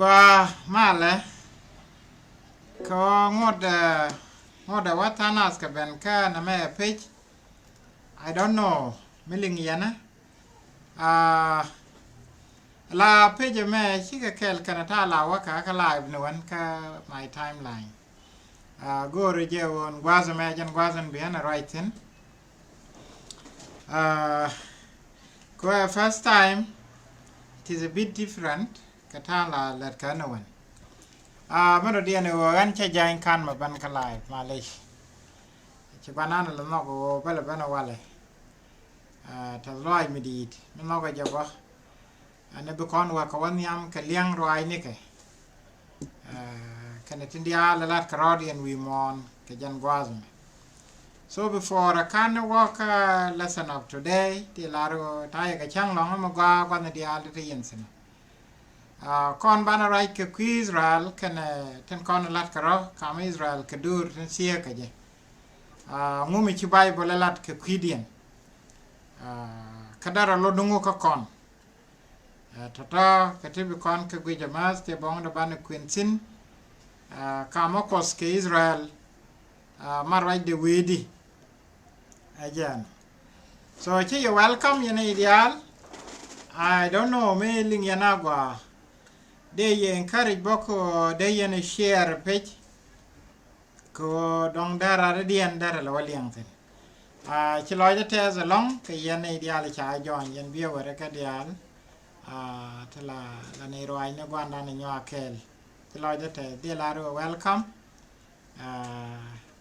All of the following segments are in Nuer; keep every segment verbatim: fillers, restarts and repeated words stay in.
Gua malɛ kɛ ŋot, ŋot ɛ wa thanas kɛ ben kä nɛ mɛ page. I don't know mi liŋ yɛn ɛ. La page mɛ cikɛ kɛl kɛn ta la wä kä kä live ni wän kä my timeline. Go̱o̱ri jɛ wä gua̱a̱th mɛ jɛn gua̱a̱th in bi ɛn ɛ ruac thi̱n. Kɛ first time, it is a bit different kɛ ta̱a̱n la lɛt kä ni wän. Mɛ dɔ̱diɛn ɛ ɣöö ɣän cä ja̱ny ka̱n mɛ bän kä live, malec. Ci banan lɛ nhɔk ɣöö bälɛ bän ɛ walɛ. Tɛth lɔaac mi di̱i̱t mi nhɔk ɛ jɛ bä. Ɛn ɛ bi kɔn wä kɛ wä nhiam kɛ liɛŋ ruaacnikɛ. Kɛnɛ tin diaal ɛ lat kɛ rɔɔdiɛn wi̱i̱ muɔ̱ɔ̱n kɛ jɛn gua̱a̱th mɛ. So before ɛ ka̱n ni wä kä lesson of today, ti lar ɣöö ta̱yɛ kɛ cäŋ lɔ̱ŋ mi gɔaa gua̱thni diaal ti te yɛn thi̱n. Kɔn banɛ ruac kɛ kui̱ Israel kɛnɛ tin kɔn lat kɛ rɔ kam Israel kɛ duur tin thieekä jɛ. Ŋu mi ci Baibol ɛ lat kɛ kui̱diɛn. Kä därɛ lot duŋu kä kɔn. Tɔ̱tɔ̱ kɛ ti bi kɔn kɛ guic ɛ mäth ti bɔŋdɛ banɛ kuën thi̱n. Kam ɛ kuɔth kɛ Israel ma ruacdɛ wee di. Ɛ jɛn. So ci yɛ welcome yɛn i̱ diaal. I don't know mi liŋ yɛn a gɔaa. Dee yɛ encourage bä kɛ dee yɛn share page. Kɛ dɔ̱ŋ dee rat diɛn dee rɛ lɛ wä liɛŋ thi̱n. Ci lɔcdä tɛth ɛlɔ̱ŋ kɛ yɛn i̱ diaal ca jɔny yɛn biɛ wärɛ kɛ diaal. Ti la la ni ruac ni guandan i̱ nyɔak kɛɛl. Ci lɔcdä tɛth dee la ri wä welcome.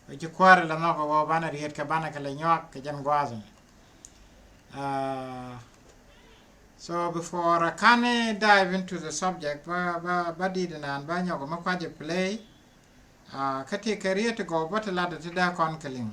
Wä ci kuäär ilɛ nhɔk ɛ wä banɛ riet kɛ banɛ kɛ lɛ nyuak kɛ jɛn gua̱a̱th. So before I can dive into the subject, ba ba ba dit inan ba nyɔk mi kuac ɛ play. Kä ti kɛ riet ti gɔw bä ti lat ti dee kɔn kɛ liŋ.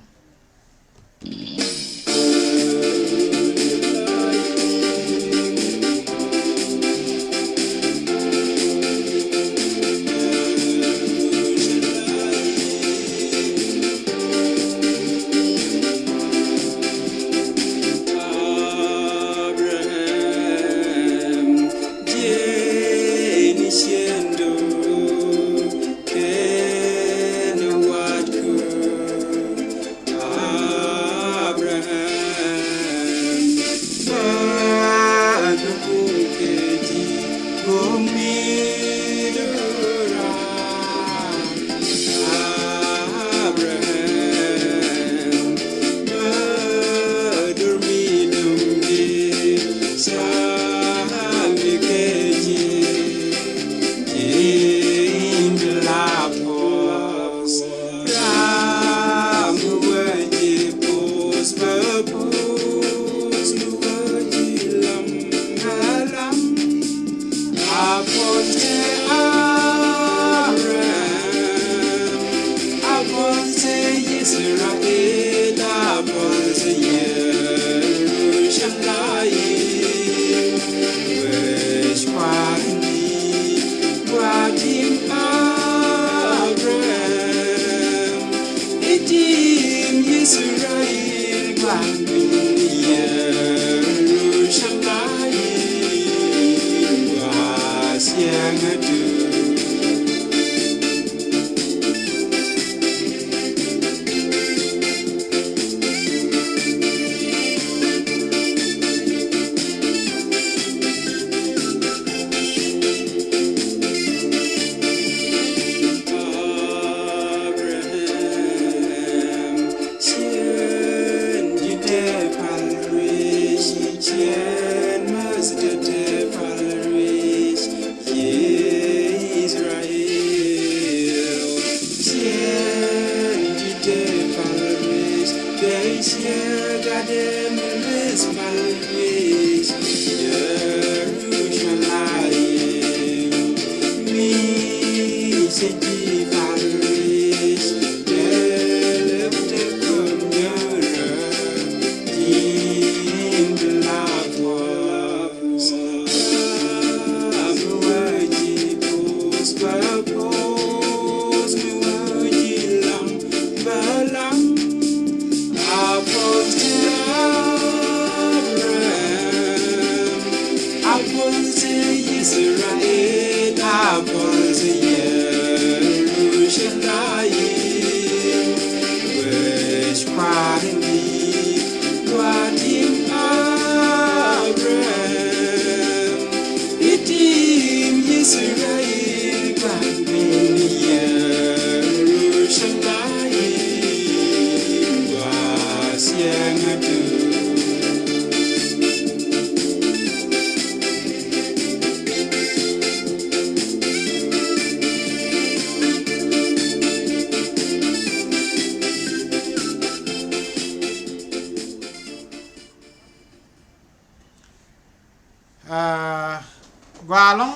Gualɔŋ,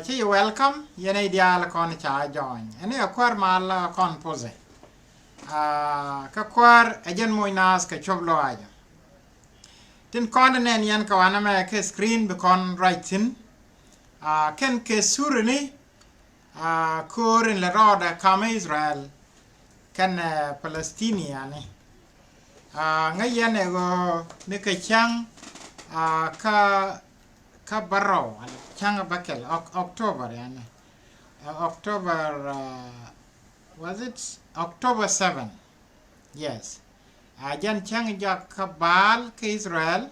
ci yɛ welcome yɛn i̱ diaal kɔn ca join ɛn i̱ a kuäär mal kɔn puthi. Kä kuäär ɛ jɛn moc naath kɛ cuɔp lɔaacä. Tin kɔn nɛn yɛn kɛ wanɛ mɛ kɛ screen bi kɔn ruac thi̱n. Kɛn kɛ surini ko̱o̱r in lɛ rɔɔdɛ kamä Israel kɛnɛ Palestiniani. Ŋäc yɛn ɛ ɣöö ni kɛ cäŋ kä kä bärɔw cäŋ bäkɛl October yani. October, was it October seven? Yes. A jɛn cäŋ jɔak kä bal kä Israel.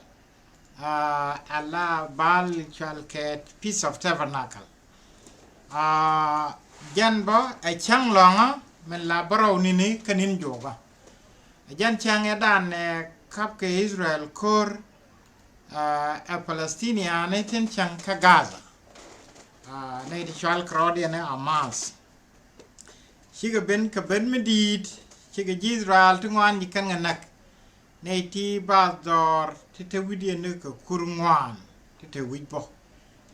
Ala bal cual kɛ Feast of Tabernacle. Jɛn bä ɛ cäŋ lɔ̱ŋä min la bärɔw nini kä nin juɔkä. Ɛ jɛn cäŋ ɛ dan ɛ kap kɛ Israel ko̱r ɛ Palestiniani tin cäŋ kä Gaza. Nɛy ti cual kɛ rɔɔdiɛn ɛ Hamas. Cikɛ ben kɛ ben mi di̱i̱t, cikɛ ji̱ Israel ti ŋuan ji̱ kɛn kɛ näk. Nɛy ti bath dhɔr ti te wi̱cdiɛn ni kɛ kur ŋuan ti te wi̱c bä.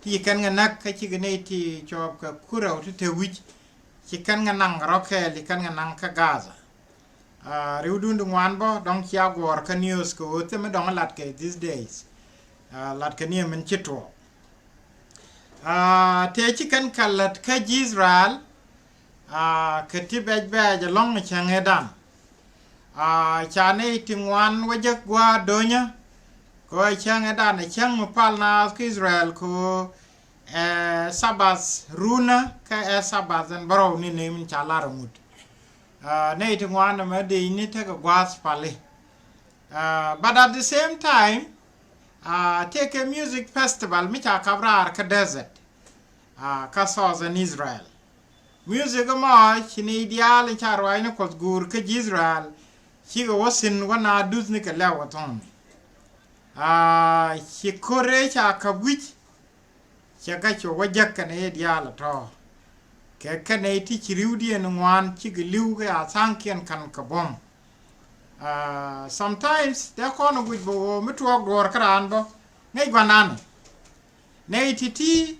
Ti ji̱ kɛn kɛ näk kä cikɛ nɛy ti cɔɔp kɛ kur rɛw ti te wi̱c. Ci kɛn kɛ naŋ rɔ kɛɛl, ci kɛn kɛ naŋ kä Gaza. Riwdun ti ŋuan bä dɔ̱ŋ cia guɔ̱ɔ̱r kä news kɛ ɣöö thimɛ dɔ̱ŋ lat kɛ these days. Lat kɛ ni ɛmɛn ci tuɔɔk. Tëë ci kɛn kɛ lät kä ji̱ Israel kɛ ti bɛc bɛɛc ɛlɔ̱ŋ cäŋ ëëdan. Ca nɛy ti ŋuan wä jek gua̱a̱r do̱nyä kɛ ɣöö cäŋ ëëdan ɛ cäŋ mi pal naath kä Israel kɛ ɣöö ɛ Sabath runä kä ɛ Sabath ɛn bärɔw ni nɛy min ca lar ɛ ŋut. Nɛy ti ŋuan ɛmɛ dee ni tekɛ gua̱a̱th pali. But at the same time tëëkɛ music festival mi ca kap raar kä desert kä southern Israel. Music ɛmɔ ci ni diaal in ca ruaacni Kuɔth guur kä ji̱ Israel cikɛ wä thi̱n wä na duthni kɛ lɛw ɛ thɔ̱ɔ̱ŋni. Ci ko̱r rɛy ca kap wi̱c. Cɛ kä cu wä jäk kɛnɛ i̱ diaal ɛ tɔ̱ kɛ kɛnɛ i̱ ti ci ri̱wdiɛn ŋuan cikɛ li̱w kɛ a tha̱a̱ŋkiɛn ka̱n kɛ buɔ̱m. Sometimes dee kɔn ɛ guic bä ɣöö mi tuɔɔk duɔ̱ɔ̱r kä raan bä ŋäc gua̱nan. Nɛy ti̱ti̱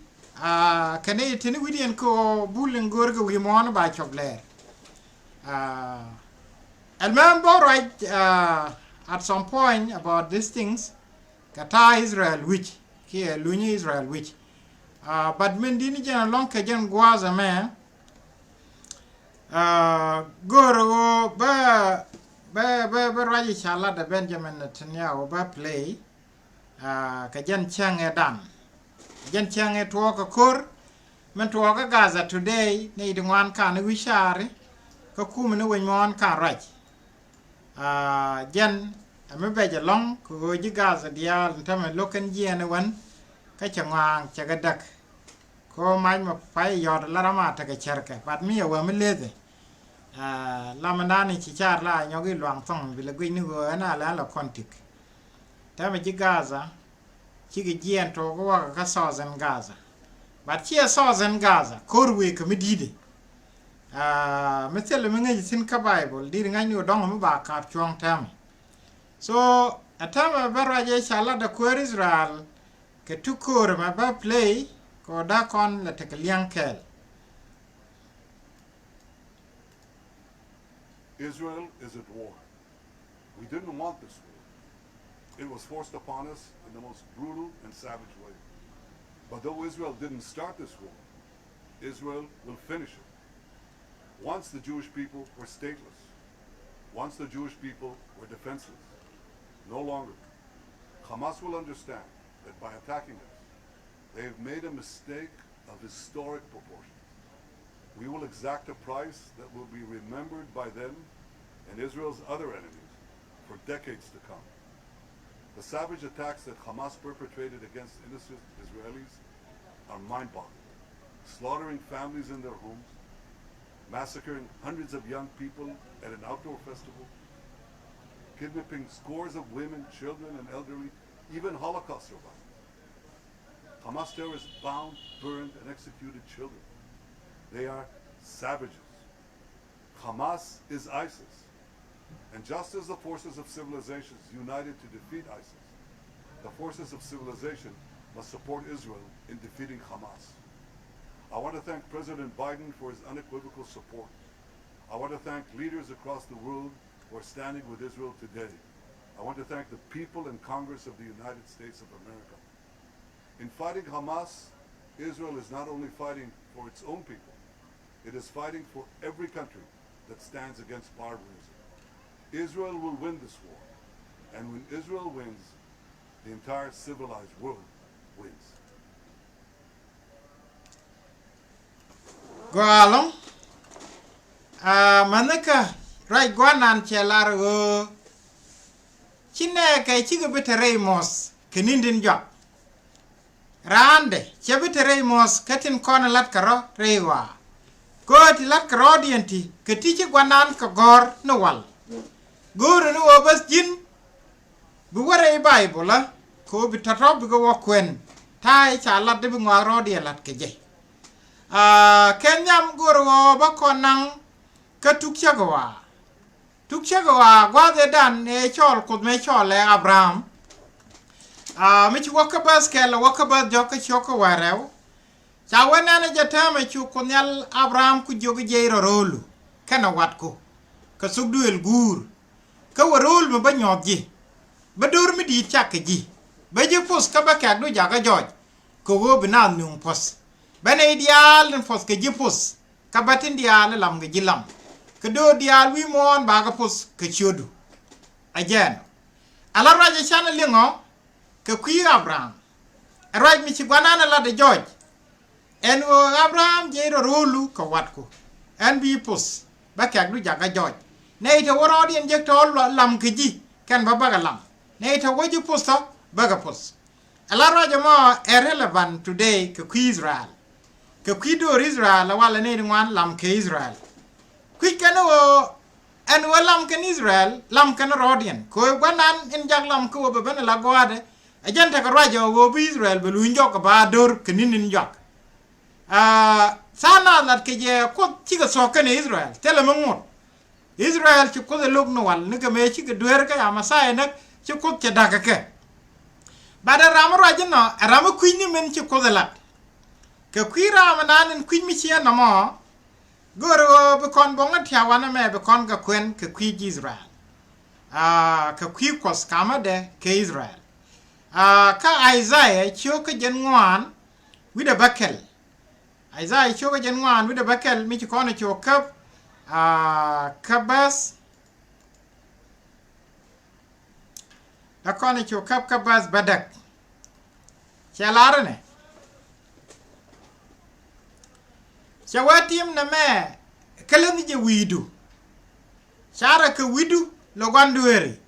kɛnɛ i̱ teni wi̱cdiɛn kɛ ɣöö bul in go̱o̱r kɛ wi̱i̱ muɔ̱ɔ̱n ba cɔp lɛɛr. Ɛlmɛm bä ruac at some point about these things. Kɛ ta̱a̱ Israel wi̱c kiɛ luny Israel wi̱c. But min di̱t ni jɛn ɛlɔ̱ŋ kɛ jɛn gua̱a̱th ɛmɛ. Go̱o̱r ɣöö bä bä bä bä ruac i̱ ca lat ɛ Benjamin Netanyahu bä play kɛ jɛn cäŋ ɛ dan. Jɛn cäŋ ɛ tuɔɔk kɛ ko̱r min tuɔɔk kä Gaza today ni ti ŋuan kan i̱ wi̱c caari kä kumɛ ni wec muɔ̱ɔ̱n kan ruac. Jɛn ɛ mi bɛc ɛlɔ̱ŋ kɛ ɣöö ji̱ Gaza diaal in tämɛ lo̱k kɛn jiɛɛn ɛ wän kä cɛ ŋɔaaŋ cɛ kɛ däk. Kɛ ɣöö mac mɛ pay yɔ̱t la ram a tekɛ cärkɛ but mi ɛ wä mi lethɛ. Lamɛ nani ci car la nyɔk i̱ luaŋ thɔŋ bi lɛ guic ni ɣöö ɛn a lɛ lɛ kɔn tik. Tämɛ ji̱ Gaza cikɛ jiɛɛn took wakä kä southern Gaza. But ciɛ southern Gaza ko̱r wëë kä mi di̱i̱dɛ. Mi thilɛ mi ŋäc thi̱n kä Bible di̱t ŋäcni ɣöö dɔ̱ŋ mi ba ka̱a̱p cuɔ̱ŋ täämɛ. So ɛ täämɛ bä ruacɛ ca lat ɛ kuäär Israel kɛ ti ko̱r ɛmɛ bä play kɛ ɣöö da̱k kɔn lɛ tekɛ li̱eŋ kɛɛl. Israel is at war. We didn't want this war. It was forced upon us in the most brutal and savage way. But though Israel didn't start this war, Israel will finish it. Once the Jewish people were stateless, once the Jewish people were defenseless, no longer, Hamas will understand that by attacking us, they have made a mistake of historic proportions. We will exact a price that will be remembered by them and Israel's other enemies for decades to come. The savage attacks that Hamas perpetrated against innocent Israelis are mind-boggling, slaughtering families in their homes, massacring hundreds of young people at an outdoor festival, kidnapping scores of women, children, and elderly, even Holocaust survivors. Hamas terrorists bound, burned, and executed children. They are savages. Hamas is ISIS. And just as the forces of civilizations united to defeat ISIS, the forces of civilization must support Israel in defeating Hamas. I want to thank President Biden for his unequivocal support. I want to thank leaders across the world who are standing with Israel today. I want to thank the people in Congress of the United States of America. In fighting Hamas, Israel is not only fighting for its own people, it is fighting for every country that stands against barbarism. Israel will win this war, and when Israel wins, the entire civilized world wins. Gɔaa ɛlɔ̱ŋ. Aa, mäni kä ruac gua̱nan cɛ lar ɣöö ci nɛɛkɛ cikɛ bi te rɛy muɔ̱th kɛ ni̱n tin juak. Raandɛ cɛ bi te rɛy muɔ̱th kä tin kɔn lat kɛ rɔ rɛy ɣɔaa. Kɛ ɣöö ti lat kɛ rɔɔdiɛn ti kɛ ti ci gua̱nan kɛ gɔ̱r ni wal. Go̱o̱ri ni ɣöö bäth ji̱n bi wä rɛy Baibol ɛ kɛ ɣöö bi tɔ̱tɔ̱ bikɛ wä kuɛn. Ta̱a̱ ca lat di bi ŋɔak rɔɔdiɛn lat kɛ jɛ. Aa, kɛ nhiam go̱o̱ri ɣöö bä kɔn naŋ kä tuk cäk ɣɔaa. Tuk cäk ɣɔaa gua̱a̱th ëë dan ëë cɔɔl Kuoth mëë cɔɔl ɛ Abraham. Aa, mi ci wä kä bäth kɛl wä kä bäth jɔk kä ciök kä wäl rɛw. Ca wä nɛn ɛ jɛ täämɛ cu Kuoth Nhial Abraham ku jiök jiɛc rɔ ro̱o̱lu kɛnɛ watku. Kɛ thok duëël guur. Kä wä ro̱o̱l mi bä nyɔɔth ji̱. Bä do̱r mi di̱i̱t cak kɛ ji̱. Bä ji̱ puth kä bä kɛ̈kdu jakä jɔɔc. Kɛ ɣöö bi naath nööŋ puɔ̱th. Bä nɛy diaal tin puɔ̱th kɛ ji̱ puth. Kä bä tin diaal i̱ lam kɛ ji̱ lam. Kɛ döör diaal wi̱i̱ muɔ̱ɔ̱n bakɛ puth kɛ ciötdu. Ɛ jɛn. Ala ruac ɛ canɛ liŋɔ kɛ kui̱ Abraham. Ɛ ruac mi ci gua̱nan ɛ lat ɛ jɔɔc. Ɛn ɣöö Abraham jiɛc rɔ ro̱o̱lu kɛ watku. Ɛn bi puth bä kɛ̈kdu jakä jɔɔc. Nɛy te wä rɔɔdiɛn jek tɔ̱ lam kɛ ji̱ kɛn bä bäkɛ lam. Nɛy te wä ji̱ puth tɔ̱ bäkɛ puth. Ala ruac ɛmɔ ɛ relevant today kɛ kui̱ Israel. Kɛ kui̱ do̱r Israel ɛ walɛ nɛy ti ŋuan lam kɛ Israel. Kui̱c kɛn ɣöö ɛn ɣöö lam kɛn Israel lam kɛn rɔɔdiɛn kɛ ɣöö gua̱nan in jak lam kä ɣöö bɛ ben ala gɔaatdɛ. Ɛ jɛn tekɛ ruac ɛ ɣöö bi Israel bɛ luny jɔk kɛ ba do̱r kɛ ni̱n in juak. Aa, tha̱a̱ŋ naath lat kɛ jɛ Kuoth cikɛ thuɔ̱k kɛnɛ Israel thilɛ mi ŋot. Israel ci Kuoth ɛ lo̱k ni wal ni kɛ mëë cikɛ dueer kä Amathia näk ci Kuoth cɛ da̱k kɛ kɛ. Bat ɛ ram mi ruac inɔ ɛ ram mi kui̱c ni min ci Kuoth ɛ lat. Kɛ kui̱ ram mi naan in kui̱c mi ciɛ nɔmɔ. Go̱o̱r ɣöö bi kɔn buɔ̱ŋ ɛ tiawanɛ mɛ bi kɔn kɛ kuɛn kɛ kui̱c Israel. Aa, kɛ kui̱ Kuɔth kamädɛ kɛ Israel. Aa, kä Isaiah ciök kä jɛn ŋuan wi̱cdɛ bäkɛl. Isaiah ciök kä jɛn ŋuan wi̱cdɛ bäkɛl mi ci kɔn ɛ cu käp, aa, kä bäth. Ɛ kɔn ɛ cu käp kä bäth bädäk. Cɛ lar inɛ. Cɛ wee tim nɛmɛ kä läth jɛ wi̱i̱du. Carɛ kɛ wi̱i̱du lɔ gua̱n dueeri.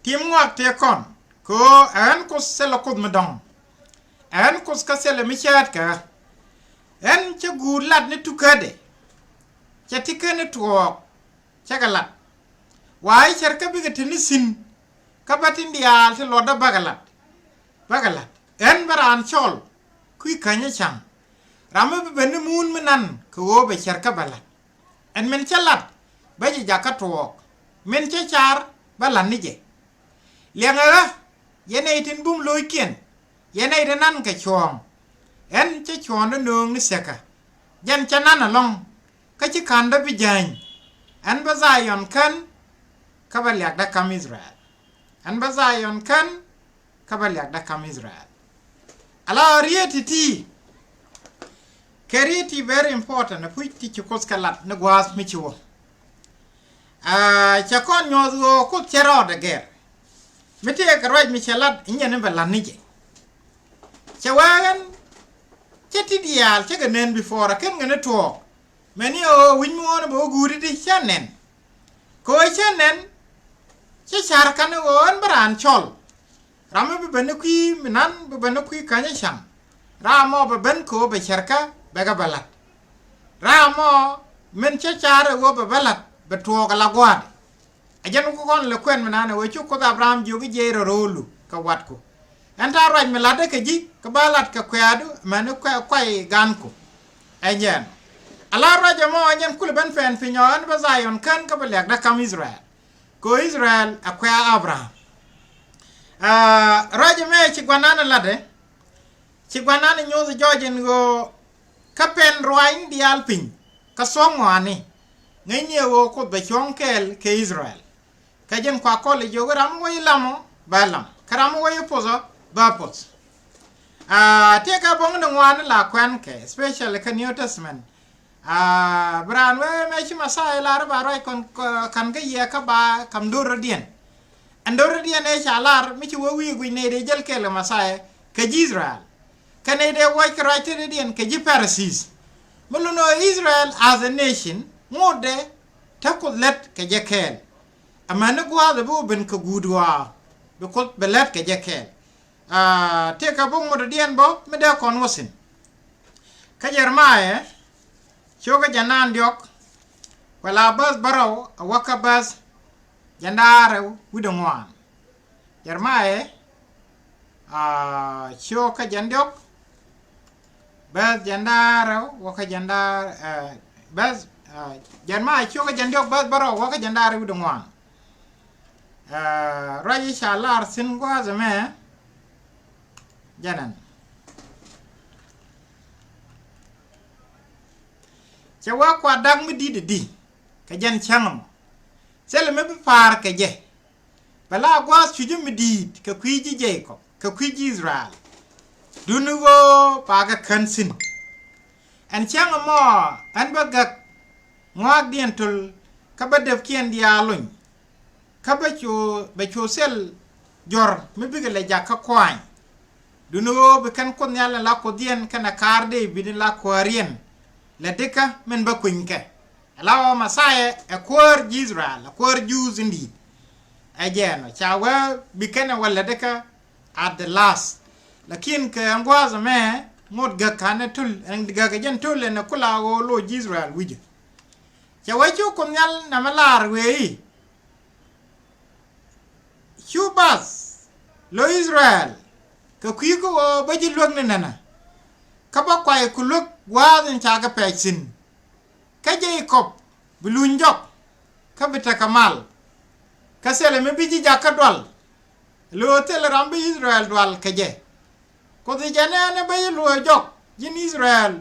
Tim ŋuak tëë kɔn kɛ ɣöö ɛ ɣän Kuoth thilɛ Kuoth mi dɔ̱ŋ. Ɛ ɣän Kuoth kä thilɛ mi cäätkä ɣä. Ɣän cä guur lat ni tukädɛ. Cɛ ti ken ni tuɔɔk cä kɛ lat. Wa i̱ cärkä bikɛ te ni thi̱n kä bä tin diaal ti luɔtdä bäkɛ lat. Bäkɛ lat ɣän bä raan cɔl kui̱ känyä ca̱ŋ. Ram mi bi ben ni muun mi nan kɛ ɣöö bɛ cärkä bä lat. Ɛn min cä lat bä jɛ jakä tuɔɔk. Min cä car bä lat ni jɛ. Liɛŋɛ ɣä yɛn nɛy tin bum lo̱ckiɛn. Yɛn nɛy tin nan kɛ cuɔ̱ɔ̱ŋ. Ɛn cä cuɔ̱ɔ̱ŋdä nööŋ ni thiäkä. Jɛn cä nan ɛlɔ̱ŋ kä ci ka̱ndä bi jäny. Ɛn bä Dhayɔn kän kä bä liakdä ka̱m Israel. Ɛn bä Dhayɔn kän kä bä liakdä ka̱m Israel. Ala riet ti̱ti̱. Kɛ riet ti very important a puc ti ci Kuoth kɛ lat ni gua̱a̱th mi ci wä. Aa, cɛ kɔn nyuɔth ɣöö Kuoth cɛ rɔɔdɛ gɛr. Mi tëëkɛ ruac mi cɛ lat inyɛ ni bɛ lat ni jɛ. Cɛ wee ɣän cɛ ti diaal cɛ kɛ nɛn before a ken kɛ ni tuɔɔk. Mɛni ɣöö wi̱c mi ɣöö ni bɛ wä guuri ti cä nɛn. Kɛ ɣöö cä nɛn cä ca̱r kani ɣöö ɣän bä raan cɔl. Ram mi bi ben ni kui̱ mi nan bi ben ni kui̱ käny i̱ ca̱ŋ. Ram mɔ bɛ ben kɛ ɣöö bɛ cärkä bɛ kɛ bɛ la̱t. Ram mɔ min cä ca̱r ɛ ɣöö bɛ bɛ la̱t bɛ tuɔɔk ala gua̱a̱dɛ. Ɛ jɛn ku kɔn lɛ kuɛn mi nanɛ wee cu Kuoth Abraham jiök i̱ jiɛc rɔ ro̱o̱lu kɛ watku. Ɛn ta̱a̱ ruac mi la̱tdä kɛ ji̱ kä ba la̱t kɛ kuɛ̈ɛ̈du amäni kuay ganku. Ɛ jɛn ala ruac ɛmɔ ɛ jɛn kulɛ ben pɛn piny ɔ ɛn bä Dhayɔn kän kä bä liakdä kam Israel. Kɛ ɣöö Israel ɛ kuɛ̈ɛ̈ Abraham. Ruac ɛmɛ ci guanan ɛ la̱tdɛ. Ci guanan ɛ nyoth jɔɔc ɛn ɣöö kä pɛn ruaacni diaal piny kä thuɔ̱k ŋɔaani ŋäcni ɛ ɣöö Kuoth bɛ cuɔ̱ŋ kɛɛl kɛ Israel. Kä jɛn kua kɔl i̱ jiök ram mi wä i̱ lamɔ bä lam kä ram mi wä i̱ pothɔ bä poth. Tëëkɛ bo̱ŋ ni ŋuan la kuɛn kɛ especially kä New Testament. Bi raan wee mëë ci Messiah lar ba ruac kɔn ka̱n kä yɛ kä ba kam do̱r rɔ̱diɛn. Ɛn do̱r rɔ̱diɛn ëë ca lar mi ci wee wi̱i̱ guic nɛy dee jäl kɛɛl kɛ Messiah kɛ ji̱ Israel. Kɛ nɛy dee wuɔc kɛ ruac tetdiɛn kɛ ji̱ Pharisees. Mi lun ɣöö Israel as a nation ŋotdɛ te Kuoth lät kɛ jɛ kɛɛl. Amäni gua̱a̱th ɛ bi wä ben kɛ guut ɣɔaa bi Kuoth bɛ lät kɛ jɛ kɛɛl. Tëëkɛ bok motdiɛn bä mi dee kɔn wä thi̱n. Kä Jeremiah cio̱kä jɛn naan diɔ̱k kuɛ la bäth bärɔw a wäkä bäth jɛn da̱ŋ rɛw wi̱cdɛ ŋuan. Jeremiah cio̱kä jɛn diɔ̱k bäth jɛn da̱ŋ rɛw wäkä jɛn da̱ŋ bäth Jeremiah cio̱kä jɛn diɔ̱k bäth bärɔw wäkä jɛn da̱ŋ rɛw wi̱cdɛ ŋuan. Ruac i̱ ca lar thi̱n gua̱a̱th ɛmɛ jɛn ɛn. Cɛ wä kua da̱k mi di̱t ɛ di kɛ jɛn cäŋ ɛmɔ. Thilɛ mi bi pa̱a̱r kɛ jɛ. Bɛ la gua̱a̱th cucä mi di̱i̱t kɛ kui̱ ji̱ Jekɔb kɛ kui̱ ji̱ Israel. Duŋni ɣöö bakɛ kän thi̱n. Ɛn cäŋ ɛmɔ ɛn bä gäk ŋɔaakdiɛn töl kä bä depkiɛn diaal lony. Kä bɛ cu bɛ cu thil jɔr mi bikɛ lɛ jakä kuaany. Duŋni ɣöö bi kɛn Kuoth Nhial in la Kuothdiɛn kɛnɛ kaar Dee-bid in la kuääriɛn lɛ dikä min bä kuenykɛ. Ala ɣöö Messiah ɛ kuäär ji̱ Israel, ɛ kuäär Jews in di̱i̱t. Ɛ jɛɛn ɔ ca wee bi kɛnɛ wä lɛ dikä at the last. Lakin kɛ ɛn gua̱a̱th ɛmɛ ŋot gäk ka̱n ɛ töl ɛn gäk ɛ jɛn töl ɛn ɛ kula ɣöö loc ji̱ Israel wi̱cä. Cɛ wee cu Kuoth Nhial nɛmɛ lar wee i̱ cu bath lo̱c Israel kɛ kui̱ kä ɣöö bä ji̱ luäk ni nɛnɛ. Kä bä kuay ku luäk gua̱a̱th in ca kɛ pɛc thi̱n. Kä Jekɔb bi luny jɔk kä bi tekɛ mal. Kä thilɛ mi bi ji̱ jakä dual. Lo̱o̱ thilɛ ram bi Israel dual kɛ jɛ. Kuoth i̱ jɛn ɛn ɛ bä ji̱ luɔ̱ɔ̱c jɔk ji̱n Israel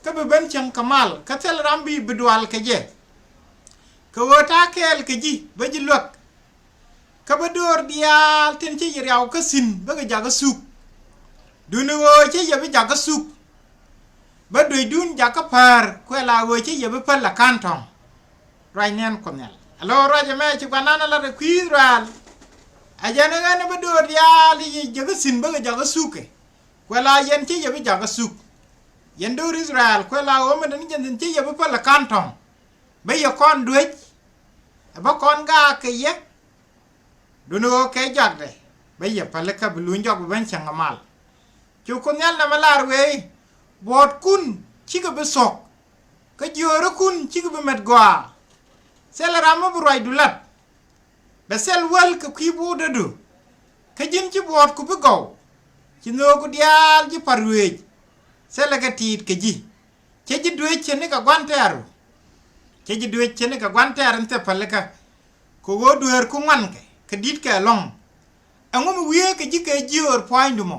kä bi ben cieŋ kɛ mal kä thil ram bi bi dual kɛ jɛ. Kɛ ɣöö ta̱a̱ kɛɛl kɛ ji̱ bä ji̱ luäk. Kä bä döör diaal tin ci ji̱ riaw kä thi̱n bä kɛ jakä thuk. Duŋni ɣöö ci yɛ bi jakä thuk. Bä duecdun jakä päär kuɛ la ɣöö ci yɛ bi päl la ka̱n tɔ̱ŋ. Ruac nɛn Kuoth Nhial. Alo ruac ɛmɛ ci guanan ɛ lat ɛ kui̱ Israel. Ɛ jɛn ɛ ɣän ɛ bä döör diaal i̱ ji̱ jakä thi̱n bä kɛ jakä thuk kɛ. Kuɛ la yɛn ci yɛ bi jakä thuk. Yɛn döör Israel kuɛ la ɣöö mi däni jɛn thi̱n ci yɛ bi päl ɛ ka̱n tɔ̱ŋ. Bä yɛ kɔn duec. Ɛ bä kɔn gaak kɛ yɛ. Duŋni ɣöö kɛ jakdɛ bä yɛ pälikä bi luny jɔk bi ben cäŋ kɛ mal. Cu Kuoth Nhial nɛmɛ lar wee i̱ buɔ̱ɔ̱tkun cikɛ bi thuɔ̱k. Kä jiöörikun cikɛ bi met gɔaa. Thilɛ ram mi bi ruacdu lat. Bɛ thil wäl kɛ kui̱ buudädu. Kä ji̱n ci buɔ̱ɔ̱tku bi gɔw. Ci nhööku diaal ji̱ pa̱r ruëëc. Thilɛ kɛ ti̱i̱t kɛ ji̱. Cä ji̱ duëëc cɛ nikɛ gua̱n tɛ̈ru. Cä ji̱ duëëc cɛ nikɛ gua̱n tɛ̈r in thil pälikä. Kɛ ɣöö dueerku ŋuankɛ kɛ di̱tkɛ ɛlɔ̱ŋ. Ɛŋu mi wieekɛ ji̱ kɛ jiöör pua̱a̱nydu mɔ?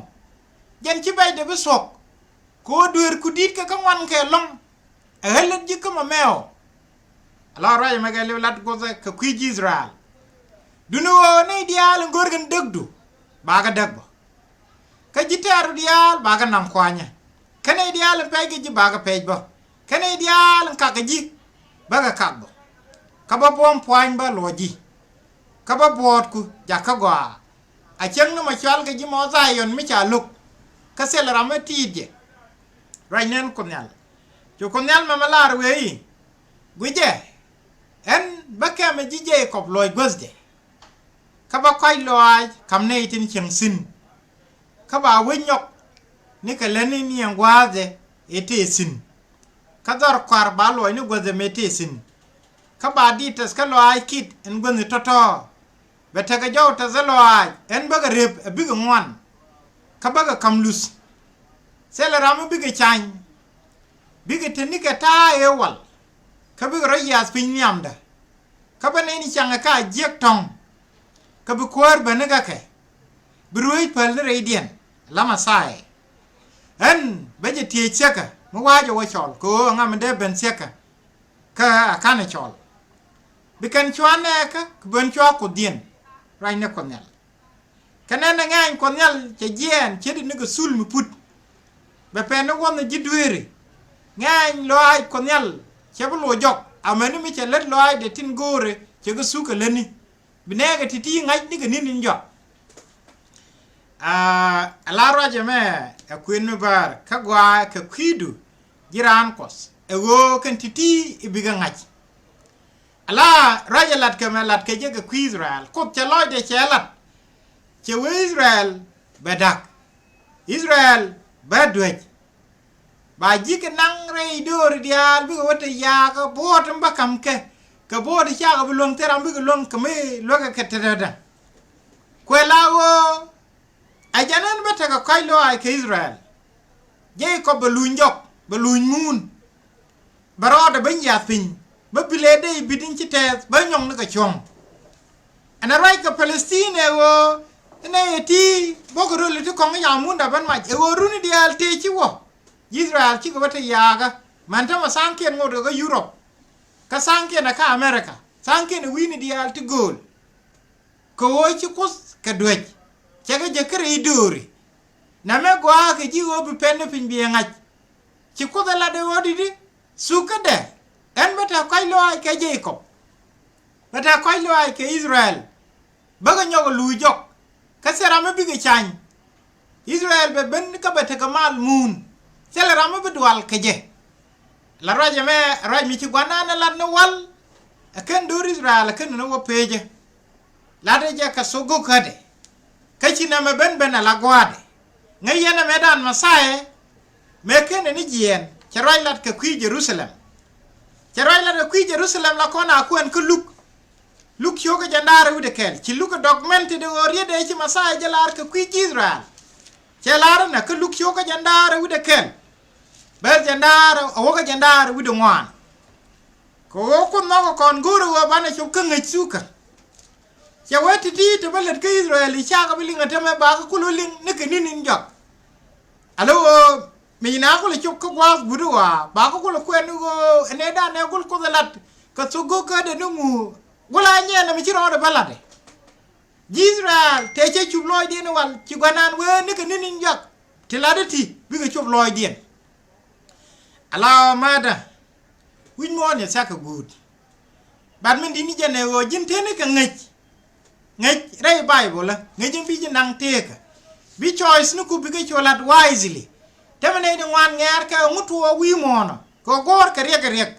Jɛn ci bɛcdɛ bi thuɔ̱k. Kɛ ɣöö dueerku di̱tkɛ kä ŋuankɛ ɛlɔ̱ŋ. Ɛ ɣäl lät ji̱ kä mɔ mɛɛɔ. Ala ruac ɛmɛ kɛ liw lat guɔthɛ kɛ kui̱ ji̱ Israel. Duŋni ɣöö nɛy diaal in görkɛn däkdu bakɛ däk bä. Kä ji̱ tɛ̈ru diaal bakɛ naŋ kuanyä. Kä nɛy diaal in pɛc kɛ ji̱ bakɛ pɛc bä. Kä nɛy diaal in kak kɛ ji̱ bäkɛ kak bä. Kä bä buɔ̱m pua̱ny bä luɔc ji̱. Kä bä buɔ̱ɔ̱tku jakä gɔaa. A cäŋ ni mɔ cual kɛ ji̱ mɔ Dhayɔn mi ca lo̱k. Kä thilɛ ram mi ti̱i̱t jɛ. Ruac nɛn Kuoth Nhial. Cu Kuoth Nhial mɛmɛ lar wee i̱ guicɛ. Ɛn bä kɛmɛ ji̱ Jekɔb luɔc guäthdɛ. Kä bä kɔc lɔaac ka̱m nɛy tin cieŋ thi̱n. Kä ba wec nyɔk nikɛ lätni ni ɛn gua̱a̱thdɛ ëë tëë thi̱n. Kä dhɔr kɔaar ba luɔc ni guäthdɛ mëë tëë thi̱n. Kä ba dit tɛth kä lɔaac kit ɛn guänh tɔ̱tɔ̱. Bɛ tekɛ jɔw tɛth ɛ lɔaac ɛn bäkɛ rep ɛ bikɛ ŋuan. Kä bäkɛ ka̱m luth. Thilɛ ram mi bikɛ cany. Bikɛ te nikɛ ta̱a̱ ëë wal. Kä bikɛ rɔ yiath piny nhiamdä. Kä bä nɛy ni ciaŋɛ ka jiäk tɔ̱ŋ. Kä bi kuäär bäni kä kɛ. Bi ruëëc päl ni rɛydiɛn. La Mɛthia. Ɛn bä jɛ tiëëc thiäkä mi wa̱a̱ jɛ wä cɔl kɛ ɣöö ɛŋa mi dee ben thiäkä. Kä a ka̱n ɛ cɔl. Bi kɛn cua nɛɛkä kɛ ben cua Kuothdiɛn. Ruacni Kuɔth Nhial. Kɛ nɛn ɛ ŋɛɛny Kuɔth Nhial cɛ jiɛɛn ce̱t ni kɛ thul mi put. Bɛ pɛn ni wuɔ̱nh ji̱ dueeri. Ŋɛɛny lɔaac Kuɔth Nhial cɛ bi loc jɔk amäni mi cɛ lät lɔaacdɛ tin go̱o̱rɛ cɛ kɛ thuk kɛ lätni. Bi nɛɛkɛ ti̱ti̱ ŋa̱c nikɛ ni̱n in jɔak. Aa, ɛ la ruac ɛmɛ ɛ kuën mi bäär kä gɔaa kɛ kui̱du ji̱ raan Kuɔth ɛ ɣöö kɛn ti̱ti̱ i̱ bikɛ ŋa̱c. Ala ruac ɛ lat kɛ mɛ lat kɛ jɛ kɛ kui̱ Israel. Kuoth cɛ lɔcdɛ cɛ lat. Cɛ wee Israel bɛ da̱k. Israel bɛ duäc. Ba ji̱ kɛ naŋ rɛy dööri diaal bikɛ wä te ya̱a̱kä buɔ̱ɔ̱t in bä ka̱m kɛ. Kɛ buɔ̱ɔ̱t in cakɛ bi luäŋ thil ram bikɛ luäŋ kɛ mi luäkɛ kɛ tetdä. Kuɛ la ɣöö ɛ jɛn ɛn bä tekɛ kɔ̱a̱c lɔaac kɛ Israel. Jekɔb bɛ luny jɔk bɛ luny muun. Bɛ rɔɔdɛ bä nyiath piny bä bilɛ dee i̱ bi̱t in ci tɛɛth bä nyɔŋ ni kɛ cuɔ̱ŋ. Ɛn a ruac kɛ Palestine ɛ ɣöö inɛ yɛ ti bok röl ti kɔŋ i̱ yamunda ben mac ɛ ɣöö runi diaal tëë ci wä. Ji̱ Israel cikɛ bä te ya̱a̱kä mɛn tämɛ tha̱a̱ŋkiɛn ŋot kɛ kä Europe. Kä tha̱a̱ŋkiɛn ɛ kä America tha̱a̱ŋkiɛn ɛ wi̱i̱ni diaal ti gööl. Kɛ ɣöö ci Kuoth kɛ duäc cɛ kɛ jɛ kärɛ i̱ dööri. Nɛmɛ gɔaa kɛ ji̱ ɣöö bi pɛn ni piny bi ɛ ŋa̱c. Ci Kuoth ɛ lat ɛ ɣöö di̱t i̱ thukädɛ ɛn bä te kɔ̱a̱c lɔaac kɛ Jekɔb. Bä te kɔ̱a̱c lɔaac kɛ Israel. Bäkɛ nyɔk ɛ luuc jɔk kä thil ram mi bikɛ cany. Israel bɛ ben kä bɛ tekɛ mal muun. Thilɛ ram mi bi dual kɛ jɛ. La ruac ɛmɛ ruac mi ci gua̱nan ɛ lat ni wal. Ɛ kɛn do̱r Israel ɛ kɛn ni wä pecä. Latdɛ jɛ kɛ thok go̱kädɛ. Kä ci nɛmɛ ben ben ala gua̱a̱dɛ. Ŋäc yɛn ɛmɛ dan Mɛthia. Mëë kenɛ ni jiɛɛn cɛ ruac lat kɛ kui̱ Jerusalem. Cɛ ruac lat kɛ kui̱ Jerusalem la kɔn a kuɛn kä Luk. Luk cio̱kä jɛn da̱a̱r wi̱dɛ kɛl ci Luk ɛ dɔk mɛn te de ɣöö rietdɛ ci Mɛthia jɛ lar kɛ kui̱ ji̱ Israel. Cɛ lar ɛnɛ kä Luk cio̱kä jɛn da̱a̱r wi̱dɛ kɛl. Bɛth jɛn da̱a̱r a wäkä jɛn da̱a̱r wi̱dɛ ŋuan. Kɛ ɣöö Kuoth nhɔkɛ kɔn go̱o̱rɛ ɣöö banɛ cop kä ŋäc thukä. Cɛ wee ti̱ti̱ te bä lät kä Israel i̱ cakɛ bi liŋ ɛ tämɛ bakä kulɛ liŋ ni kɛ ni̱n in jɔak. Alɛ ɣöö mi naath kulɛ cop kä gua̱a̱th guut i̱ ɣɔaa bakä kulɛ kuɛn i̱ ɣöö ɛ nɛy dan ɛ gul Kuoth ɛ lat kɛ thok go̱o̱kädɛ ni ŋu. Gulɛ a nyɛɛn ɛmɛ ci rɔɔdɛ bä latdɛ. Ji̱ Israel tëë cɛ cup lɔɔcdiɛn i̱ wal ci gua̱nan wee ni kɛ ni̱n in jɔak. Ti latdɛ ti bikɛ cop lɔɔcdiɛn. Ala ɣöö määtdä wi̱c muɔ̱ɔ̱n yɛ thia̱k kɛ guut. Bat min di̱t ni jɛn ɛ ɣöö ji̱n tëë ni kɛ ŋäc. Ŋäc rɛy Baibol ɛ ŋäc in bi ji̱ naŋ tëëkä. Bi choice ni ku bikɛ cu lat wisely. Tämɛ nɛy di ŋuan ŋɛ̈ɛ̈r kɛ ŋut tuɔɔk wi̱i̱ muɔ̱ɔ̱nɔ kɛ guɔ̱ɔ̱r kɛ riɛk kɛ riɛk.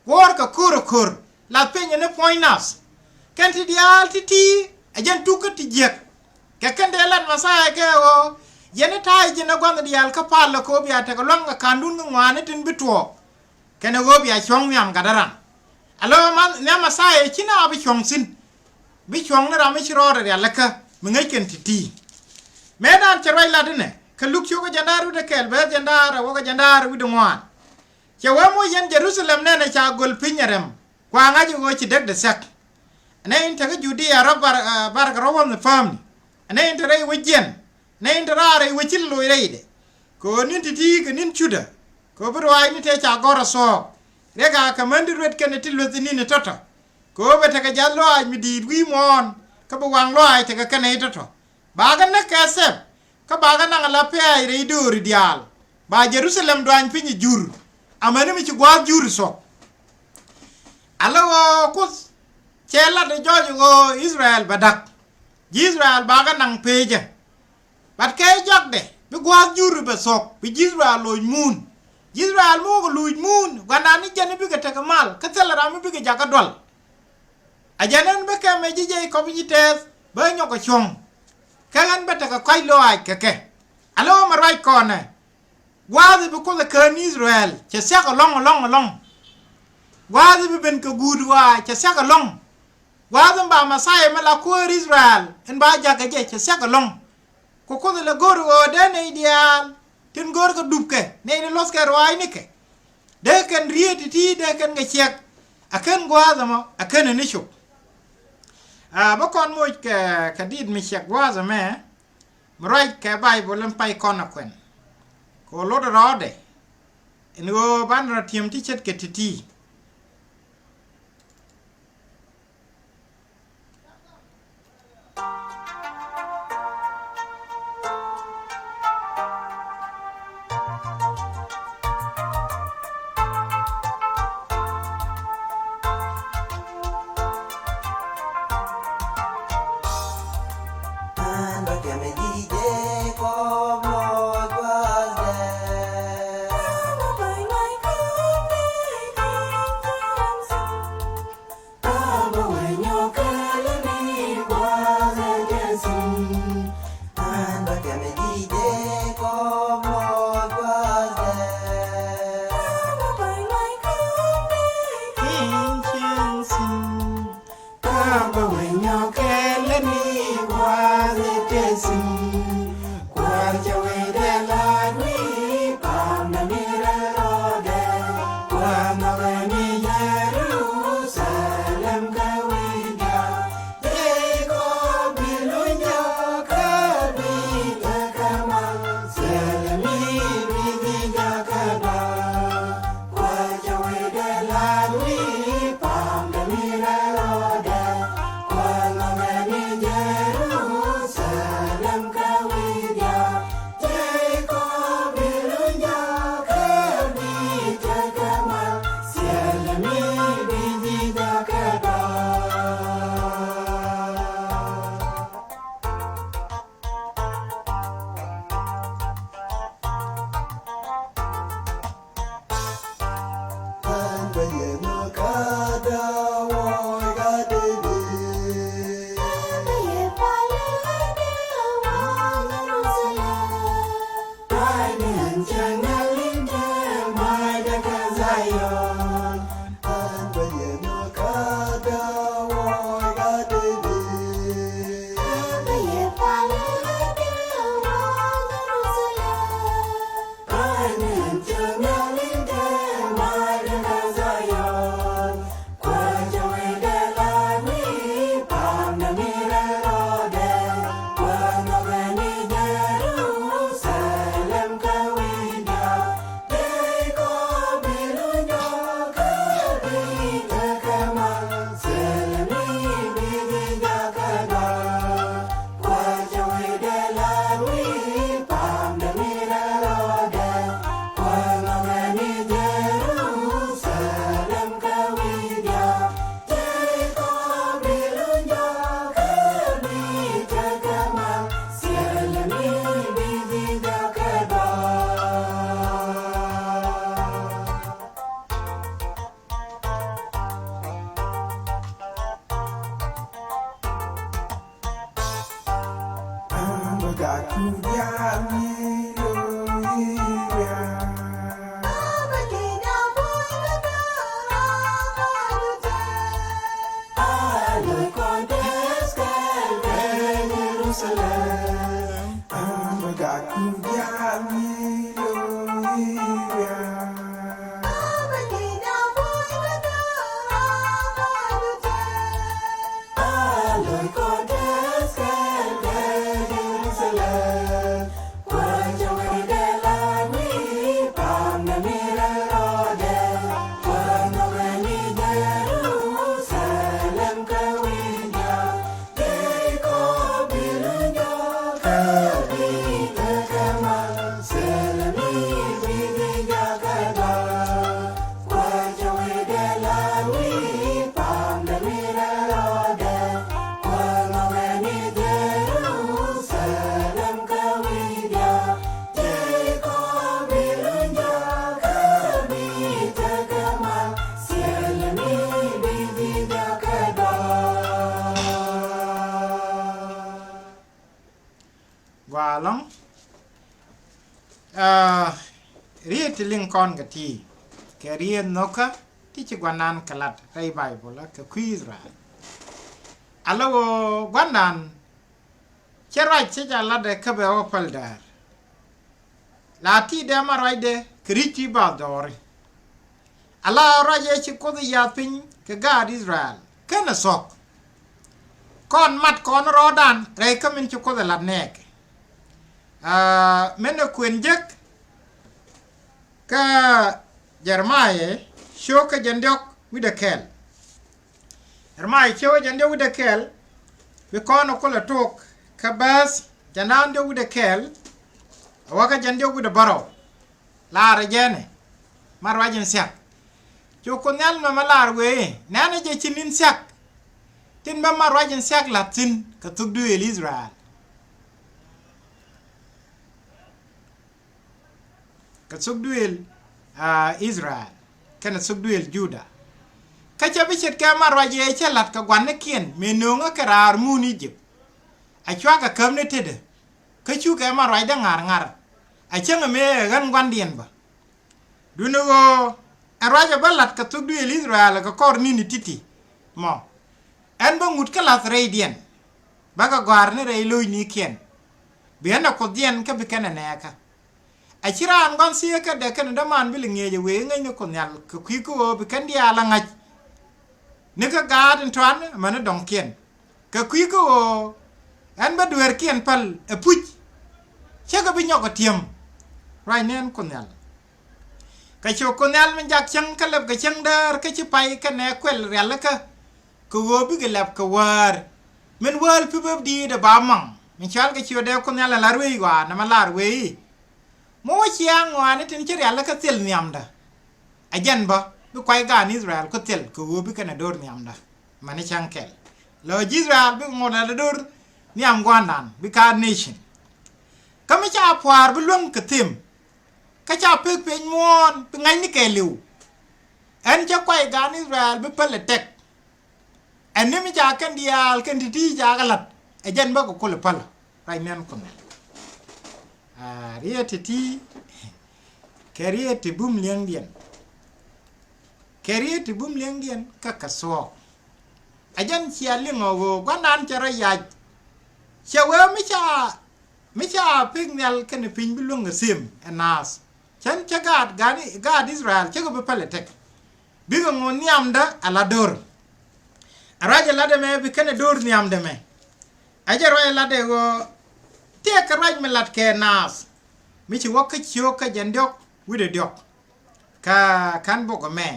Guɔ̱ɔ̱r kɛ ko̱r ɛ ko̱r lath piny ni puɔ̱ny nath. Kɛn ti diaal ti̱ti̱ ɛ jɛn tukä ti jiäk. Kɛ kɛn dee lat Mɛthia kɛ ɣöö yɛn i̱ ta̱a̱ ji̱n ɛ gua̱nh diaal kä pal ɛ kɛ ɣöö bia tekɛ lua̱ŋ kɛ ka̱ndun kɛ ŋuani tin bi tuɔɔk. Kɛnɛ ɣöö bia cuɔ̱ŋ nhiam gatdä ran. Alɔ nhiam Mɛthia ci na bi cuɔ̱ŋ thi̱n. Bi cuɔ̱ŋ ni ram mi ci rɔɔdɛ rialikä mi ŋäc kɛn ti̱ti̱. Mëë dan cɛ ruac lat inɛ kɛ Luk cio̱kä jɛn da̱a̱r wi̱cdɛ kɛl bɛɛth jɛn da̱a̱r ɛ wäkä jɛn da̱a̱r wi̱cdɛ ŋuan. Cɛ wee moc yɛn Jerusalem nɛnɛ ca göl piny ɛ rɛm. Kua ŋa̱c ɛ ɣöö ci däkdɛ thia̱k. Ɛnɛ in te kä Judia rɔ bar, bar kɛ rɔ wänh ɛ päämni. Ɛnɛ in te rɛy wec jiɛn. Nɛ in te raar rɛy wec ci loc rɛydɛ. Kɛ ɣöö ni̱n ti̱ti̱ kɛ ni̱n cutdä. Kɛ ɣöö bi ruaacni tëë ca gɔ̱r ɛ thuɔ̱ɔ̱k. Riɛk a kɛ män ti ruet kɛnɛ ti lueth ni̱n ɛ tɔ̱tɔ̱. Kɛ ɣöö bɛ tekɛ jath lɔaac mi di̱i̱t wi̱i̱ muɔ̱ɔ̱n. Kä bi waŋ lɔaac tekɛ kɛnɛ i̱ tɔ̱tɔ̱. Bakɛ näk kɛ thɛp. Kä bakɛ naŋ ala pɛ̈ɛ̈c rɛy dööri diaal. Ba Jerusalem duany piny ɛ jur. Amäni mi ci gua̱a̱th jur ɛ thuɔ̱k. Alä ɣöö Kuoth cɛ lat ɛ jɔɔc ɣöö Israel bɛ da̱k. Ji̱ Israel bakɛ naŋ pecä. Bat kɛ jɔakdɛ bi gua̱a̱th jur bɛ thuɔ̱k bi ji̱ Israel loc muun. Ji̱ Israel mi wä kɛ luc muun gua̱ndan ni jɛn i̱ bikɛ tekɛ mal kä thilɛ ram i̱ bikɛ jakä dual. A jɛn ɛn bä kɛmɛ ji̱ Jekɔb i̱ nyi tɛɛth bä nyɔk kɛ cuɔ̱ŋ. Kɛ ɣän bä tekɛ kɔ̱a̱c lɔaac kɛ kɛ. Alɛ ɣöö mɛ ruac kɔnɛ. Gua̱a̱th i̱ bi Kuoth ɛ kään Israel cɛ thia̱k ɛlɔ̱ŋ ɛlɔ̱ŋ ɛlɔ̱ŋ. Gua̱a̱th bi ben kɛ guut ɣɔaa cɛ thiak ɛlɔ̱ŋ. Gua̱a̱th in ba Mɛthia mi la kuäär Israel in ba jakä jɛ cɛ thiak ɛlɔ̱ŋ. Ku Kuoth lɛ go̱r ɣöö dee nɛy diaal tin go̱o̱rkɛ dupkɛ, nɛy ti luɔ̱thkɛ ruaacnikɛ, dee kɛn rieet ti̱ti̱, dee kɛn kɛ ciɛk. Ɛ kɛn gua̱a̱th ɛmɔ, ɛ kɛn ni cop. Aa, bä kɔn moc kɛ, kɛ diit mi ciɛk gua̱a̱th ɛmɛ, mi ruac kɛ Baibol in pay kɔn ɛ kuɛn. Kɛ ɣöö lot rɔɔdɛ in ɣöö banɛ rɔ ti̱em ti ce̱tkɛ ti̱ti̱. Gɔaa ɛlɔ̱ŋ. Aa, riet ti liŋ kɔn kɛ ti kɛ riet nhökä Ti ci gua̱nan kɛ lat rɛy Baibol kɛ kui̱ Israel. Ala ɣöö gua̱nan cɛ ruac cɛ ca lat ɛ kä bɛ wä päl däär. La ti dee ma ruacdɛ kɛ ri̱c ti bath dɔɔri. Ala ruac ɛ ci Kuoth yath piny kɛ gaat Israel kɛnɛ thuɔ̱k. Kɔn mat kɔn rɔɔdan rɛy kä min ci Kuoth ɛ lat nɛɛkɛ. Aa, min ɛ kuën jek kä Jeremiah cio̱k kä jɛn diɔ̱k wi̱cdɛ kɛl. Jeremiah cio̱k kä jɛn diɔ̱k wi̱cdɛ kɛl. Bi kɔn ɛ kulɛ tok kä bäth jɛn diɔ̱k wi̱cdɛ kɛl. A wä kä jɛn diɔ̱k wi̱cdɛ bärɔw. Laarɛ jɛnɛ ma ruac in thiak. Cu Kuoth Nhial mɛ ma laar wee nɛnɛ jɛ ci ni̱n thiak. Tin mɛ ma ruac in thiak la̱th thi̱n kɛ thuk duëël Israel. Kɛ thuk duëël, aa, Israel kɛnɛ thuk duëël Juda. Kä cɛ bi ce̱tkɛ ma ruac yɛ cɛ la̱t kɛ gua̱nikiɛn mëë nööŋä kɛ raar muun Ijip. A cuakɛ käp ni tetdä. Kä cukɛ ma ruacdä ŋa̱r ŋa̱r. A cäŋ mëë ɛ ɣän gua̱ndiɛn bä. Duundɛ ɣöö ɛ ruacɛ bä la̱t kɛ thuk duëël Israel kɛ kɔr ni̱ni ti̱ti̱ mɔ. Ɛn bä ŋut kä la̱th rɛydiɛn. Bäkɛ gɔ̱a̱r ni rɛy lo̱cnikiɛn. Bi ɛn ɛ Kuothdiɛn kä bi kɛn ɛ nɛɛkä. A ci raan gua̱n thieekädɛ kɛnɛ däman bi lɛ ŋi̱eec ɛ wëë ŋäcni Kuoth Nhial kɛ kui̱ kä ɣöö bi kɛn diaal a ŋa̱c. Ni kä gaat in tɔ̱a̱n amäni dɔ̱ŋkiɛn. Kɛ kui̱ kä ɣöö ɛn bä dueerkiɛn päl ɛ puc. Cä kɛ bi nyɔk ɛ ti̱em. Ruac nɛn Kuoth Nhial. Kɛ cu Kuoth Nhial min jak cäŋ kä lɛp kɛ cäŋ däär kä ci pay kɛnɛ kuɛl rialikä. Kɛ ɣöö bikɛ lɛp kɛ wäär. Min wäl pi bäp di̱i̱t ɛ ba maŋ. Min cɔal kɛ ciötdɛ Kuoth Nhial ɛ la ruëëc ɣɔaa nɛmɛ lar wëë i̱. Mi wä ciaŋ ŋɔaani tin ci rialikä thil nhiamdä. Ɛ jɛn bä bi kuay gaan Israel ku thil kɛ ɣöö bi kɛn ɛ do̱r nhiamdä. Mani cäŋ kɛl. Lɔ ji̱ Israel bikɛ ŋot ɛ do̱r nhiam gua̱ndan bi kaat nation. Kä mi ca pua̱a̱r bi luäŋ kɛ thim. Kä ca pek piny muɔ̱ɔ̱n bi ŋa̱cni kɛɛliw. Ɛn cä kuay gaan Israel bi päl ɛ tɛk. Ɛn ni mi ca kɛn diaal kɛn ti̱ti̱ ca kɛ la̱t ɛ jɛn bä kɛ kul ɛ päl. Ruac nɛn Kuoth Nhial. Aa, riet ti̱ti̱ kɛ riet ti bum li̱eŋdiɛn. Kɛ riet ti bum li̱eŋdiɛn kä kɛ thuɔɔk. Ɛ jɛn cia liŋ ɔ ɣöö gua̱ndan cɛ rɔ yac. Cɛ wee mi ca mi ca pek nhial kɛnɛ piny bi luäŋ ɛ thim ɛ naath. Cɛn cä gaat, gaat, gaat Israel cä kɛ bi päl ɛ tɛk. Bikɛ ŋot nhiamdä a la do̱r. A ruac ɛ lat ɛmɛ bi kɛn ɛ do̱r nhiamdä mɛ. A jɛ ruac ɛ lat ɛ ɣöö tëëkɛ ruac mi lat kɛ naath. Mi ci wä kä ciök kä jɛn diɔ̱k wi̱cdɛ diɔ̱k. Kä ka̱n bok ɛmɛ.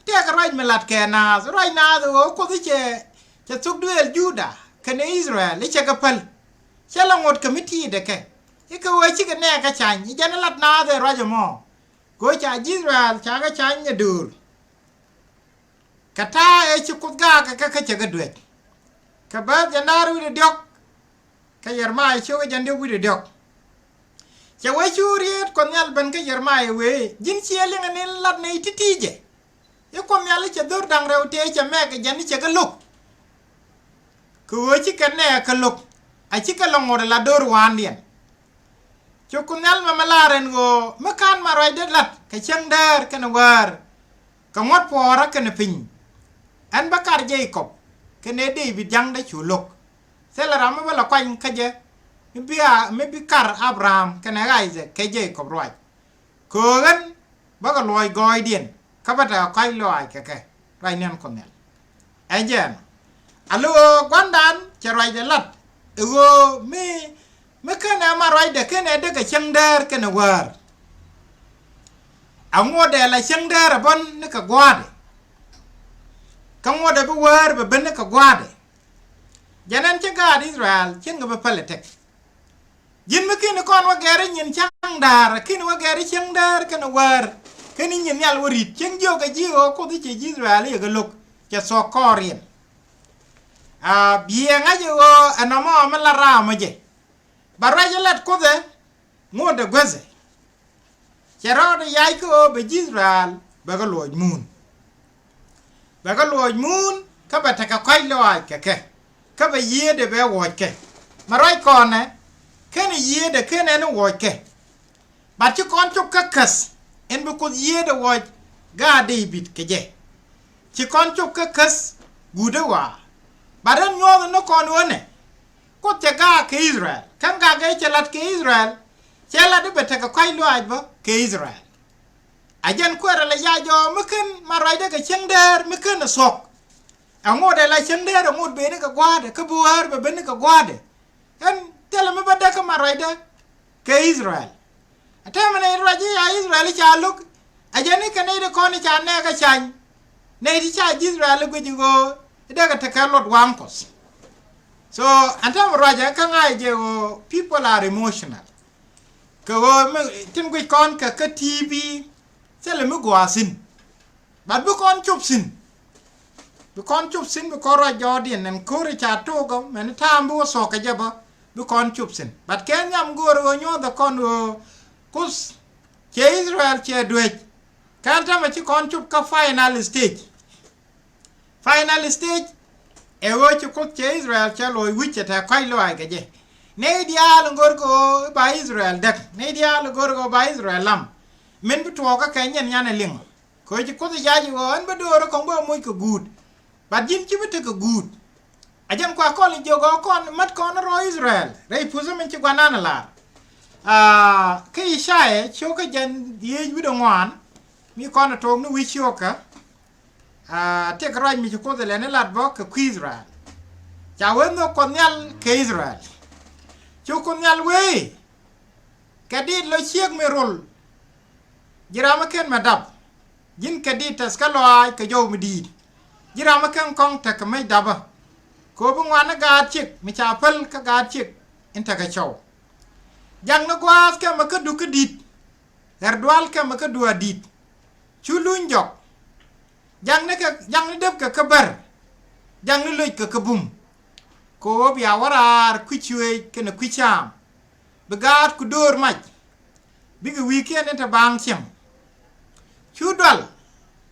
Tëëkɛ ruac mi lat kɛ naath, ruac naath ɛ ɣöö Kuoth i̱ cɛ, cɛ thuk duëël Juda kɛnɛ Israel i̱ cɛ kɛ päl. Cɛ la ŋot kɛ mi ti̱i̱dɛ kɛ i̱ kɛ ɣöö cikɛ nɛɛkɛ cany i̱ jɛn i̱ lat naath ɛ ruac ɛmɔ. Kɛ ɣöö ca ji̱ Israel ca kɛ cany ɛ döör. Kɛ ta̱a̱ ëë ci Kuoth gaakɛ kɛ kä cɛ kɛ duec. Kɛ bääth jɛn da̱a̱r wi̱cdɛ diɔ̱k. Kä Yeremia ciökɛ jɛn diɔ̱k wi̱cdɛ diɔ̱k. Cɛ wee cu riet Kuɔth Nhial ben kä Yeremia wee ji̱n ciɛ liŋɛ ni lat nɛy ti̱ti̱ jɛ. I̱ Kuɔth Nhial i̱ cɛ dho̱r da̱ŋ rɛw tëë cɛ mɛk ɛ jɛn i̱ cɛ kɛ lo̱k. Kɛ ɣöö ci kɛn nɛɛkɛ lo̱k a ci kɛ lɔ ŋot ɛ la do̱r wa̱a̱ndiɛn. Cu Kuoth Nhial mɛmɛ la̱r ɛn ɣöö mi ka̱n ma ruacdɛ la̱t kɛ cäŋ däär kɛnɛ wäär. Kɛ ŋuɔ̱t puɔ̱ɔ̱rä kɛnɛ piny. Ɛn bä kar Jekɔb kɛnɛ Dee-bid ja̱ŋdä cu lo̱k. Thilɛ ram mi bä la kuany kä jɛ mi bi a, mi bi kar Abraham kɛnɛ Isaac kɛ Jekɔb ruac. Kɛ ɣöö ɣän bä kɛ luɔ̱ɔ̱c gɔɔydiɛn kä bä tekɛ kɔ̱a̱c lɔaac kɛ kɛ. Ruac nɛn Kuɔth Nhial. Ɛ jɛn a lo̱o̱ gua̱ndan cɛ ruacdɛ lat ɛ ɣöö mi, mi kenɛ ma ruacdɛ kenɛ dee kɛ cäŋ däär kɛnɛ wäär. A ŋuɔ̱tdɛ la cäŋ däär ɛ bä ni kɛ gua̱a̱dɛ. Kä ŋuɔ̱tdɛ bi wäär bɛ ben ni kɛ gua̱a̱dɛ. Jɛn ɛn cä gaat Israel cieŋkɛ bä päl ɛ tɛk. Ji̱n mi ki̱ni kɔn wä gɛr i̱ nyin cäŋ da̱a̱r ki̱ni wä gɛr i̱ cäŋ däär kɛnɛ wäär. Kä ni nyin nhial wä ri̱t cieŋ jiök ɛ ji̱ ɣöö Kuoth i̱ cɛ ji̱ Israel i̱ yɛ kɛ lo̱k cɛ thuɔ̱k kɔɔriɛn. A biɛ ŋa̱c i̱ ɣöö ɛnɔmɔ mi la raamä jɛ. Ba ruac i̱ lat Kuoth ɛ ŋot ɛ guäthɛ. Cɛ rɔɔdɛ yac kä ɣöö bɛ ji̱ Israel bɛ kɛ luɔc muun. Bɛ kɛ luɔc muun kä bɛ tekɛ kɔ̱a̱c lɔaac kɛ kɛ. Kä bɛ yiëëdɛ bɛ wuɔc kɛ. Mɛ ruac kɔnɛ kenɛ yiëëdɛ kenɛ ni wuɔc kɛ. Bat ci kɔn cop kä käth in bi Kuoth yiëëdɛ wuɔc Gaat Dee-bid kɛ jɛ. Ci kɔn cop kä käth guut ɛ waa. Bat ɣän nyuɔ̱th ni kɔn ɣöö nɛ Kuoth cɛ gaak kɛ Israel. Kä gak ɛ cɛ la̱t kɛ Israel, cɛ la̱t i̱ bɛ tekɛ kɔ̱a̱c lɔaac bä kɛ Israel. A jɛn kuɛɛrɛ la yac ɔ mi ken ma ruacdɛ kɛ cieŋ däär mi ken ɛ thuɔ̱k. Ɛŋot ɛ la cieŋ däär, ɛŋot beni kɛ gua̱a̱dɛ, kä bi wäär bɛ beni kɛ gua̱a̱dɛ. Ɛn thilɛ mi bä däk kä ma ruacdɛ kɛ Israel. A täämɛ nɛy ruac i̱ ca Israel i̱ ca lo̱k. A jɛn i̱ kɛ nɛy ti kɔn i̱ ca nɛɛk kä cany. Nɛy ti ca ji̱ Israel i̱ guic i̱ ɣöö i̱ dee kɛ tekɛ luɔt waŋ Kuɔth. So ɛn täämɛ ruac ɛ kä ŋa̱c jɛ ɣöö people are emotional. Kɛ ɣöö mi tin guic kɔn kɛ kä T V thilɛ mi gua̱a̱ thi̱n. But bi kɔn cop thi̱n. Bi kɔn cop thi̱n, bi kɔn ruac jɔɔdiɛn ɛn ko̱ri ca took ɔ mɛn ta̱a̱m bi wä thuɔ̱k kɛ jɛ bä, bi kɔn cop thi̱n. But kɛ nhiam go̱o̱r ɣöö nyuɔ̱thɛ kɔn ɣöö Kuoth cɛ Israel cɛ duec. Kɛn täämɛ ci kɔn cop kä final stage. Final stage ɛ ɣöö ci Kuoth cɛ Israel cɛ lo̱c wi̱c cɛ te kɔ̱a̱c lɔaac kɛ jɛ. Nɛy diaal in go̱o̱r kɛ ɣöö ba Israel däk. Nɛy diaal in go̱o̱r kɛ ɣöö ba Israel lam. Min bi tuɔɔk kä kɛ nyin nyan ɛ liŋ. Kɛ ɣöö ci Kuoth i̱ ja̱c i̱ ɣöö ɣän bä do̱r ɛ kɔŋ bä moc kɛ guut. But ji̱n ci bi tekɛ guut. A jɛn kua kɔl in jiök ɣöö kɔn mät kɔn rɔ Israel rɛy puthä min ci gua̱nan ɛ la̱r. Aa, kä Icaya cio̱kä jɛn dhieec wi̱cdɛ ŋuan mi kɔn ɛ to̱o̱k ni wi̱c cio̱kä. Aa, tiek ruac mi ci Kuoth ɛ lɛni lat bä kɛ kui̱ Israel. Ca wee nhök Kuɔth Nhial kɛ Israel. Cu Kuoth Nhial wee kɛ dit lɔ ciek mi rol. Ji̱ ram mi ken mɛ dap. Ji̱n kɛ dit tɛth kä lɔaac kɛ jɔw mi di̱i̱t. Ji̱ ram mi ken kɔŋ tekɛ mec dapä. Kɛ ɣöö bi ŋuan ni gaat ciek mi ca päl kä gaat ciek in tekɛ cɔw. Jak ni gua̱a̱th kɛmɛ kä duk kä di̱t. Ɣɛr dual kɛmɛ kä duaar di̱t. Cu luny jɔk. Jak ni kɛ, jak ni dep kɛ kä bär. Jak ni loc kɛ kä bum. Kɛ ɣöö bia wä raar kui̱ cuëëc kɛnɛ kui̱ caam. Bi gaatku döör mac. Bikɛ wi̱i̱kiɛn in te baaŋ cieŋ. Cu dual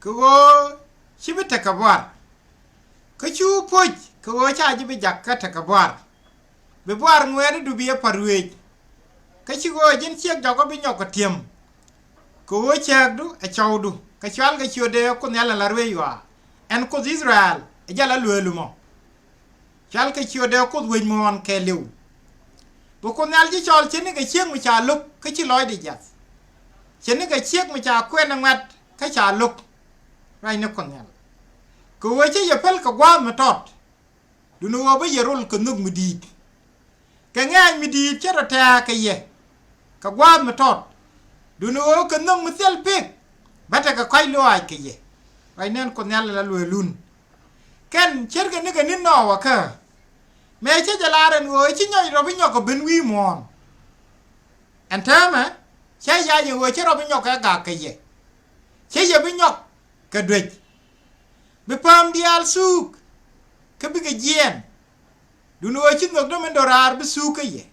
kɛ ɣöö ci bi tekɛ buar. Kä cu poc kɛ ɣöö ca ji̱ bi jak kä tekɛ buar. Bi buar ŋuɛɛnidu bi ɛ pa̱r ruëëc. Kä ci ɣöö ji̱n ciek jɔkä bi nyɔk kɛ ti̱em. Kɛ ɣöö cääkdu ɛ cɔwdu kɛ cual kɛ ciötdɛ Kuoth Nhial ɛ la ruëëc ɣɔaa. Ɛn Kuoth Israel ɛ jɛ la lueelu mɔ. Cual kɛ ciötdɛ Kuoth wec muɔ̱ɔ̱n kɛɛliw. Bi Kuoth Nhial ji̱ cɔl ce̱tnikɛ ciek mi ca lo̱k kä ci lɔcdɛ jiath. Ce̱tnikɛ ciek mi ca kuɛn ɛ ŋuɛ̈t kä ca lo̱k. Ruacni Kuoth Nhial. Kɛ ɣöö cä yɛ päl kɛ gua̱a̱th mi tɔt. Duundɛ ɣöö bä yɛ rol kɛ nhök mi di̱i̱t. Kɛ ŋɛ̈ny mi di̱i̱t cä rɔ tɛ̈ɛ̈ kɛ yɛ. Kɛ gua̱a̱th mi tɔt. Duundɛ ɣöö kɛ nhök mi thil pek. Bä tekɛ kɔ̱a̱c lɔaac kɛ yɛ. Ruacni ɛn Kuoth Nhial ɛ la lueelun. Kɛn ce̱tkɛ nikɛ ni̱n Nɔwä kä. Mëë cä jɛ lar ɛn ɣöö ci nyɔc rɔ bi nyɔk kɛ ben wi̱i̱ muɔ̱ɔ̱n. Ɛn täämɛ cä yac ɛn ɣöö cä rɔ bi nyɔk kɛ gak kɛ yɛ. Cä yɛ bi nyɔk kɛ duec. Bi pääm diaal thuuk kä bikɛ jiɛɛn. Duundɛ ɣöö ci nhökdä min do̱raar bi thuuk kä yɛ.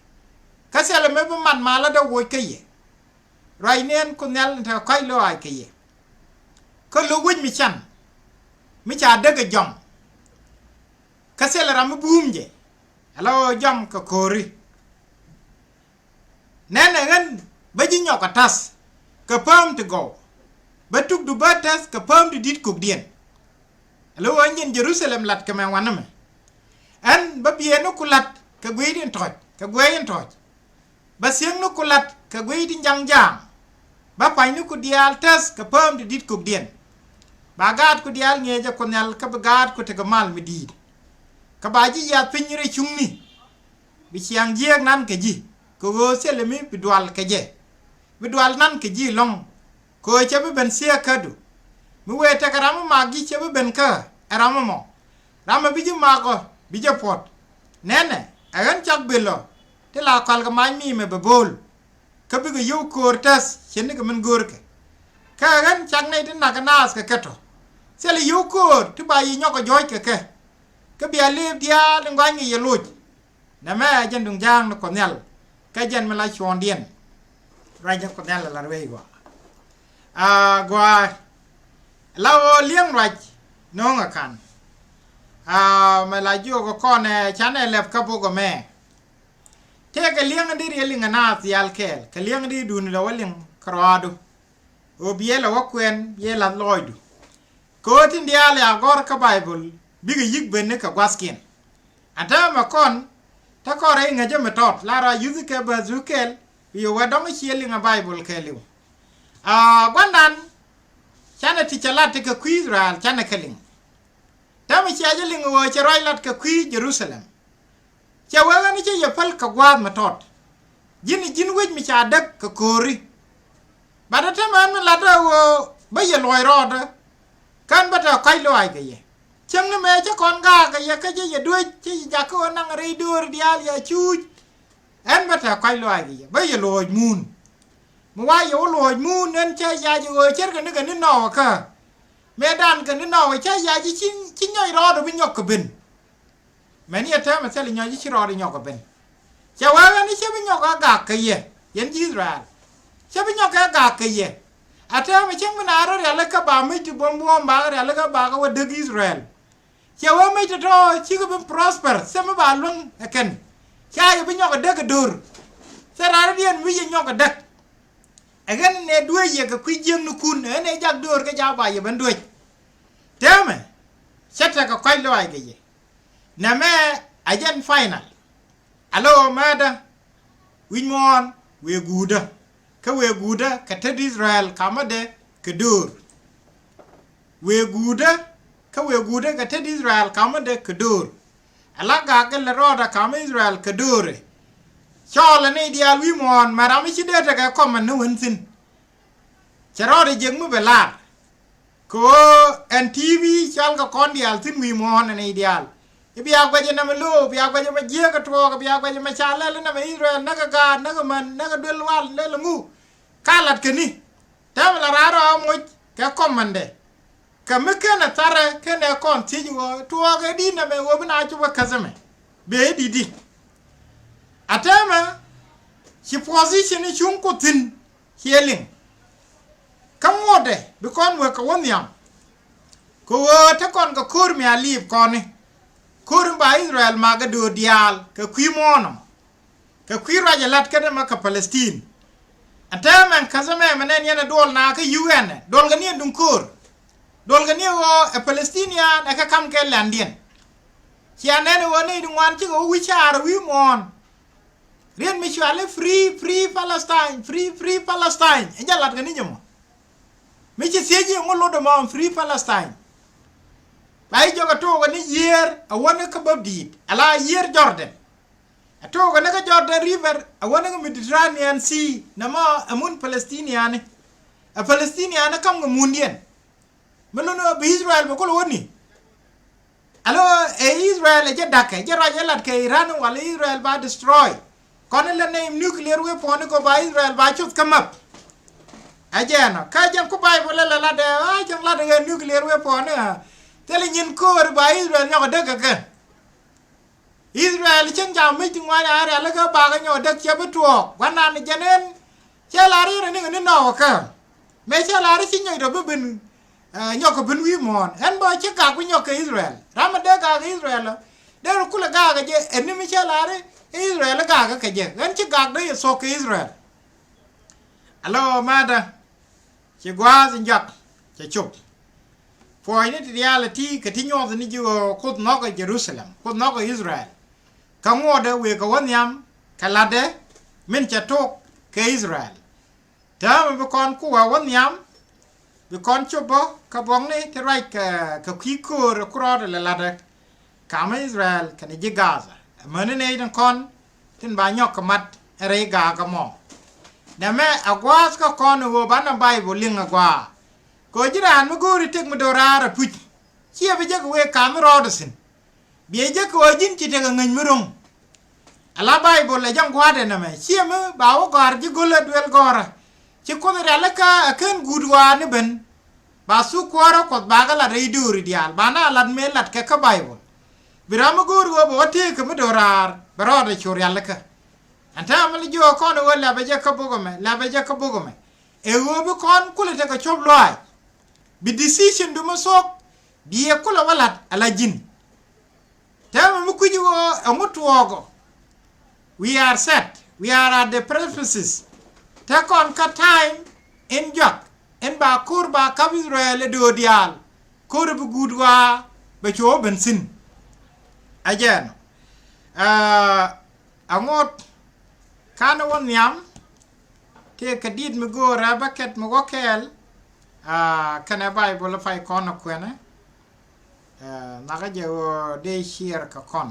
Kä thilɛ mi bi mat malä dee woc kä yɛ. Ruacni ɛn Kuoth Nhial in tekɛ kɔ̱a̱c lɔaac kɛ yɛ. Kä lo̱k wec mi can mi ca däk ɛ jɔm. Kä thilɛ ram mi buum jɛ. Ala ɣöö jɔm kɛ ko̱ri. Nɛnɛ ɣän bä ji̱ nyɔk kɛ ta̱th kɛ pääm ti gɔw. Bä tukdu bä ta̱th kɛ pääm ti di̱t kökdiɛn. Ala ɣöö nyin Jerusalem lat kɛ mɛ wanɛ mɛ. Ɛn bä biɛɛni ku la̱t kɛ guiy tin tɔ̱ɔ̱c kɛ guiy tin tɔ̱ɔ̱c. Bä thiekni ku la̱t kɛ guiy tin ja̱ŋ ja̱a̱ŋ. Bä pa̱nyni ku diaal täth kɛ pääm ti di̱t kökdiɛn. Ba gaat ku diaal ŋi̱eecɛ Kuoth Nhial kä bi gaat ku tekɛ mal mi di̱i̱t. Kä ba ji̱ yiath piny rɛy cuŋni. Bi ciaŋ jiääk nan kɛ ji̱ kɛ ɣöö thilɛ mi bi dual kɛ jɛ. Bi dual nan kɛ ji̱ ɛlɔ̱ŋ kɛ ɣöö cɛ bi ben thieekädu. Mi wëë tekɛ ram mi mak ji̱ cɛ bi ben kä ɛ ram ɛmɔ. Ram ɛ bi ji̱ mak ɔ bi jɛ puɔ̱t. Nɛnɛ ɛ ɣän cak bël ɔ ti la kɔal kɛ mac mi mɛ bɛ bo̱o̱l. Kä bikɛ yio̱w köör täth ce̱tnikɛ min görkɛ. Kä ɛ ɣän cak nɛy ti nak kɛ naath kɛ kɛ tɔ̱. Thilɛ yio̱w köör ti ba yi nyɔk kɛ jɔ̱ɔ̱c kɛ kɛ. Kä bia lëëp diaal in gɔany kɛ yɛ loc. Nɛmɛ ɛ jɛn duŋ ja̱a̱ŋ ni Kuɔth Nhial. Kä jɛn mi la cuɔ̱ɔ̱ŋdiɛn. Ruac ni Kuɔth Nhial ɛ la ruëëc gɔaa. Aa, gɔaa. La ɣöö li̱eŋ ruac no̱o̱ŋ ɛ ka̱n. Aa, mɛ la jiök ɛ kɔn ɛ canɛ lɛp kä bok ɛmɛ. Tëëkɛ li̱eŋ in di riel liŋ ɛ naath dhiaal kɛɛl kɛ li̱eŋ in di duundɛ wä liŋ kärɔaadu. Ɣöö biɛ lɛ wä kuɛn biɛ lath lɔɔcdu. Kɛ ɣöö tin diaal ya gɔ̱r kä Baiböl bikɛ yi̱k ben ni kɛ gua̱thkiɛn. Ɛ täämɛ kɔn te kɔn rɛy ŋäcä mi tɔt la rɔ yuthi kɛ bäth ru kɛl. Wi̱i̱ wä dɔ̱ŋ ciɛ liŋ ɛ Baiböl kɛɛliw. Aa, gua̱ndan canɛ ti cɛ lat ti kɛ kui̱ Israel canɛ kɛ liŋ. Täämɛ cia jɛ liŋ ɣöö cɛ ruac lat kɛ kui̱ Jerusalem. Cɛ wee ɣän i̱ cä yɛ päl kɛ gua̱a̱th mi tɔt. Ji̱n i̱ ji̱n wec mi ca däk kɛ ko̱o̱ri. Bat ɛ täämɛ ɣän mi latdä ɣöö bä yɛ luɔ̱c rɔɔdä. Kän bä te kɔ̱a̱c lɔaac kɛ yɛ. Cäŋ ni mëë cä kɔn gaak kɛ yɛ kä cä yɛ duec cä yɛ jakä ɣöö naŋ rɛy döör diaal yɛ cuuc. Ɣän bä te kɔ̱a̱c lɔaac kɛ yɛ bä yɛ luɔ̱c muun. Mi wa yɛ wä luɔ̱c muun ɣän cä yac ɣöö cärkɛ ni kɛ ni nɔɔkä. Mëë dan kɛ ni nɔɔkä cä yac ci, ci nyɔc rɔɔdä bi nyɔk kɛ ben. Mɛn yɛ täämɛ thil nyɔc ci rɔɔd inyɔk ɛ ben. Cɛ wee ɣän i̱ cä bi nyɔk ɛ gak kɛ yɛ yɛn ji̱ Israel. Cä bi nyɔk ɛ gak kɛ yɛ. A täämɛ cäŋ bi na rɔ rialikä ba mec ti buɔ̱m buɔ̱ɔ̱m ba kɛ rialikä ba kɛ wä däk Israel. Cɛ wee mec ti tɔ̱ cikɛ bi prosper thil mi ba luäŋ ɛ kɛn. Ca yɛ bi nyɔk ɛ däk ɛ do̱r. Thil raan diɛn mi yɛ nyɔk ɛ däk. Ɛ ɣän nɛ duec yɛ kɛ kui̱ jiäknikun ɛ ɣän ɛ jak do̱r kɛ ca ba yɛ ben duec. Täämɛ cä tekɛ kɔ̱a̱c lɔaac kɛ yɛ. Nɛmɛ a jɛn final. Alo määtdä wi̱c muɔ̱ɔ̱n wëë guutdä kä wëë guutdä kɛ tet Israel kamädɛ kɛ döör. Wëë guutdä kä wëë guutdä kɛ tet Israel kamädɛ kɛ döör. Ala gak gɛ lɛ rɔɔdä kamä Israel kɛ döörɛ. Cɔɔlɛ nɛy diaal wi̱i̱ muɔ̱ɔ̱n mɛ ram mi ci dee tekɛ kɔmɛn ni wen thi̱n. Cɛ rɔɔdɛ jek mi bɛ lar. Kɛ ɣöö ɛn T V cɔal kɛ kɔn diaal thi̱n wi̱i̱ muɔ̱ɔ̱n ɛ nɛy diaal. I̱ bia guɛcɛ nɛmɛ lo̱o̱, bia guɛcɛ mɛ jiääk kɛ tuɔɔk, bia guɛcɛ mɛ ca lɛl inɛmɛ Israel näkɛ gaat, näkɛ män, näkɛ duel wal, lɛl ɛŋu. Ka lat kɛ ni. Täämɛ la raar rɔ a moc kɛ kɔmɛndɛ. Kɛ mi kenɛ tharɛ kenɛ kɔn thiec ɣöö tuɔɔk ɛ di̱t nɛmɛ ɣöö bi na cop kɛ käth ɛmɛ. Bee i̱ di̱t i̱. A täämɛ ci position i̱ cuŋ ku thi̱n. Ciɛ liŋ. Kä ŋuɔ̱tdɛ bi kɔn wek kɛ wä nhiam. Kɛ ɣöö te kɔn kɛ ko̱r mi a liip kɔni. Ko̱r in ba Israel makä do̱r diaal kɛ kui̱ muɔ̱ɔ̱n ɔmɔ. Kɛ kui̱ ruac ɛ la̱t kädɛ mɛ kɛ Palestine. Ɛ täämɛ ɛn käth ɛmɛ mɛ nɛn yɛn ɛ duɔl na kä U N ɛ duɔl kɛ ni ɛ duŋ ko̱r. Duɔl kɛ ni ɛ ɣöö ɛ Palestinian ɛ kɛ ka̱m kɛ lɛndiɛn. Cia nɛn ɛ ɣöö nɛy ti ŋuan cikɛ wä wi̱c caar ɛ wi̱i̱ muɔ̱ɔ̱n. Riet mi cuali free, free Palestine, free, free Palestine. Ɛ jɛ lat kɛ ni jɛ mɔ. Mi ci thiec i̱ ŋu lot ɛmɔ free Palestine. Ba i̱ jɔk ɛ took ɛ ni yiër ɛ wäni kä bäp di̱i̱t ala yiër Jordan. Ɛ took ɛ ni kä Jordan River ɛ wäni kä Mediterranean Sea nɛmɔ ɛ mun Palestiniani. Ɛ Palestiniani ka̱m kɛ mundiɛn. Mi luni bi Israel bi kulɛ wäni. Alo ɛ Israel ɛ jɛ da̱kɛ jɛ ruac ɛ lat kɛ Iran wala Israel ba destroy. Kɔn ilɛ nɛ nuclear weapon ikɔ ba Israel ba cuth kä map. Ɛ jɛ ɛnɔ kä jɛn ku Bible ilɛ lat ɛ a jɛn lat ɛ nuclear weapon ɛ. Thilɛ nyin ko̱o̱ri ba Israel nyɔk ɛ däk kɛ kɛ. Israel cieŋ ca mi̱c ti ŋuany a rialikä bakä nyɔk däk cɛ bi tuɔɔk gua̱nan jɛn ɛn. Cɛ la riɛn ni ŋä ni nɔɔk kä mëë cɛ la ri ci nyɔk tɔ bi bin. Nyɔk kä bin wi̱i̱ muɔ̱ɔ̱n ɛn bä ci gak bi nyɔk kɛ Israel ram mi dee gak Israel. Dee ri kulɛ gak kɛ jɛ ɛn ni mi cɛ la ri Israel gak kɛ jɛ ɛn ci gak dee yɛ thuɔ̱k kɛ Israel. Alo mada. Ci gua̱a̱th in jɔak cɛ cop. Puɔ̱nyni ti diaal ɛ ti kɛ ti nyuɔth ni ji̱ ɣöö Kuoth nhɔkɛ Jerusalem, Kuoth nhɔkɛ Israel. Kä ŋuɔ̱tdɛ wëë kɛ wä nhiam kɛ la̱tdɛ min cɛ tok kɛ Israel. Täämɛ bi kɔn ku wä wä nhiam bi kɔn cop bä kä buɔ̱kni ti ruac kɛ kui̱ köör ɛ ku rɔɔdɛ lɛ la̱tdɛ. Kamä Israel kɛnɛ ji̱ Gaza. Amäni nɛy tin kɔn tin ba nyɔk kɛ mat ɛ rɛy gaak ɛmɔ. Nɛmɛ a gua̱a̱th kä kɔn ɛ ɣöö banɛ Baibol liŋ a gua̱a̱. Kɛ ɣöö ji̱ raan mi go̱o̱ri tëk mi do̱raar a puc. Ciɛ bi jek wëë ka̱m rɔɔdɛ thi̱n. Biɛ jek kɛ ɣöö ji̱n ci tekɛ ŋäc mi ro̱ŋ. Ala Baibol ɛ jɛn gua̱a̱tdɛ nɛmɛ ciɛ mi ba wä gɔ̱a̱r ji̱ go̱l ɛ duel gɔ̱rä. Ci Kuoth rialikä ɛ ken guut ɣɔaa ni ben. Ba thuk kuäärä Kuɔth bakɛ lat rɛy dööri diaal banɛ a lat mëë lat kɛ kä Baibol. Bi ram mi go̱o̱r ɣöö bɛ wä tëëk kɛ mi do̱raar bɛ rɔɔdɛ cu rialikä. Ɛn täämɛ li jiɔk kɔn ɛ ɣöö lɛpɛ jɛ kä bok ɛmɛ lɛpɛ jɛ kä bok ɛmɛ. Ɛ ɣöö bi kɔn kulɛ tekɛ cop lɔaac. Bi decision du mi thuɔ̱k bi yɛ kulɛ wä la̱t ala ji̱n. Täämɛ mi kui̱c ɣöö ɛŋu tuɔɔkɔ. We are set. We are at the precipices. Te kɔn kä time in jɔak. Ɛn ba ko̱r ba kap Israel ɛ do̱o̱ diaal. Ko̱r ɛ bi guut waa bɛ cuɔ ben thi̱n. Ɛ jɛn ɛ aŋot. Kanɛ wä nhiam tëë kɛ di̱t mi go̱o̱rɛ bä kɛt mi wä kɛɛl. Aa, kɛnɛ Baibol pay kɔn ɛ kuɛnɛ. Aa, nhakɛ jɛ ɣöö dee ciɛɛr kɛ kɔn.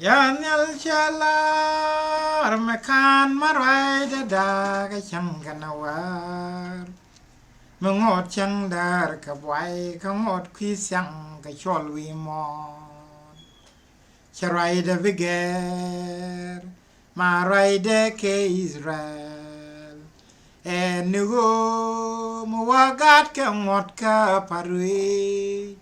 Ya nhial cɛ lar mɛ kan ma ruacdä da̱a̱k ɛ cäŋ kɛnɛ wäär. Mi ŋot cäŋ däär kɛ buay kä ŋot kui̱ thiaŋ kɛ cuɔl wi̱i̱ muɔ̱ɔ̱n. Cɛ ruacdä bi gɛr ma ruacdɛ kɛ Israel. Ɛn ni ɣöö mi wä gat kɛ ŋuɔ̱t kä pa̱t ruëëc.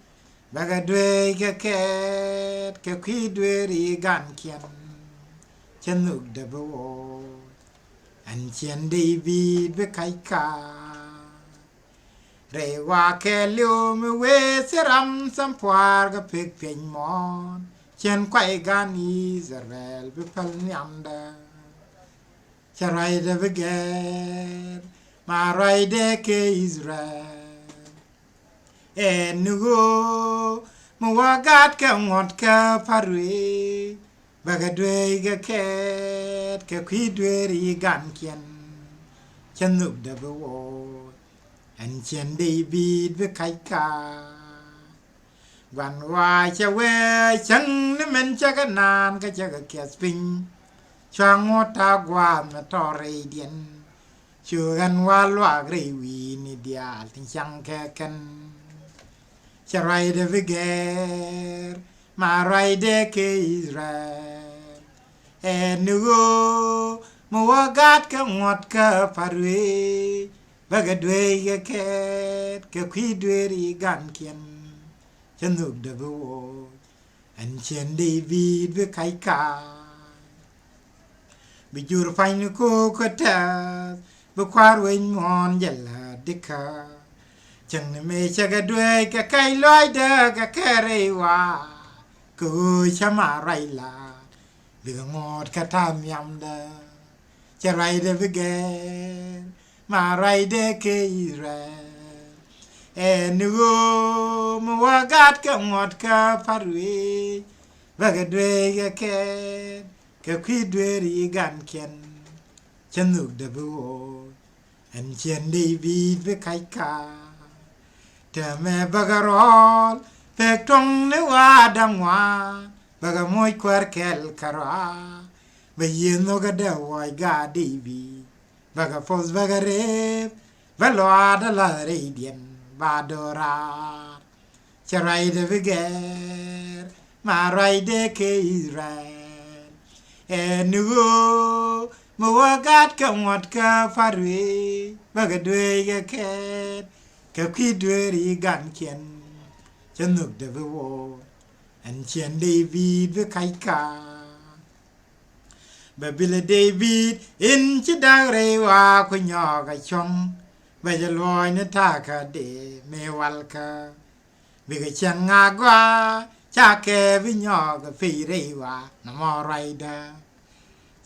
Bɛ kɛ dueec kɛ kɛɛt kɛ kui̱ dueeri gankiɛn. Cɛ nhukdä bi woc ɛn ciɛn Dee-bid bi kac ka. Rɛy wa kɛɛliw mi wee thil ram thäm pua̱a̱r kɛ pek piɛny muɔ̱ɔ̱n. Cɛn kuay gan Israel bi päl nhiamdä. Cɛ ruacdä bi gɛr ma ruacdɛ kɛ Israel. Ɛn ni ɣöö mi wä gat kɛ ŋuɔ̱t kä pa̱t ruëëc. Bɛ kɛ dueec kɛ kɛɛt kɛ kui̱ dueeri gankiɛn. Cɛ nhukdä bi woc ɛn ciɛn Dee-bid bi kac ka. Gua̱n wa cɛ wee cäŋ ni mɛn cɛ kɛ naan kä cɛ kɛ kiɛth piny. Cua ŋuɔ̱t ta̱a̱ gua̱a̱th mɛ tɔɔr rɛydiɛn. Cu ɣän wa luaak rɛy wi̱i̱ni diaal tin caŋ kɛ kɛn. Cɛ ruacdä bi gɛr ma ruacdɛ kɛ Israel. Ɛn ni ɣöö mi wä gat kɛ ŋuɔ̱t kä pa̱t ruëëc. Bä kɛ dueec kɛ kɛɛt kɛ kui̱ dueeri gankiɛn. Cɛ nhukdä bi woc ɛn ciɛn Dee-bid bi kac ka. Bi jur pa̱ny ni ko̱o̱k kä tɛth bi kua̱r wec muɔ̱ɔ̱n jɛ la̱t dikä. Cäŋ ni mëë cɛ kɛ dueec kɛ kɛc lɔaacdä kɛ kɛɛt rɛy wa. Kɛ ɣöö cä ma ruac la̱t bikɛ ŋo̱o̱t kä ta̱a̱ nhiamdä. Cɛ ruacdä bi gɛr ma ruacdɛ kɛ Israel. Ɛn ni ɣöö mi wä gat kɛ ŋuɔ̱t kä pa̱t ruëëc. Bä kɛ dueec kɛ kɛɛt kɛ kui̱ dueeri gankiɛn. Cɛ nhukdä bi woc ɛn ciɛn Dee-bid bi kac ka. Täämɛ bä kɛ rɔɔl pek tuɔ̱ŋ ni wa da̱ŋ ŋuan. Bä kɛ moc kuäär kɛl kärɔa. Bä yiëë nhökä dee wuɔc gaat Dee-bid. Bä kɛ poth bä kɛ reep bä lɔaat ala rɛydiɛn ba do̱raar. Cɛ ruacdä bi gɛr ma ruacdɛ kɛ Israel. Ɛn ni ɣöö mi wä gat kɛ ŋuɔ̱t kä pa̱t ruëëc. Bä kɛ dueec kɛ kɛɛt kɛ kui̱ dueeri gankiɛn. Cɛ nhukdä bi woc ɛn ciɛn Dee-bid bi kac ka. Bɛ bilɛ Dee-bid in ci da̱k rɛy wa ku nyɔɔk a cuɔ̱ŋ. Bɛ jɛ luɔ̱ɔ̱c ni ta̱a̱ kä dee mëë walkä. Bikɛ cäŋ a gɔaa ca kɛ bi nyɔɔk a pec rɛy wa na mɔ ruacdä.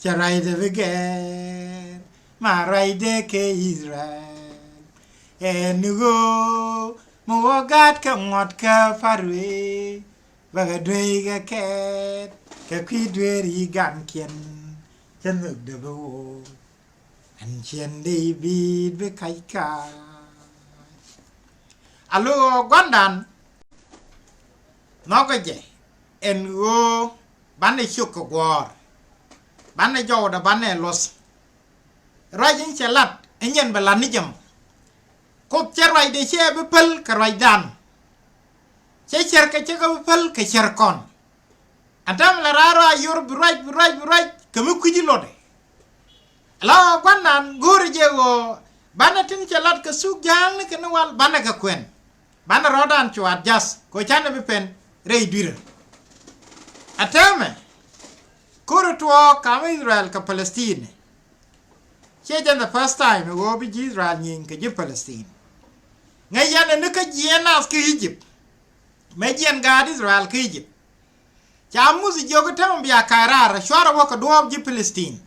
Cɛ ruacdä bi gɛr ma ruacdɛ kɛ Israel. Ɛn ni ɣöö mi wä gat kɛ ŋuɔ̱t kä pa̱t ruëëc. Bä kɛ dueec kɛ kɛɛt kɛ kui̱ dueeri gankiɛn. Cɛ nhökdä bi woc ɛn ciɛn Dee-bid bi kac ka. A lo̱k ɣöö gua̱ndan nhɔkɛ jɛ ɛn ɣöö banɛ ciök kɛ guɔ̱ɔ̱r. Banɛ jɔwdɛ banɛ luɔ̱th. Ruac in cɛ lat in yɛn bɛ lat ni jɛ mɔ. Kuoth cɛ ruacdɛ cɛ bi päl kɛ ruacdan. Cɛ cär kɛ cɛ kɛ bi päl kɛ cär kɔn. Ɛn täämɛ la raar rɔ a yor bi ruac bi ruac bi ruac kɛ mi kui̱ci lotdɛ. Ala ɣöö gua̱ndan go̱o̱rɛ jɛ ɣöö banɛ tin cɛ lat kɛ thuk ja̱a̱ŋni kɛ ni wal banɛ kɛ kuɛn. Banɛ rɔ̱dan cu adjust kɛ ɣöö canɛ bi pɛn rɛy dui̱rä. Ɛ täämɛ ko̱ri tuɔɔk ka̱m Israel kɛ Palestine. Ciɛ jɛn the first time ɛ ɣöö bi ji̱ Israel nyieny kɛ ji̱ Palestine. Ŋäc yɛn ɛ ni kä jiɛɛn naath kä Egypt. Mëë jiɛn gaat Israel kä Egypt, ca Muthɛ jiök i̱ täämɛ bia ka̱c raar, cuarɛ wä kɛ duɔ̱ɔ̱p ji̱ Palestine.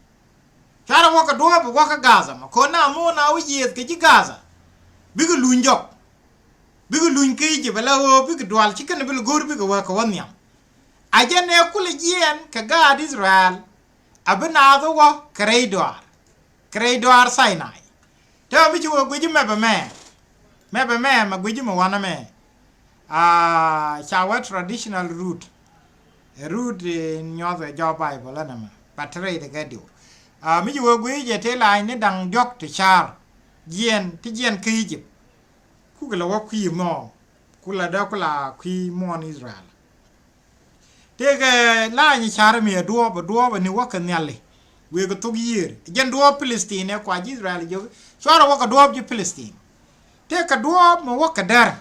Cuarɛ wä kɛ duɔ̱ɔ̱p wä kä Gaza mɔ, kɔn na mo̱o̱n a wä yiëëth kɛ ji̱ Gaza. Bikɛ luny jɔk. Bikɛ luny kä Egypt ala ɣöö bikɛ dual ci kɛn bi lɛ go̱r bikɛ wä kɛ wä nhiam. A jɛn ɛ kulɛ jiɛɛn kɛ gaat Israel. A bi naath wä kɛ rɛy dɔaar, kɛ rɛy dɔaar Sinai. Täämɛ mi ci wä guic mɛpɛ mɛ, mɛpɛ mɛ mɛ guic mɛ wanɛ mɛ. Aa, ca wä traditional root, root in nyuɔth ɛ jɔk Bible ɛnɛ mɛ, but te rɛy tekɛ diw. Aa, mi ci wä guic jɛ te la̱a̱c ni da̱ŋ diɔ̱k ti ca̱r jiɛɛn, ti jiɛɛn kä Egypt. Kukɛ lɛ wä kui̱ mɔ, ku la dee ku la kui̱ muɔ̱ɔ̱n Israel. Tëëkɛ la̱a̱ny ca̱r mi ɛ duɔ̱ɔ̱p, ɛ duɔ̱ɔ̱p ɛ ni wä kɛ nhiali. Wëë kɛ thok yiëër. Jɛn duɔ̱ɔ̱p Palestine ɛ kua ji̱ Israel jiök. Cuarɛ wä kɛ duɔ̱ɔ̱p ji̱ Palestine. Tëëkɛ duɔ̱ɔ̱p mi wä kɛ dɛr.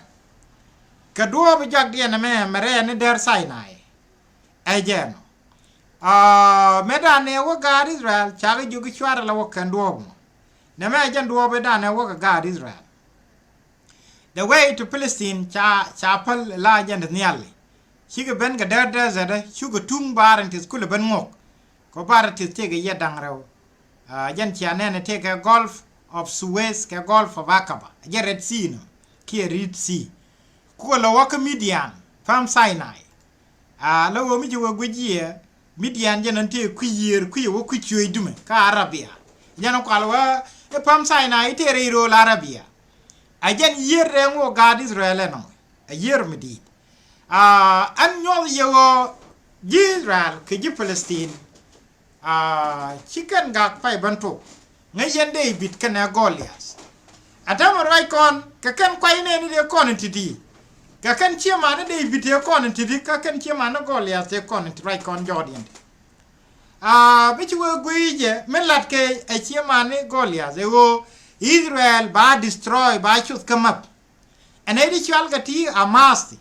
Kɛ duɔ̱ɔ̱p jakdiɛn ɛmɛ mɛ rɛɛ ni dɛr Sinai. Ɛ jɛn ɔ. Aa, mëë danɛ wä gaat Israel, cakɛ jiök cuarɛ la wä kɛn duɔ̱ɔ̱p mɔ. Nɛmɛ ɛ jɛn duɔ̱ɔ̱p ɛ danɛ wä kɛ gaat Israel. The way to Palestine ca, ca päl la jɛn ti nhiali. Cikɛ ben kɛ dɛr desert, cukɛ tuŋ bar in tith kulɛ ben ŋok. Kɛ bar in tith tëëkɛ yɛ da̱ŋ rɛw. Aa, jɛn cia nɛn tëëkɛ Gulf of Suez kɛ Gulf of Aqaba. Jɛ Red Sea nɔ kiɛ Red Sea. Kukɛ lɔ wä kä Midian, päm Sinai. Aa, la ɣöö mi ci wä guic yiëë, Midian jɛn ɛn tëë kui̱ yiëër, kui̱ wä kui̱ ciööc dumɛ kä Arabia. Jɛn kual wä i̱ päm Sinai i̱ tëë rɛy ro̱o̱l Arabia. A jɛn yiër rɛŋ wä gaat Israel ɛnɔ. A yiër mi di̱i̱t. Aa, ɛn nyuɔth yɛ ɣöö ji̱ Israel kɛ ji̱ Palestine. Aa, ci kɛn gak pay bän tok. Ŋäc yɛn David kɛnɛ Goliath. A täämɛ ruac kɔn kɛ kɛn kuay nɛɛni dee kɔn in ti̱ti̱. Kɛ kɛn ciëmani David tëë kɔn in ti̱ti̱, kä kɛn ciëmani Goliath tëë kɔn in ti ruac kɔn jɔɔdiɛn ti. Aa, bi ci wee gui̱i̱cɛ mi lat kɛ ɛ ciëmani Goliath ɛ ɣöö Israel ba destroy, ba cuth kä mäp. Ɛn ɛ di cual kɛ ti Hamas ti.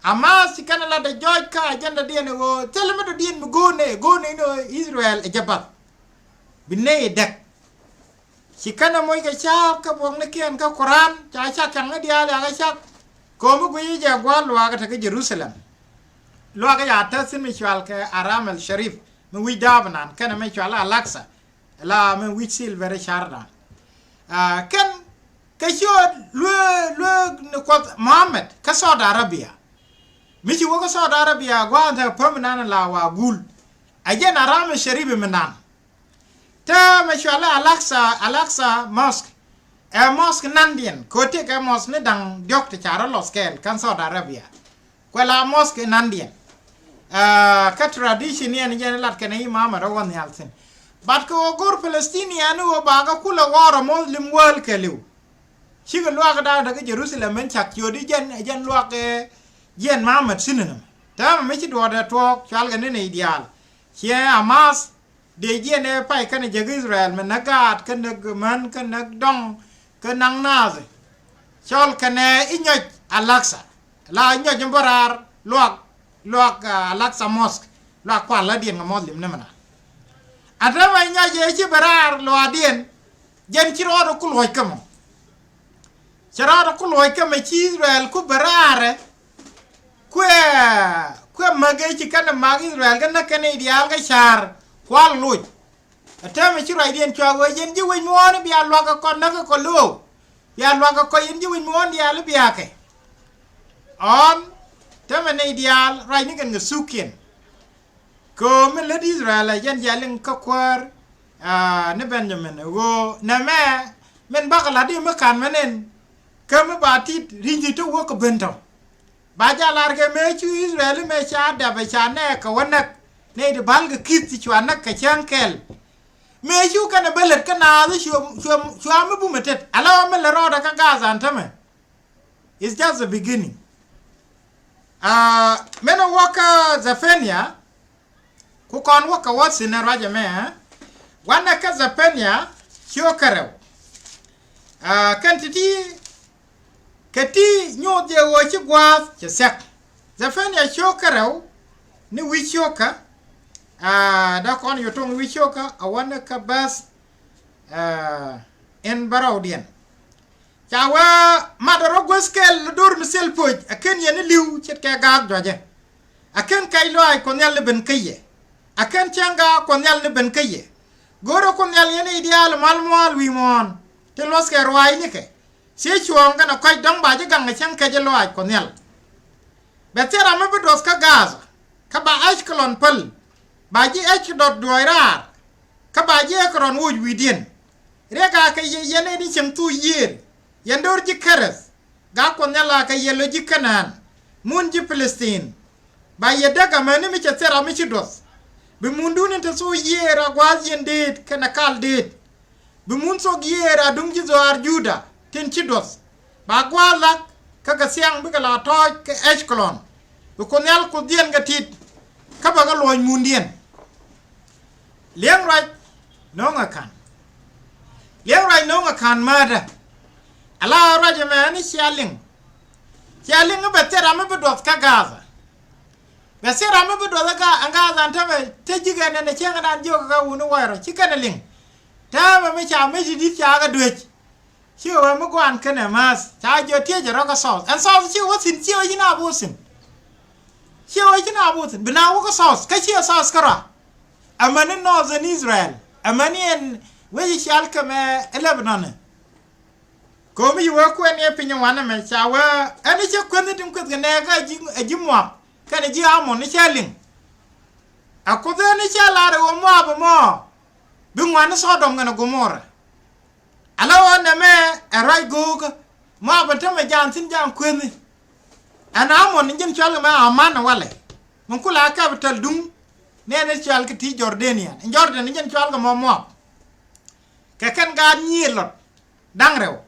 Hamas ci kɛn ɛ lat ɛ jɔɔc kä agenda diɛn ɛ ɣöö thilɛ mi dɔ̱diɛn mi go̱o̱r nɛ, go̱o̱r nɛ inɔ Israel ɛ jɛ bath. Bi nɛ ɛ däk. Ci kɛn ɛ moc kɛ ca̱a̱p kä buɔ̱knikiɛn kä Quran, ca cak kaŋ ni diaal yakɛ cak. Ko̱mi guic jɛ gua̱a̱r luaak ɛ te kä Jerusalem. Luaak ɛ ca täth thi̱n mi cual kɛ Haram al Sharif, mi wi̱c da̱a̱p inan, kɛn ɛ mi cual Al-Aqsa. La mi wi̱c silver i̱ cardan. Aa, kɛn kɛ ciöt luee, luee ni kuɔth Muhammad kä Saudi Arabia. Mi ci wä kä Saudi Arabia gua̱a̱n te päm inan la wa gul. A jɛn Haram al Sharif mi nan. Te mɛ cualɛ Al-Aqsa, Al-Aqsa Mosque. Ɛ mosque nandiɛn, kɛ ɣöö tëëkɛ mosque ni da̱ŋ diɔ̱k ti ca rɔ lɔth kɛɛl kän Saudi Arabia. Kuɛ la mosque nandiɛn. Aa, kä tradition yɛn jɛn lat kɛnɛ imam rɔ wä nhial thi̱n. But kɛ ɣöö go̱r Palestinian ni ɣöö bakɛ kulɛ ɣɔr ɛ Muslim world kɛɛliw. Cikɛ luaak da̱a̱k te kä Jerusalem min cak ciöt i̱ jɛn, jɛn luaak ɛ jiɛn Muhammad thi̱n ɛnɔ. Täämɛ mi ci duɔ̱ɔ̱dɛ tuɔɔk cualkɛ ni nɛy diaal. Ciɛ Hamas, dee jiɛn ɛ pay kɛnɛ jek Israel mi näk gaat, kä näk män, kä näk dɔ̱ŋ, kä naŋ naath. Cɔl kɛnɛ i̱ nyɔc Al-Aqsa. La i̱ nyɔc in bä raar luak, luak, ah, Al-Aqsa Mosque. Luak kual la diɛn kɛ Muslim ni mi na. A te mɛ nyɔc ɛ ci bä raar luaakdiɛn. Jɛn ci rɔɔdɛ ku luɔc kä mɔ. Cɛ rɔɔdɛ ku luɔc kä mɛ ci Israel ku bä raarɛ. Kuɛ, kuɛ mäk ëë ci kɛn ɛ mak Israel kä näk kɛn i̱ diaal kä ca̱r kual loc. Ɛ täämɛ ci ruacdiɛn cua ɣöö yɛn ji̱ wec muɔ̱ɔ̱n i̱ bia luakä kɔn näk kɛ kɔ lo̱o̱. Bia luakä kɔ yɛn ji̱ wec muɔ̱ɔ̱n diaal i̱ bia kɛ. Ɣɔ̱n, täämɛ nɛy diaal ruacni kɛn kɛ thukiɛn. Kɛ ɣöö min lät Israel ɛ jɛn jɛ liŋ kä kuäär, aa, ni Benjamin ɛ ɣöö nɛmɛ min bakɛ la̱t i̱ mi ka̱n mɛ nɛn. Kä mi ba tit ri̱c ti te wä kɛ ben tɔ̱. Ba jɛ lar kɛ mëë cu Israel mëë ca dap ɛ ca nɛɛk kɛ wä näk. Nɛy ti bal kɛ ki̱th ti cua näk kɛ cäŋ kɛl. Mëë cu kɛn ɛ bä lät kä naath cua, cua, cua mi bumɛ tet. Ala wä mi lät rɔɔdɛ kä Gaza ɛn tämɛ. It's just the beginning. Aa, min ɛ wä kä Zephaniah, ku kɔn wä kä wä thi̱n ɛ ruac ɛmɛ, ɛ? Wanɛ kä Zephaniah ciök kärɛw. Aa, kɛn ti̱ti̱, kɛ ti nyoth jɛ ɣöö ci gua̱a̱th cɛ thia̱k. Zephaniah ciök kärɛw, ni wi̱c ciökä. Aa, dee kɔn yɛ toŋ wi̱c ciökä, a wanɛ kä bäth. Ɛn bärɔwdiɛn ca wee mat rɔ guäth kɛl do̱r mi thil puɔ̱c, a ken yɛn i̱ li̱w ce̱tkɛ gaak juacɛ. A ken kɛc lɔaac Kuɔth Nhial ni ben kä yɛ. A ken cäŋ gaak Kuɔth Nhial ni ben kä yɛ. Go̱o̱rä Kuɔth Nhial yɛn i̱ diaal mal mua̱a̱l wi̱i̱ muɔ̱ɔ̱n tin luɔ̱thkɛ ruaacnikɛ. Thiec cuɔ̱ɔ̱ŋ kɛnɛ kɔ̱c dɔ̱ŋ ba ji̱ gaŋ ɛ cäŋ kɛc i̱ lɔaac Kuɔth Nhial. Bɛ thil ram mi bi duɔth kä Gaza, kä ba Ashkelon päl, ba ji̱ Ashdod duɔɔc raar, kä ba ji̱ Ekron woc wi̱i̱diɛn. Riɛk a kɛ yɛ yɛn ɛ ni cieŋ thuk yiëër, yɛn do̱r ji̱ Kɛrɛth, gak Kuɔth Nhial a kɛ yɛ lo̱c ji̱ Kɛnaan, mun ji̱ Pilistin. Ba yɛ däk amäni mi cɛ thil ram mi ci duɔth. Bi mundun in te thuk yiëër a gua̱a̱th yɛn deet kɛnɛ kal deet. Bi mun thok yiëër a duŋ ji̱ dhɔaar Juda tin ci duɔth. Ba gua̱a̱th lak kä kɛ thiaŋ bikɛ la tɔ̱ɔ̱c kɛ Ashkelon. Bi Kuoth Nhial Kuothdiɛn kɛ tit, kä bɛ kɛ luɔ̱ɔ̱ny mundiɛn. Liɛŋ ruac no̱o̱ŋ ɛ ka̱n. Liɛŋ ruac no̱o̱ŋ ɛ ka̱n määtdä. Ala ruac ɛmɛ ni cia liŋ. Cia liŋ i̱ bɛ thil ram mi bi duɔth kä Gaza. Bɛ thil ram mi bi duɔth kä Gaza ɛn tämɛ te ji̱ kɛn ɛn ɛ cieŋdan jiök kä wuni wäärä ci kɛn ɛ liŋ. Täämɛ mi ca mec ti di̱t ca kɛ duec. Ci wee mi guan kɛnɛ määth ca jiɔ tiec ɛ rɔ kä South. Ɛn South ci wä thi̱n, ci wee ci na bi wä thi̱n. Ci wee ci na bi wä thi̱n bi na wä kä South kä ci ɛ South kärɔa. Amäni Northern Israel, amäni ɛn wec i̱ cial kɛ mɛ ɛ Lebanon ɛ. Ko̱mi ci wee kuɛn yɛ piny ɛ wanɛ mɛ ca wee ɛn i̱ cɛ kueth i̱ tin kueth kɛ nɛɛkä ɛ ji̱, ɛ ji̱ Moab kɛnɛ ji̱ Amon i̱ cɛ liŋ. A Kuoth ɛn i̱ cɛ lar ɛ wä Moab ɛmɔ bi ŋuan i̱ Sodom kɛnɛ Gomora. Ala ɣöö nɛmɛ ɛ ruac go̱o̱kä. Moab ɛn tämɛ ja̱a̱n thi̱n ja̱a̱n kueethni. Ɛn Amon in jɛn cual kɛ mɛ Aman ɛ walɛ. Min kula capital duŋ nɛɛni cual kɛ ti Jordanian in Jordan in jɛn cual kɛ mɔ Moab. Kɛ kɛn gaat nyiëë lɔt da̱ŋ rɛw.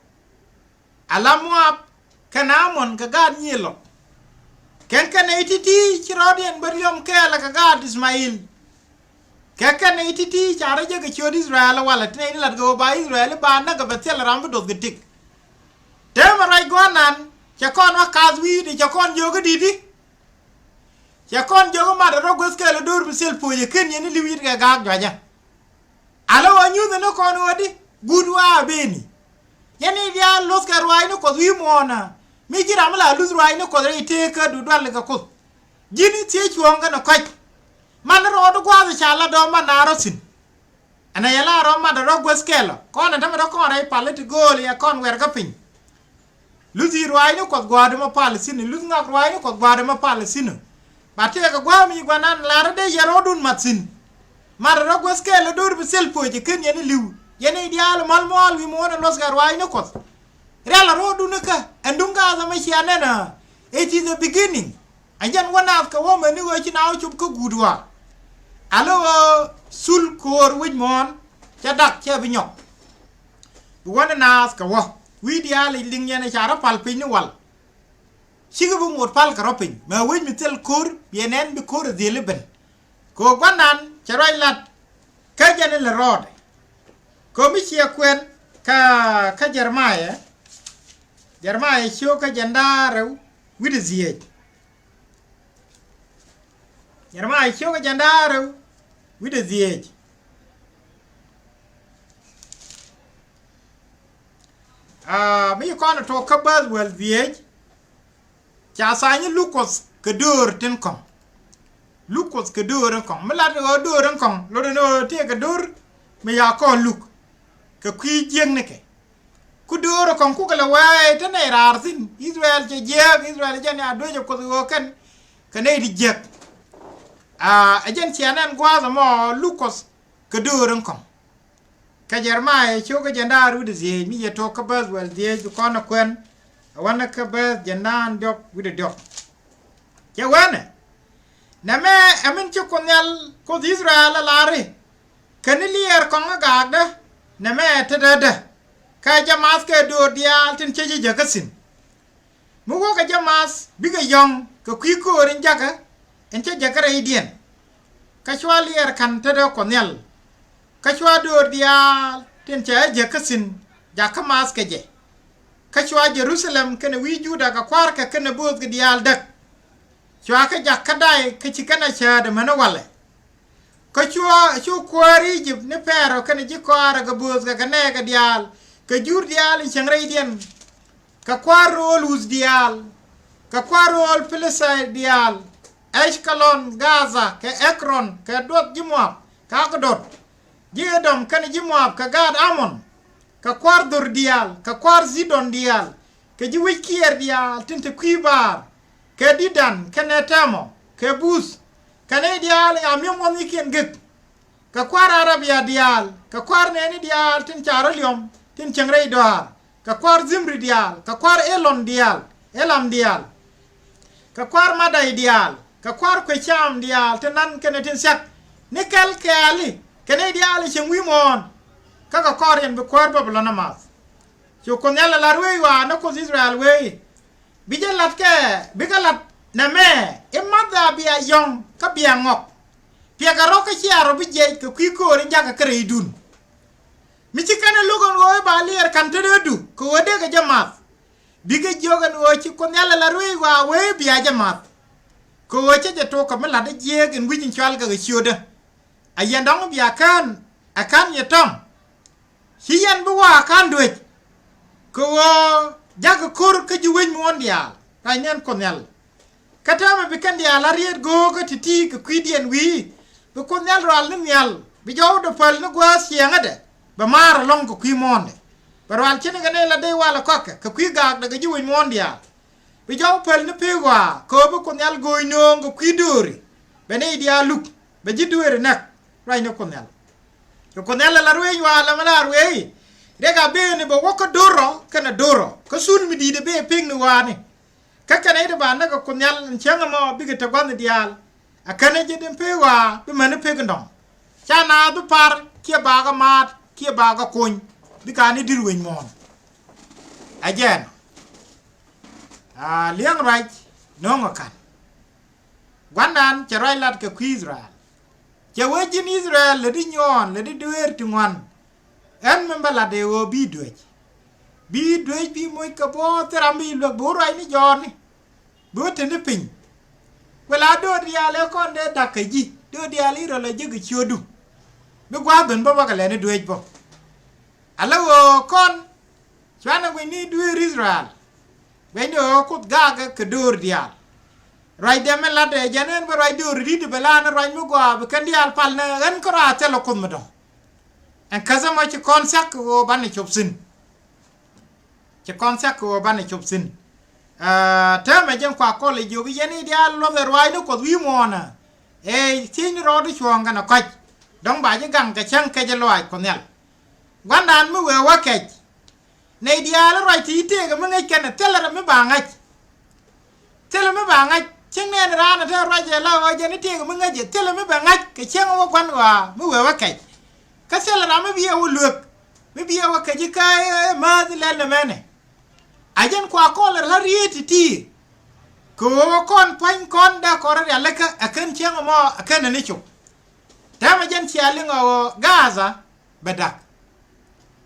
Ala Moab kɛn Amon kɛ gaat nyiëë lɔt. Kɛn kɛn nɛy ti̱ti̱ ci rɔɔdiɛn bä riɔm kɛɛl kɛ gaat Ismail. Kɛ kɛn nɛy ti̱ti̱ ca rɔ jek kɛ ciöt Israel walɛ ti nɛy ni lat kɛ ɣöö ba Israel i̱ ba näk kɛ bɛ thil ram bi doth kɛ tik. Tëë mɛ ruac gua̱a̱r nan cɛ kɔn wä kath wi̱i̱di cɛ kɔn jiök i̱ di̱t i̱. Cɛ kɔn jiök i̱ mat rɔ guäth kɛɛl i̱ do̱r bi thil puɔ̱c i̱ ken yɛn i̱ li̱w yi̱t kɛ gaak juacä. Alä ɣöö nyuthä ni kɔn ɣöö di guut wa̱a̱ beni. Yɛn i̱ diaal luɔ̱thkɛ ruaacni Kuɔth wi̱i̱ muɔ̱ɔ̱nä mi ji̱ ram mi la luth ruaacni Kuɔth rɛy tëëkä dudual kɛ Kuoth. Ji̱n i̱ thiec cuɔ̱ɔ̱ŋ kɛnɛ kɔ̱c. Man rɔɔd gua̱a̱th ca la dɔ̱ɔ̱m man na rɔ thi̱n. Ɛn a yɛ la rɔ mat rɔ guäth kɛl ɔ kɔn ɛn tämɛ rɔ kɔn rɛy pal i̱ ti gööl yɛ kɔn wɛr kä piny. Luthi ruaacni Kuɔth gua̱a̱r di ma pal thi̱n, luth ŋak ruaacni Kuɔth gua̱a̱r di ma pal thi̱n. Ba tëëkɛ gua̱a̱r mi gua̱nan lar dee yɛ rɔɔdun mat thi̱n. Mat rɔ guäth kɛɛl do̱r bi thil puɔ̱c ɛ ken yɛn i̱ li̱w yɛn i̱ diaal mal muaal wi̱i̱ muɔ̱ɔ̱n ɛ luɔthkɛ ruaacni Kuɔth. Rial a rɔɔdun ikä ɛn duŋ gath ɛmɛ cia nɛn ɛ. It is a beginning. A jɛn wä naath kɛ wä mɛni ɣöö ci na wä cop kä guut ɣɔaa. Alä ɣöö thul ko̱o̱r wi̱c muɔ̱ɔ̱n cɛ dak cɛ bi nyɔk. Bi wä ni naath kɛ wä wi̱i̱ diaal i̱ liŋ yɛn i̱ ca rɔ pal piny ni wal. Cikɛ bi ŋot pal kɛ rɔ piny mɛ wec mi thil ko̱r biɛ nɛn bi ko̱r ɛ dhil i̱ ben. Kɛ ɣöö gua̱nan cɛ ruac lat kä jɛn i̱ lɛ rɔɔdɛ. Kɛ ɣöö mi ciɛ kuɛn kä kä Jeremiah. Jeremiah ciök kä jɛn da̱a̱ rɛw wi̱cdɛ dhieec. Jeremiah ciök kä jɛn da̱a̱ rɛw wi̱cdɛ dhieec. Aa, mi ci kɔn ɛ tok kä bäth wäl dhieec. Ca tha̱a̱ny i̱ luk Kuɔth kɛ döör tin kɔ̱ŋ. Luk Kuɔth kɛ döör in kɔ̱ŋ mi lat ɣöö döör in kɔ̱ŋ lot in ɣöö tëëkɛ döör mi ya kɔn luk. Kɛ kui̱ jiäknikɛ ku döör ɛ kɔ̱ŋ kukɛ lɛ wee te nɛy raar thi̱n. Ithɛrɛl cɛ jiääk, Ithɛrɛl jɛn ya duecɛ Kuoth ɣöö kɛn kɛ nɛy ti jiäk. Aa, ɛ jɛn ciɛ nɛn gua̱a̱th ɛmɔ luk Kuɔth kɛ döör in kɔ̱ŋ. Kɛ Jɛrmaya ciök kä jɛn da̱a̱r wi̱cdɛ dhieec mi yɛ tok kä bäth wäl dhieec bi kɔn ɛ kuɛn. Ɛ wanɛ kä bäth jɛn da̱a̱n diɔk wi̱cdɛ diɔk. Cɛ weenɛ nɛmɛ ɛ min ci Kuoth Nhial Kuoth Ithɛrɛl ɛ la̱ri. Kɛn i̱ liɛɛr kɔŋ ɛ gaakdä nɛmɛ ɛ tetdädä. Kä jɛ math kɛ döör diaal tin cä ji̱ jäkä thi̱n. Mi wäkɛ jɛ math bikɛ yɔ̱ŋ kɛ kui̱ köör in jakä in cä jäkä rɛydiɛn. Kä cua liɛɛr ka̱n tetdä Kuɔth Nhial. Kä cua döör diaal tin cɛ ɛ jäkä thi̱n jakä math kɛ jɛ. Kä cua Jɛ-ru-tha-lɛm kɛnɛ wi̱i̱ Juda kɛ kua̱rkɛ kɛnɛ bööthkɛ diaal däk. Cua kɛ jak kä day kä ci kɛn a cäätdɛ mäni walɛ. Kä cu, cu kuäär I-jëp ni Pɛro kɛnɛ ji̱ kɔaarɛ kɛ bööth kɛ kɛ nɛɛkɛ diaal, kɛ jur diaal in cieŋ rɛydiɛn, kɛ kua̱r rööl Wuth diaal, kɛ kua̱r rööl Pilisay diaal, Ɛckalɔn, Gatha, kɛ Ɛkrɔn, kɛ duɔth ji̱ Moab, kɛ Akdod, ji̱ Ɛdɔm kɛnɛ ji̱ Moab, kɛ gaat Amɔn, kɛ kua̱r dhor diaal, kɛ kua̱r Thidɔn diaal, kɛ ji̱ wec kiɛɛr diaal tin te kui̱ baar, kɛ Didan kɛnɛ Tɛmɔ, kɛ Buth, kɛ nɛy diaal in a mi̱em wuɔ̱thnikiɛn gek, kɛ kua̱r Arabia diaal, kɛ kua̱r nɛɛni diaal tin ca rɔ̱ liɔm tin cieŋ rɛy dɔaar, kɛ kua̱r Dhimri diaal, kɛ kua̱r Elɔn diaal, Elam diaal, kɛ kua̱r Madai diaal, kɛ kua̱r kuec cam diaal tin nan kɛnɛ tin thia̱k, ni kɛl kɛɛli kɛ nɛy diaal in cieŋ wi̱i̱ muɔ̱ɔ̱n. Kä kɛ kɔr yɛn bi kuäär Babilɔn ɛ math. Cu Kuoth Nhial ɛ la̱r wee ɣɔaa ni Kuoth I-thɛ-rɛl wee, bi jɛ la̱t kɛ, bikɛ la̱t nɛmɛ i̱ math a bia yɔ̱ŋ kä bia ŋɔk. Piɛkɛ rɔ̱ kä cia rɔ̱ bi jiɛc kɛ kui̱ köör in jakä kärɛcdun. Mi ci kɛn ɛ lo̱k ɛn ɣöö i̱ ba liɛɛr ka̱n tetdädu kɛ ɣöö dee kɛ jɛ math. Bikɛ jiök ɛn ɣöö ci Kuoth Nhial ɛ la̱r wee ɣɔaa wee bia jɛ math. Kɛ ɣöö cä jɛ tok kɛ mi la̱t i̱ jiääk in wi̱c in cɔalkɛ kɛ ciötdä. A yɛn dɔ̱ŋ bia kään ɛ ka̱n yɛ tɔ̱ŋ. Ci yɛn bi wa̱a̱ ka̱n duec. Kɛ ɣöö ja̱kɛ ko̱r kä ji̱ wec muɔ̱ɔ̱n diaal, ruac ni ɛn Kuoth Nhial. Kä täämɛ bi kɛn diaal a riet go̱o̱kä ti̱ti̱ kɛ kui̱diɛn wi̱i̱, bi Kuoth Nhial rual ni nhial, bi jɔwdɛ päl ni gua̱a̱th ciɛŋädɛ, bɛ maar ɛlɔ̱ŋ kɛ kui̱ muɔ̱ɔ̱ndɛ. Bɛ rual ce̱tnikɛ nɛy la dee walɛ kɔakɛ kɛ kui̱ gaakdɛ kɛ ji̱ wec muɔ̱ɔ̱n diaal. Bi jɔw päl ni pek ɣɔaa kɛ ɣöö bi Kuoth Nhial go̱o̱c nööŋ kɛ kui̱ dööri, bɛ nɛy diaal luk, bɛ ji̱ dueeri näk, ruac ni Kuoth Nhial. Ci Kuoth Nhial ɛ la̱r wee ɣɔaa, lɛ mi la̱r wee i̱, riɛk a bëëni bɛ wä kä do̱r rɔ kɛnɛ do̱r rɔ, kä thul mi di̱i̱t ɛ bëë pekni ɣɔaani. Kä kɛnɛ i̱ ti ba näk kɛ Kuoth Nhial in cäŋ ɛmɔ bikɛ te gua̱thni diaal. A känɛ jɛ din pek ɣɔaa bi mäni pek in dɔ̱ŋ. Ca naath bi par kiɛ bakä maat kiɛ bakä kony, bikɛ a ni di̱t wec muɔ̱ɔ̱n. Ɛ jɛn a li̱eŋ ruac no̱o̱ŋ ɛ ka̱n. Gua̱ndan cɛ ruac lat kɛ kui̱ I-thɛ-rɛl. Cɛ wee ji̱n I-thɛ-rɛl, lätdi nyuɔɔn, lätdi dueer ti ŋuan. Ɣän min bä lat ëë ɣöö bi duec. Bi duec, bi moc kɛ buɔ̱ɔ̱th, thil ram bi luäk, bi wä ruac ni jɔɔni. Bi wä te ni piny. Wala döör diaal ëë kɔn dee da̱k kɛ ji̱, döör diaal i̱ rɔl a jek kɛ ciötdu. Bi gua̱a̱th ben bä bä kɛ lɛni duec bä. Ala ɣöö kɔn cuanɛ guic ni dueer I-thɛ-rɛl. Guic ni ɣöö Kuoth gaakä kɛ döör diaal. Ruacdɛ mi latdɛ jɛn ɛn bä ruac döör di̱t bɛ la ni ruac mi gɔaa bi kɛn diaal pal ni ɣän kärɔa thilɛ Kuoth mi dɔ̱ŋ. Ɛn käthä mɔ ci kɔn thia̱k kɛ ɣöö banɛ cop thi̱n. Ci kɔn thia̱k kɛ ɣöö banɛ cop thi̱n. Aa, täämɛ jɛn kua kɔl i̱ jiök i̱ yɛn i̱ diaal luɔthɛ ruaacni Kuɔth wi̱i̱ muɔ̱ɔ̱nä. Ëë thiecni rɔɔdu cuɔ̱ɔ̱ŋ kɛnɛ kɔ̱c. Dɔ̱ŋ ba ji̱ gaŋ kɛ cäŋ kɛ jɛ lɔaac Kuɔth Nhial. Gua̱ndan mi wëë wä kɛc. Nɛy diaal ruac ti ci tëëkɛ mi ŋäc kɛnɛ thilɛ ram mi ba ŋa̱c. Thilɛ mi ba ŋa̱c, cieŋ nɛɛni raan ɛ te ruac ɛ la ɣɔɔ jɛn i̱ tëëkɛ mi ŋäc ɛ, thilɛ mi bɛ ŋa̱c kɛ cieŋ wä gua̱n ɣɔaa mi wëë wä kɛc. Kä thilɛ ram mi bi ɛ wä luek, mi bi ɛ wä kɛc i̱ kä ɛ määth i̱ lɛl ni mɛnɛ. A jɛn kua kɔl ɛ la riet ti̱ti̱. Kɛ ɣöö wä kɔn pua̱ny kɔn dee kɔn rɔ rialikä ɛ kɛn cieŋ ɛmɔ ɛ kɛn ɛ ni cop. Täämɛ jɛn cia liŋ ɛ ɣöö Gaatha bɛ da̱k.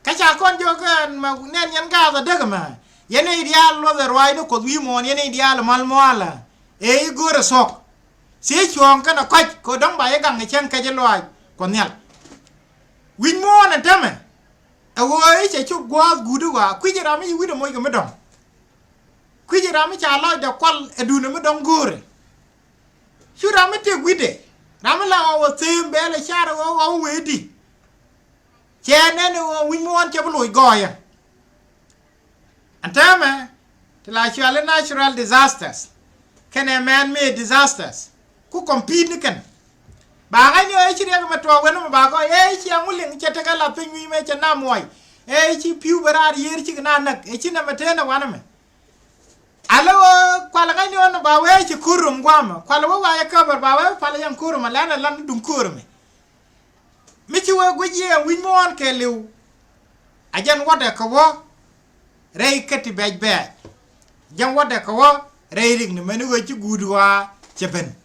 Kä ca kɔn jiök ɛn mɛ nɛn yɛn Gaatha däk ɛmɛ. Yɛn i̱ diaal luɔthɛ ruaacni Kuɔth wi̱i̱ muɔ̱ɔ̱n, yɛn i̱ diaal mal mualä. Ëë i̱ go̱o̱rɛ thuɔ̱k. Thiec cuɔ̱ɔ̱ŋ kɛnɛ kɔ̱c kɛ dɔ̱ŋ ba i̱ gaŋ i̱ cäŋ kɛ ji̱ lɔaac Kuɔth Nhial. Wi̱c muɔ̱ɔ̱n ɛn täämɛ. Ɛ ɣöö i̱ cɛ cop gua̱a̱th guut i̱ ɣɔaa kui̱c i̱ ram i̱ ci wi̱cdɛ moc kɛ mi dɔ̱ŋ. Kui̱c i̱ ram i̱ ca lɔcdɛ kual ɛ duundɛ mi dɔ̱ŋ go̱o̱rɛ. Cu ram mi tëk wi̱cdɛ, ram mi la ɣɔw ɛ thëëm bɛɛl ɛ car ɛ ɣɔw ɣɔw wëëdi. Cɛ nɛn ɛ ɣɔw wi̱c mi ɣɔn cɛ bi loc gɔɔyä. Ɛn täämɛ ti la cuali natural disasters kɛnɛ man made disasters. Ku compete ni kɛn. Ba ŋa̱cni ɣöö ëë ci riɛk mɛ tuɔɔk wen mɛ ba gɔɔy, ëë ci aŋu liŋ cɛ tekɛ la piny wi̱i̱ mɛ cɛ nam muɔc. Ëë ci pi̱w bɛ raar yiër cik na näk, ëë ci nɛmɛ tëë nɛ wanɛ mɛ. Alɛ ɣöö kualɛ ŋa̱cni ɣöö nɛ ba wee ci ko̱r rom gua̱a̱mɛ. Kualɛ wee wa̱a̱ yɛ käbär ba wee palɛ yɛn ko̱r rom alɛn ɛ lan ni duŋ ko̱r mɛ. Mi ci wee guic yɛ wi̱c muɔ̱ɔ̱n kɛɛliw. A jɛn wädɛ kɛ wä rɛy kä ti bɛc bɛɛc. Jɛn wädɛ kɛ wä rɛy rik ni mɛn i̱ ɣöö ci guut ɣɔaa cɛ ben.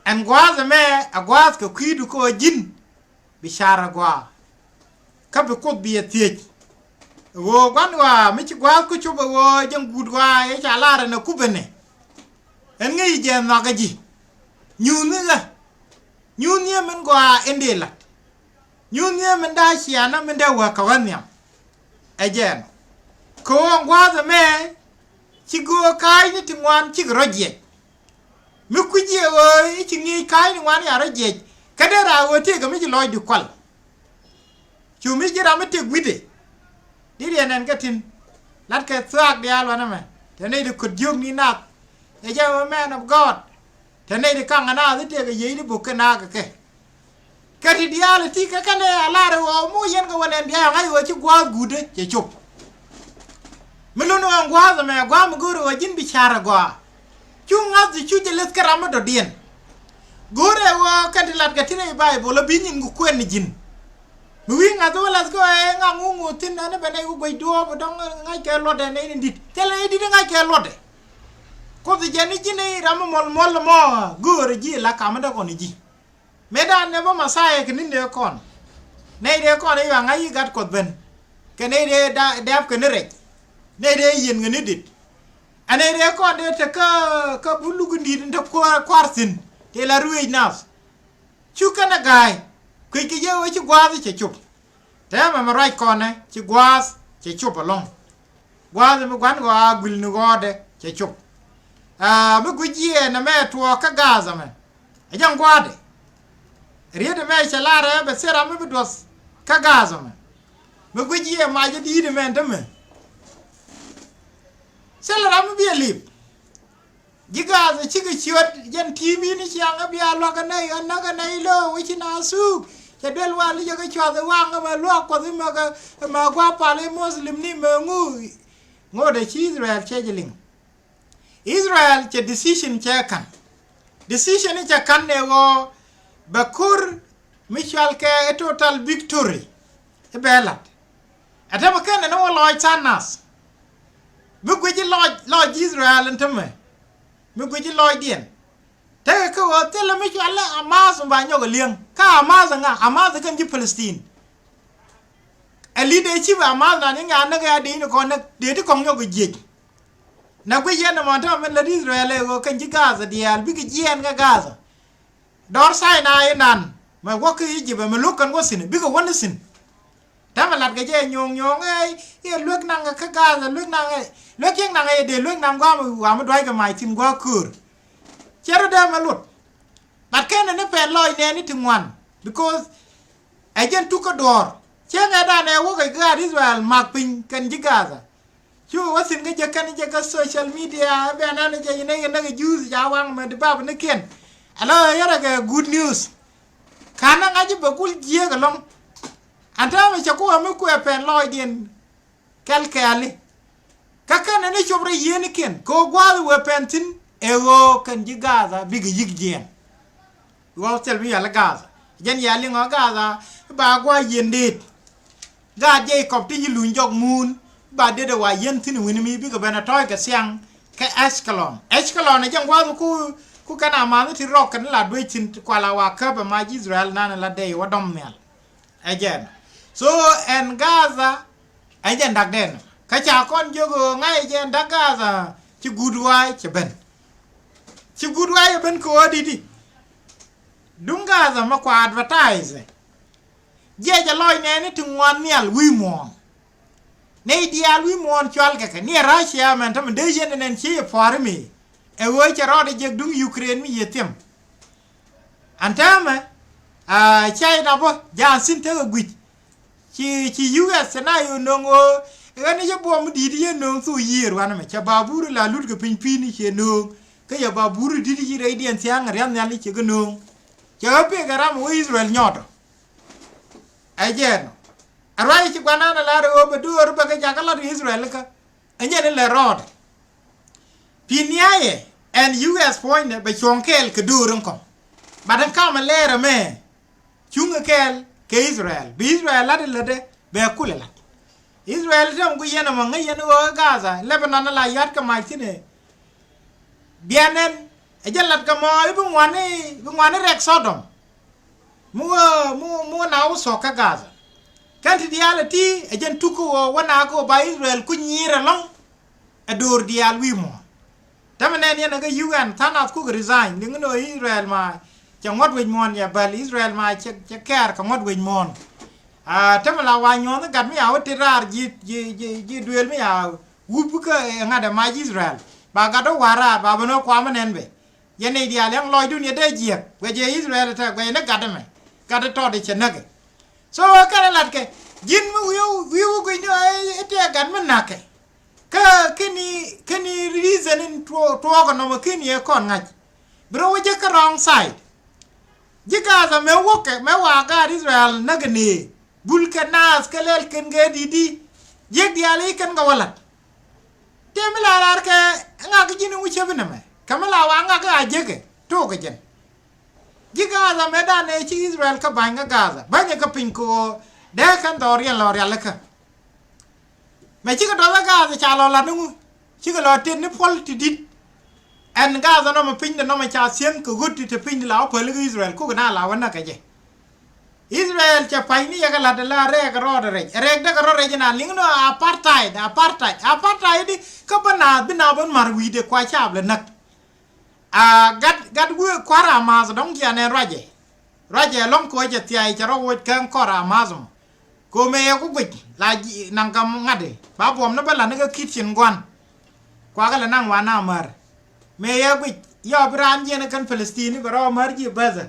Ɛn gua̱a̱th ɛmɛ ɛ gua̱a̱th kɛ kui̱du kä ɣöö ji̱n bi car ɛ gɔaa. Kä bi Kuoth bi ɛ thiec. Ɣöö gua̱n ɣɔaa mi ci gua̱a̱th kä cop ɛ ɣöö jɛn guut ɣɔaa ëë ca lar ɛn ɛ kup ɛnɛ. Ɛn ŋäc jɛ nhɔakä ji̱. Nyuuthni ɣä. Nyuuth niee min gɔaa in dee la̱t. Nyuuth niee min da̱a̱ ciaŋä min dee wä kɛ wä nhiam. Ɛ jɛn kɛ ɣöö ɛn gua̱a̱th ɛmɛ ci göök ka̱a̱cni ti ŋuan cikɛ rɔ jiɛc. Mi kui̱ci ɛ ɣöö i̱ ci ŋi̱i̱c ka̱a̱cni ŋuan ya rɔ jiɛc, kä dee raar ɣöö tëëkɛ mi ci lɔcdu kual. Cu mi ji̱ ram mi tëk wi̱cdɛ. Di̱t yɛn ɛn kä tin. La̱tkɛ thuaak diaal wanɛ mɛ. Te nɛy ti ko̱t jiök ni nath. Ɛ jɛ wä man of God. Te nɛy ti kaŋ ɛ naath i̱ tëëkɛ yiëëcni buk kɛ naath kɛ kɛ. Kɛ ti diaal iti kɛ kɛnɛ a lar ɛ ɣöö mi wä yɛn kɛ wä nɛn bia yɔ̱ŋ a ɣöö ci gua̱a̱th guutdä cɛ cop. Mi lun ɣän gua̱a̱th ɛmɛ gua̱a̱th mi go̱o̱r ɣöö ji̱n bi ca̱r ɛ gɔaa. Cu ŋa̱th ti cu jɛ leth kä ram mi dɔ̱diɛn. Go̱o̱r ɛ ɣöö kɛn ti lat kɛ ti rɛy Baibol ɛ bi nyin kɛ kuɛn ni ji̱n. Mi wi̱i̱ ŋa̱th wä lath kɛ ɣöö ɛ ŋa̱ ŋuŋ ŋuɔ̱th thi̱n ɛn ɛ bɛ nɛy wä guec duɔ̱ɔ̱p ɛ dɔ̱ŋ ŋa̱ckɛ luɔtdɛ nɛy ni di̱t. Thilɛ nɛy di̱t ŋa̱ckɛ luɔtdɛ. Kuoth jɛn i̱ ji̱n i̱ ram mi muɔl muɔl ɛmɔ go̱o̱r ɛ ji̱ la kamä dee kɔn i̱ ji̱. Mëëdan ɛ bä Mɛthia kɛ ni̱n dee kɔn. Nɛy dee kɔn i̱ yuaŋ a i̱ gat Kuɔth ben. Kɛ nɛy dee da-, dɛp kɛ ni rɛc. Nɛy dee yieen kɛ ni dit. Ɛ nɛy dee kɔn dee te kä, kä buluk in di̱i̱t in te kua̱r, kua̱r thi̱n. Tëë la ruëëc nath. Cu kɛn ɛ ga̱a̱y. Kui̱c kɛ jɛ wee ci gua̱a̱th cɛ cop. Tɛmɛ mi ruac kɔnɛ ci gua̱a̱th cɛ cop ɛlɔ̱ŋ. Gua̱a̱th mi gua̱n ɣɔaa guil ni ɣɔɔdɛ cɛ cop. Aa, mi guic jiɛɛn ɛmɛ tuɔɔk kä Gaza mɛ. Ɛ jɛn gua̱a̱dɛ. Riet ɛmɛ cɛ lar ɛ bɛ thil ram mi bi duɔth kä Gaza mɛ. Mi guic jiɛɛn mac ɛ di̱i̱t ɛmɛ ɛn tämɛ. Thil ram mi bi ɛ lip. Ji̱ Gaza cikɛ ciöt jɛn T V ni ciaŋ ɛ bia luakä nɛy ɣän näk ɛ nɛy lo̱o̱ wi̱ci na thuk. Cɛ duel wal i̱ jɛ kä cuath i̱ waŋ ɛmɛ luaak Kuɔth i̱ mɛ kɛ mɛ gua̱a̱p pal i̱ Muslim ni mɛ ŋu. Ŋot ɛ ci Israel cɛ jɛ liŋ. Israel cɛ decision cɛ ka̱n. Decision i̱ cɛ ka̱n ɛ ɣöö bɛ ko̱r mi cual kɛ i̱ total victory i̱ bɛ la̱t. Ɛ tämɛ kɛn ɛn wä lɔc tha̱a̱ŋ nath. Mi guic i̱ lɔc, lɔc Israel ɛn tämɛ. Mi guic i̱ lɔcdiɛn. Tekɛ kä ɣöö thilɛ mi cual i̱ Hamas mi ba nyɔk ɛ li̱eŋ. Kä Hamas ɛ ŋa? Hamas ɛ kɛn ji̱ Palestine. Ɛ li̱t ëë ci bɛ Hamas nan i̱ ŋa näk ɛ a dee ni kɔn näk dee ti kɔŋ nyɔk ɛ jiec. Na guic yɛn ɛmɔ tämɛ min lät Israel ɛ ɣöö kɛn ji̱ Gaza diaal bikɛ jiɛɛn kä Gaza. Dɔr Sinai inan mɛ wäk kä Egypt ɛmɛ lo̱k kɛn wä thi̱n bikɛ wä ni thi̱n. Tämɛ lat kɛ jɛ nyuɔ̱ŋ nyuɔ̱ŋ ɛ i̱ luek naŋ kä Gaza luek naŋ ɛ luek ciek naŋ ɛ dee luek naŋ gua̱a̱m gua̱a̱m mi dua̱ckɛ mac thi̱n gua̱a̱ köör. Cɛ rɔ dee mɛ luɔt. But kɛn ni pɛn lɔc nɛɛni ti ŋuan because ɛ jɛn tuk kä duɔ̱ɔ̱r. Cieŋɛ danɛ wäk ɛ gaat Israel mak piny kɛn ji̱ Gaza. Cu wä thi̱n kä jɛ kɛn jɛ kä social media bɛn ɛn jɛ yinɛ yinɛ kɛ juuth ca waŋ mɛ di bap ni kiɛn. Ala yɛrɛ kɛ good news. Ka̱n na ŋa̱c bɛ kul jiääk ɛlɔ̱ŋ. Ɛn täämɛ cɛ ku wä mi kuɛ pɛn lɔɔcdiɛn kɛl kɛɛli. Kä kɛn ni cop rɛy yieen kiɛn kɛ wä gua̱a̱th wä pɛn thi̱n ɛ ɣöö kɛn ji̱ Gaza bikɛ yi̱k jiɛɛn. Ɣɔw thil mi yal Gaza. Jɛn yal iŋɔ Gaza ba gua̱a̱ yieen deet. Gaat Jɛɛkɔb ti yi luny jɔk muun ba deet ɛ wa yieen thi̱n wi̱ni mi bikɛ ben ɛ tɔ̱ɔ̱c kɛ thiaŋ kɛ Ashkelon. Ashkelon ɛ jɛn gua̱a̱th ku ku kɛn amath ti rɔk kɛn la duec thi̱n kual a wa käp ɛ mac Israel nan ɛ la dee wa dɔm nhial. Ɛ jɛn. So ɛn Gaza ɛ jɛn da̱k dɛn. Kä ca kɔn jiök ɣöö ŋa̱c ɛ jɛn da̱k Gaza ci guut wa̱a̱ cɛ ben. Ci guut wa̱a̱ cɛ ben kɛ ɣöö di̱t i̱ duŋ Gaza mɛ kua advertise. Jiɛc ɛ lɔc nɛɛni ti ŋuan nhial wi̱i̱ muɔ̱ɔ̱n. Nɛy diaal wi̱i̱ muɔ̱ɔ̱n cual kɛ kɛ ni ɛ Russia mɛn tämɛ dee yɛn ɛ nɛn cie yɛ pua̱a̱ri mi. Ɛ ɣöö cɛ rɔɔdɛ jek duŋ Ukraine mi yɛ thiɛm. Ɛn täämɛ, aa, China bä ja̱a̱n thi̱n tekɛ guic. Ci, ci U S na yɛ nöŋ ɣöö ɣän i̱ cä buɔ̱m di̱i̱t i̱ yɛ nöŋ thok yiëër wanɛ mɛ cɛ babur la lut kɛ piny pi̱i̱ni ciɛ nöŋ. Kä yɛ babur di̱t i̱ ci rɛydiɛn thia̱a̱ŋ ria̱th nhial i̱ ciɛ kɛ nöŋ. Cɛ ɣä pek kɛ ram ɛ wä Israel nyɔɔtɔ. Ɛ jɛɛn ɔ. Ɛ ruac i̱ ci gua̱nan ɛ lar ɛ ɣöö bɛ do̱r bɛ kɛ jakä lat Israel kä. Ɛ nyɛn in lɛ rɔɔdɛ. Pi̱i̱n niaayɛ ɛn U S puɔ̱nydɛ bɛ cuɔ̱ɔ̱ŋ kɛɛl kɛ do̱r in kɔ̱ŋ. Bat in kamɛ lɛɛr ɛmɛ cuŋ kɛ kɛɛl kɛ Israel bi Israel lat in lätdɛ bɛ kulɛ lat. Israel tɛm ku yɛn ɛmɔ ŋäc yɛn ɣöö Gaza Lebanon ala ya̱t kɛ mac thi̱n ɛ. Bianɛn ɛ jɛ lat kɛ mɔ i̱ bi ŋuani bi ŋuani rɛk Sodom. Mi wä mi wä mi wä na wä thuɔ̱k kä Gaza. Kɛn ti diaal ɛ ti ɛ jɛn tuk kä wä wä na kä wä ba Israel ku nyiir ɛlɔ̱ŋ. Ɛ do̱r diaal wi̱i̱ muɔ̱ɔ̱n. Tämɛ nɛn yɛn ɛ kä U N tha̱a̱ŋ nath kuk resign liŋ ni wä Israel ma Cɛ ŋuɔ̱t wec muɔ̱ɔ̱n yɛ bäl Israel ma cɛ, cɛ kɛɛr kɛ ŋuɔ̱t wec muɔ̱ɔ̱n. Aa, te mi la wa nyuɔ̱ɔ̱n i̱ gat mi ya wä tit raar ji̱, ji̱, ji̱, ji̱ duëël mi ya wup kä, ɛ, ŋa̱t ɛ mac Israel. Ba gat wä wa̱a̱ raar, ba ben wä kuam ɛ nɛn bɛ. Yɛn nɛy diaal yɛn lɔcdun yɛ dee jiɛk. Guɛ jɛ Israel tɛ, guɛ yɛn ni gat ɛmɛ. Gat ɛ tɔt ɛ cɛ näk ɛ. So, kɛn ɛ latkɛ. Ji̱n mi wi̱i̱, wi̱i̱ wä guic ni ɣöö ɛ, ɛ tëë gat mi na̱kɛ. Kä keni, keni reason in tuɔ-, tuɔɔk ɛnɔmɔ keni ɛ kɔn ŋa̱c. Bi rɔ wä jek kä wrong side. Ji̱ Gaza mëë wäkɛ, mëë wa gaat Israel näk ɛ nëë. Bul kɛ naath kɛ lɛl kɛn kɛ di̱t i̱. Jiäk diaal i̱ kɛn kɛ wä la̱t. Tëë mi la lar kɛ ŋak ji̱n in wi̱cä bi nɛmɛ. Kɛ mi la wa ŋak a jiäkɛ. Tuɔɔk kɛ jɛn. Ji̱ Gaza mëë dan ëë ci Israel kä ba̱ny kä Gaza. Ba̱nyɛ kä piny kɛ ɣöö dee kɛn dhɔriɛn lɔ rialikä. Mɛ cikɛ duɔth ɛ Gaza ca lɔ lat ni ŋu. Cikɛ lɔ tet ni puɔl ti di̱t. Ɛn Gaza nɔmɔ piny de nɔmɔ ca thiäŋ kɛ ɣöt ti te piny di la wä päli kä Israel kukɛ na la wä näk kɛ jɛ. Israel cɛ pa̱ny ni yɛ kɛ la̱t ala rɛɛk rɔɔdɛ rɛc. Rɛɛk dee kɛ rɔɔdɛ rɛc na liŋ ni apartheid, apartheid, apartheid di kä bä naath bi naath bä mar wi̱i̱dɛ kua caap lɛ näk. A gat, gat wi̱i̱ kua̱r Hamas dɔ̱ŋ kiɛ nɛ ruacɛ. Ruacɛ lɔ̱ŋ koc cɛ thia̱a̱c cɛ rɔ woc kɛn kɔr Hamas mɔ. Ko mëë yɛ ku guic la ji̱ naŋ kam ŋa̱t i̱ ba buɔ̱m ni bä la̱t ni kä kitchen gua̱n. Kuakä lɛ naŋ wa na mär. Mëë yɛ guic yɔ bi raan jiɛn kɛn Palestine bɛ rɔ mär ji̱ bäthä.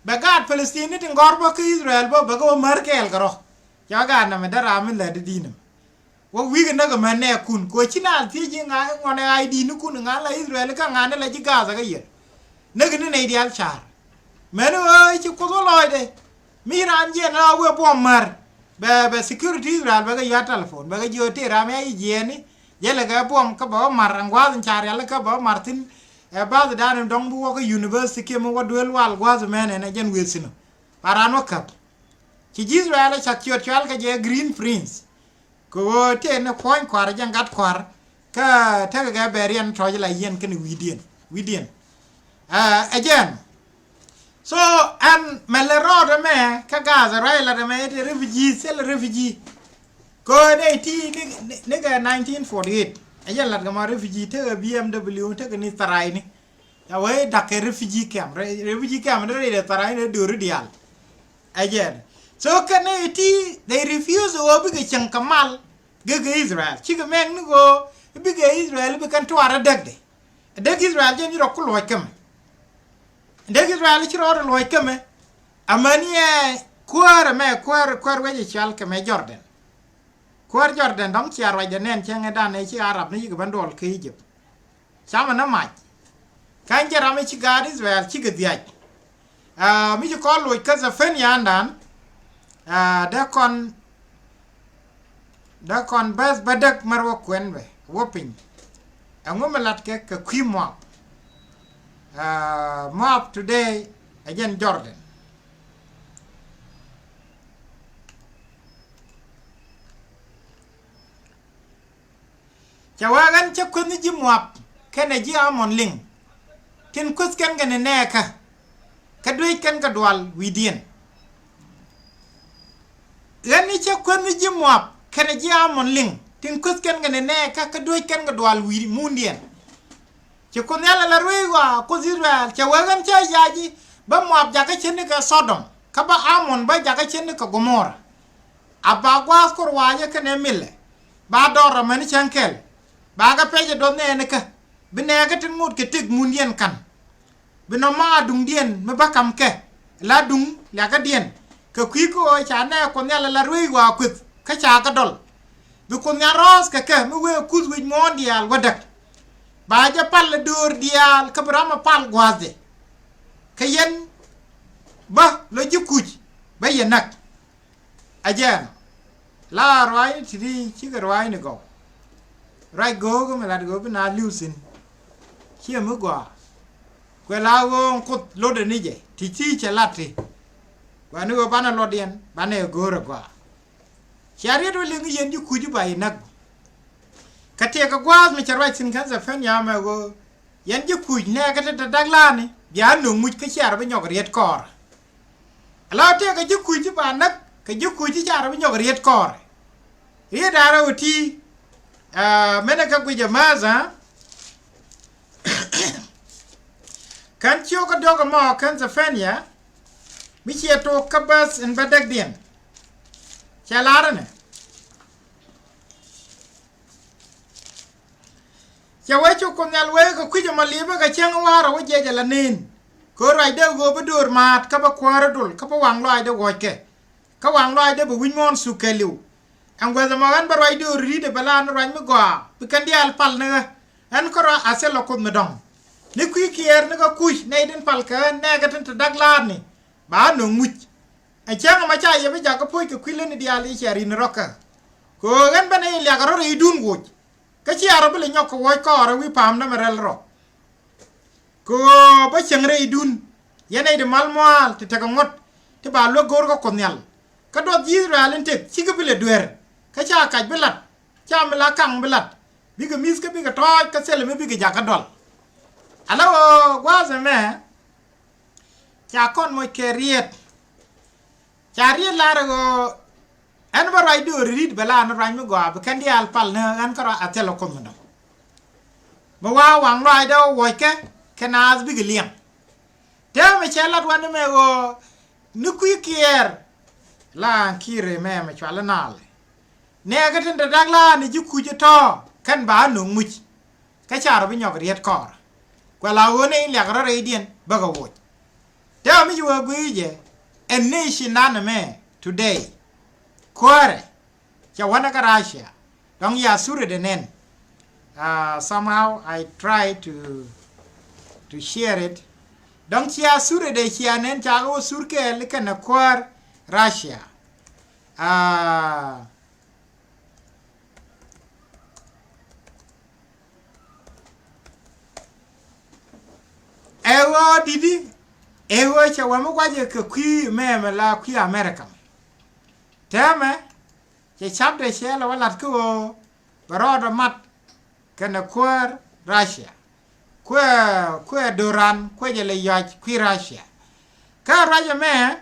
Bɛ gaat Palestine ti ŋɔr bä kä Israel bä bɛ kɛ wä mär kɛɛl kɛ rɔ. Cɛ gaat nɛmɛ dee ram mi lät di di̱n ɛmɛ. Wä wi̱i̱ kɛ näk ɛmɛ nɛɛkun kɛ ɣöö ci naath thiec ji̱ ŋa ŋuɔ̱nɛ I D nikun ŋa la Israel kä ŋa ni la ji̱ Gaza kä yɛn. Näk ni nɛy diaal ca̱r. Mɛni ɣöö ci Kuoth wä lɔɔcdɛ. Mi raan jiɛn la wee buɔ̱m mär. Bɛ, bɛ security Israel bɛ kɛ yɔ̱a̱t telephone bɛ kɛ jiö tëë ram ya jiɛɛni. Jälɛ kɛ buɔ̱m kä bɛ wä mar ɛn gua̱a̱th in ca rialikä bɛ wä mar thi̱n. Ɛ bath dan in dɔ̱ŋ bi wä kä university kiɛ mi wä duel wal gua̱a̱th mɛn ɛn ɛ jɛn wëë thi̱n ɔ. Ba raan wä käp. Ci ji̱ Israel ɛ cath ciöt cual kɛ jɛ Green Prince. Kɛ ɣöö tëë ni puɔ̱ny kua̱r jɛ gat kua̱r. Kä tekɛ kɛ bɛ riɛn tɔ̱c la yiɛn kɛn wi̱i̱diɛn. Wi̱i̱diɛn. Ɛ, ɛ jɛn. So, ɛn mɛ lɛ rɔɔdɛ mɛ kä Gaza ruac lat ɛmɛ i̱ ti refugee, thilɛ refugee. Kɛ ɣöö nɛy ti ni, ni, ni kɛ nineteen forty-eight. Ɛ jɛn lat kɛ ma refugee tekɛ B M W tekɛ ni tharay ni. Ca wee da̱k kɛ refugee camp. Re-, refugee camp ni rɛy dee tharay ni dööri diaal. Ɛ jɛn. So kɛn ni ti they refuse ɣöö bikɛ cieŋ kɛ mal. Gek kɛ Israel. Cikɛ mɛk ni ɣöö bikɛ Israel bikɛn tuaar ɛ däkdɛ. Däk Israel jɛn ci rɔ ku luɔc kɛmɛ. Däk Israel ci rɔ luɔc kɛmɛ. Amäni ɛ kuäär ɛmɛ kuäär, kuäär wec ɛ cual kɛmɛ Jordan. Kuäär Jordan dɔ̱ŋ cia ruacdɛ nɛn cäŋɛ dan ɛ ci Arab ni cikɛ ben duɔl kä Egypt. Camɛ ni mac. Kä ɛn jɛ ram mi ci gaat Israel cikɛ dhiac. Aa, mi ci kɔn loc kä Zefania ɛndan. Aa, dee kɔn, dee kɔn bäth bädäk mär wä kuɛn bɛ wä piny. Ɛŋu mi latkɛ kɛ kui̱ Moab. Aa, Moab today ɛ jɛn Jordan. Cɛ wee ɣän cä kueth ni ji̱ Moab kɛnɛ ji̱ Amon liŋ. Tin kueth kɛn kɛ ni nɛɛkä. Kä duec kɛn kɛ dual wi̱i̱diɛn. Ɣän ni cä kueth ni ji̱ Moab kɛnɛ ji̱ Amon liŋ. Tin kueth kɛn kɛ ni nɛɛkä kä duec kɛn kɛ dual wi̱i̱ mundiɛn. Ci Kuoth Nhial ala ruëëc ɣɔaa Kuoth Israel cɛ wee ɣän cä yac i̱ bä Moab jakä cän ni kɛ Sodom kä bä Amon bä jakä cän ni kɛ Gomora. A ba gua̱a̱th kor wa̱a̱cä kɛnɛ milɛ. Ba dɔr rɔ mɛn cäŋ kɛl. Ba kɛ pɛc ɛ duɔth nɛɛnikä. Bi nɛɛkä tin ŋot kɛ tëk mundiɛn ka̱n. Bi nɔma duŋdiɛn mi bä ka̱m kɛ la duŋ liakädiɛn. Kɛ kui̱ kä ɣöö ca nɛɛ Kuoth Nhial ala ruëëc wa̱a̱ kueth kä ca kɛ dɔl. Bi Kuoth Nhial rɔ̱ɔ̱th kɛ kɛ mi wëë kuth wi̱c muɔ̱ɔ̱n diaal wädäk. Ba jɛ pal ɛ döör diaal kä bi ram ɛ pal gua̱a̱thdɛ. Kä yɛn bä lɔ ji̱ kuc bä yɛ näk. Ɛ jɛn la ruaacni ti̱ti̱ cikɛ ruaacni gɔw. Ruac go̱o̱k mi lat go̱o̱k bi na li̱w thi̱n. Ciɛ mi gɔaa. Kuɛ la ɣöö Kuoth lotdɛ ni jɛ ti̱ti̱ cɛ lat ti. Kuɛ ni ɣöö banɛ lotdiɛn banɛ go̱o̱r ɛ gɔaa. Cia riet wä liŋ yɛn ji̱ kuc i̱ ba yɛ näk. Kä tëëkɛ gua̱a̱th mi cɛ ruac thi̱n kä Zefania mɛ ɣöö yɛn ji̱ kuc nɛɛkä te te da̱k la̱a̱ni bia nöŋ muc kä cia rɔ bi nyɔk riet kɔɔr. Ala tëëkɛ ji̱ kuc i̱ ba näk kɛ ji̱ kuc i̱ cia rɔ bi nyɔk riet kɔɔr. Riet da̱rä wä ti. Aa, menɛ kä guic ɛ määth aa. Kän ciök kä diɔ̱k ɛmɔ kän Zephania, mi ciɛ tok kä bäth in bädäkdiɛn. Cɛ lar ɛnɛ. Cɛ wee cuk Kuoth Nhial wee kɛ kui̱c ɛmɔ li̱pä kɛ cäŋ wa̱a̱rä wä jiɛc ala nen. Kɛ ɣöö ruacdɛ ɣöö bi döör ma̱a̱t kä bä kuäärä dol kä bä waŋ lɔaacdɛ wuɔ̱ckɛ. Kä waŋ lɔaacdɛ bɛ wi̱c muɔ̱ɔ̱n thuk kɛɛliw. Ɛn guäth ɛmɔ ɣän bä ruac döör ri̱t ɛ bɛ la ni ruac mi gɔaa bi kɛn diaal pal ni ɣä. Ɣän kärɔa a thil ɛ Kuoth mi dɔ̱ŋ. Ni kui̱ kiɛɛr ni kä kuc nɛy tin pal kɛ ɣän nɛɛkɛ tin te da̱k la̱a̱tni ba ɣä nöŋ muc. Ɛ cäŋ ɛmɔ ca yɛ bi jakä puɔ̱c kɛ kui̱ lätni diaal i̱ cia ri̱n rɔ̱kä. Kɛ ɣöö ɣän bä nɛy liak rɔ̱ rɛydun woc. Kä cia rɔ bi lɛ nyɔk kɛ wuɔ̱c kɔɔrɛ wi̱i̱ pa̱a̱m nɛmɛ rɛl rɔ. Kɛ ɣöö bä cieŋ rɛydun yɛn nɛy ti mal muaal ti tekɛ ŋuɔ̱t ti ba luäk go̱o̱r kä Kuoth Nhial. Kä duɔth ji̱ Ithɛrɛl in tëk cikɛ bi lɛ duer. Kä ca kac bi lat, ca mi la kaŋ bi lat. Bikɛ mi̱th kä bikɛ tɔɔc kä thilɛ mi bikɛ jakä dɔl. Ala ɣöö gua̱a̱th ɛmɛ ca kɔn moc kɛ riet. Ca riet lar ɣöö ɛn bä ruac döör ri̱t bɛ la ni ruac mi gɔaa bi kɛn diaal pal ni ɣän kärɔa a thil ɛ Kuoth mi dɔ̱ŋ. Mi wa waŋ lɔaacdɛ wä wuɔ̱ckɛ kɛ naath bikɛ liɛŋ. Täämɛ cɛ lat wanɛ mɛ ɣöö ni kui̱ kiɛɛr la ki̱i̱r mɛ mɛ cual inaalɛ. Nɛɛkɛ tin te da̱k la̱a̱ni ji̱ kuc itɔ̱ kɛn ba ɣä nöŋ muc. Kä ca rɔ bi nyɔk riet kɔɔr. Kuɛ la ɣöö ni liak rɔ rɛydiɛn bäkɛ woc. Täämɛ mi ci wee gui̱i̱cɛ ɛ nation nan ɛmɛ today. Kuäärɛ cɛ wänä kä Russia. Dɔ̱ŋ ya thurɛ dɛ nɛn. Uh, somehow I try to to share it. Dɔ̱ŋ cia thurɛ dɛ cia nɛn ca ɣä wä thur kɛɛl kɛnɛ kuäär Russia. Uh, Ɛ ɣöö di̱t i̱ ɛ ɣöö cɛ wä mi guacɛ kɛ kui̱ mɛmɛ la kui̱ America. Täämɛ cɛ cap dee cɛ lɛ wä lat kä ɣöö bɛ rɔɔdɛ mat kɛnɛ kuäär Russia. Kuɛ kuɛ do̱ran kuɛ jɛ lɛ yɔac kui̱ Russia. Kä ruacɛ mɛ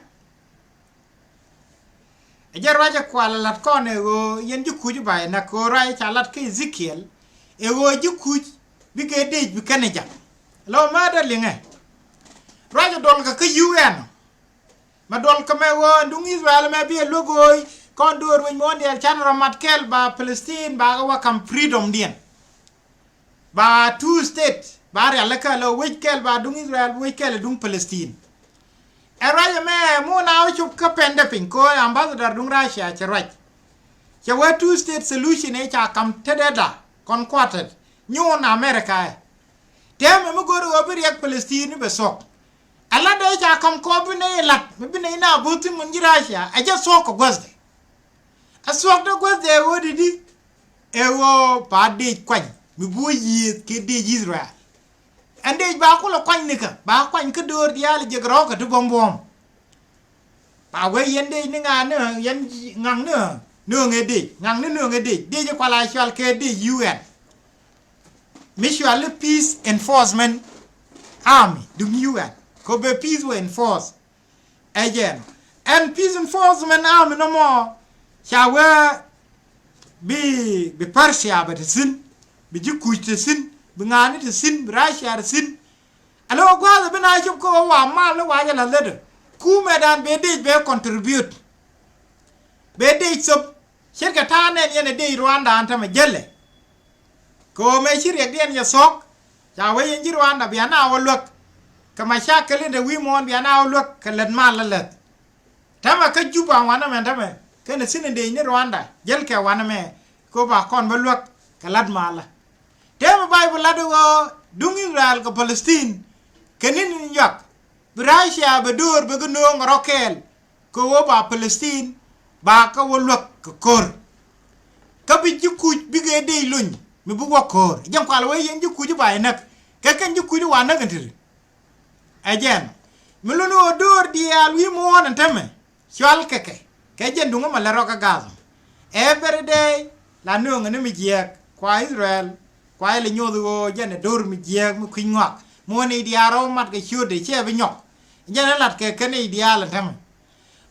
Ɛ jɛ ruacɛ kual ɛ lat kɔn ɛ ɣöö yɛn ji̱ kuc ba ɛ näk kɛ ɣöö ruacɛ ca lat kä Ezekiel ɛ ɣöö ji̱ kuc bikɛ dec bi kɛn ɛ ja̱k. Lɔ määtdä liŋɛ ruacɛ duɔlkɛ kä U N. Mɛ duɔlkɛ mɛ ɣöö ɛn duŋ Israel mɛ bi ɛ luäk ɣöö kɔn döör wec muɔ̱ɔ̱n diaal canɛ rɔ mat kɛl ba Palestine ba kɛ wä kam freedom diɛn. Ba two state ba rial kä lɛ wec kɛl ba duŋ Israel wec kɛl duŋ Palestine. Ɛ ruac ɛmɛ mi wä na wä cop kä pɛn dɛ piny kɛ ambassador duŋ Russia cɛ ruac. Cɛ wee two state solution ɛ ca kam tetdɛ da kɔn kuatɛt nyuun America ɛ. Tɛmɛ mi go̱r ɣöö bi riɛk Palestine bɛ thuɔk. Ɛ lat dee ca kam kɔɔp bi nɛy lat mi bi nɛy na bo̱o̱th thi̱n mun ji̱ Russia ɛ jɛ thuɔk kɛ guäthdɛ. Ɛ thuɔk dee guäthdɛ ɛ ɣöö di̱t i̱ ɛ ɣöö ba dec kuany mi bi wä yiëëth kɛ dec Israel. Ɛn dec ba kulɛ kuany nikä ba kuany kä döör diaal jiɛk rɔ̱ɔ̱kä ti buɔ̱m buɔ̱m. Ba wee yɛn dec ni ŋa̱a̱n ni yɛn ŋa̱ŋ ni nööŋɛ dec ŋa̱ŋ ni nööŋɛ dec dec kual a cual kɛ dec U N. Mi cual i̱ peace enforcement army duŋ U N kɛ bɛ peace wä enforce. Ɛ jɛn ɛn peace enforcement army nɔmɔ ca wee bi bi Persia bɛ te thi̱n, bi ji̱ Kuc te thi̱n, bi ŋa̱a̱ni te thi̱n, bi Russia te thi̱n. Ɛ lo̱ gua̱a̱th bi na cop kä wä wa mal ni wa jɛ la̱th lätdä. Kumɛ dan bɛ dec bɛ contribute. Bɛ dec thop ce̱tkɛ ta̱a̱ nɛn yɛn ɛ dec Rwanda an tämɛ jälɛ. Kɛ ɣöö mëë ci riɛkdiɛn yɛ thuɔ̱k ca wee yɛn ji̱ Rwanda bia na wä luäk. Kɛ ma ca kɛ lindɛ wi̱i̱ muɔ̱ɔ̱n bia na wä luäk kɛ lät mal lä läth. Tämɛ kä Juba wanɛ mɛ tämɛ kɛnɛ thi̱n in dec ni Rwanda jälkɛ wanɛ mɛ kɛ ɣöö ba kɔn bä luäk kɛ la̱t malä. Tëë mi Bayböl lat i̱ ɣöö duŋ Israel kɛ Palestine kɛ ni̱n in yuak bi Russia bɛ döör bɛ kɛ nööŋ rɔ̱ kɛɛl. Kɛ ɣöö ba Palestine ba kä wä luäk kɛ ko̱r. Kä bi ji̱ Kuc bikɛ dec lony mi bi wä ko̱r jɛn kual wee yɛn ji̱ Kuc ba inäk kɛ kɛn ji̱ Kuc wa näk in tiri. Ɛ jɛn mi luni ɣöö döör diaal wi̱i̱ muɔ̱ɔ̱n in tämɛ cual kɛ kɛ kɛ jɛn duŋä mɛ lɛ rɔ̱ kä gath. Every day la nööŋɛ ni mi jiääk kua Israel kua ilɛ nyoth ɣöö jɛn ɛ döör mi jiääk mi kui̱ny ŋɔak mi wä ni diaal rɔ̱ mat kɛ ciötdɛ ciɛ bi nyɔk. Jɛn ɛ lat kɛ kɛn i̱ diaal in tämɛ.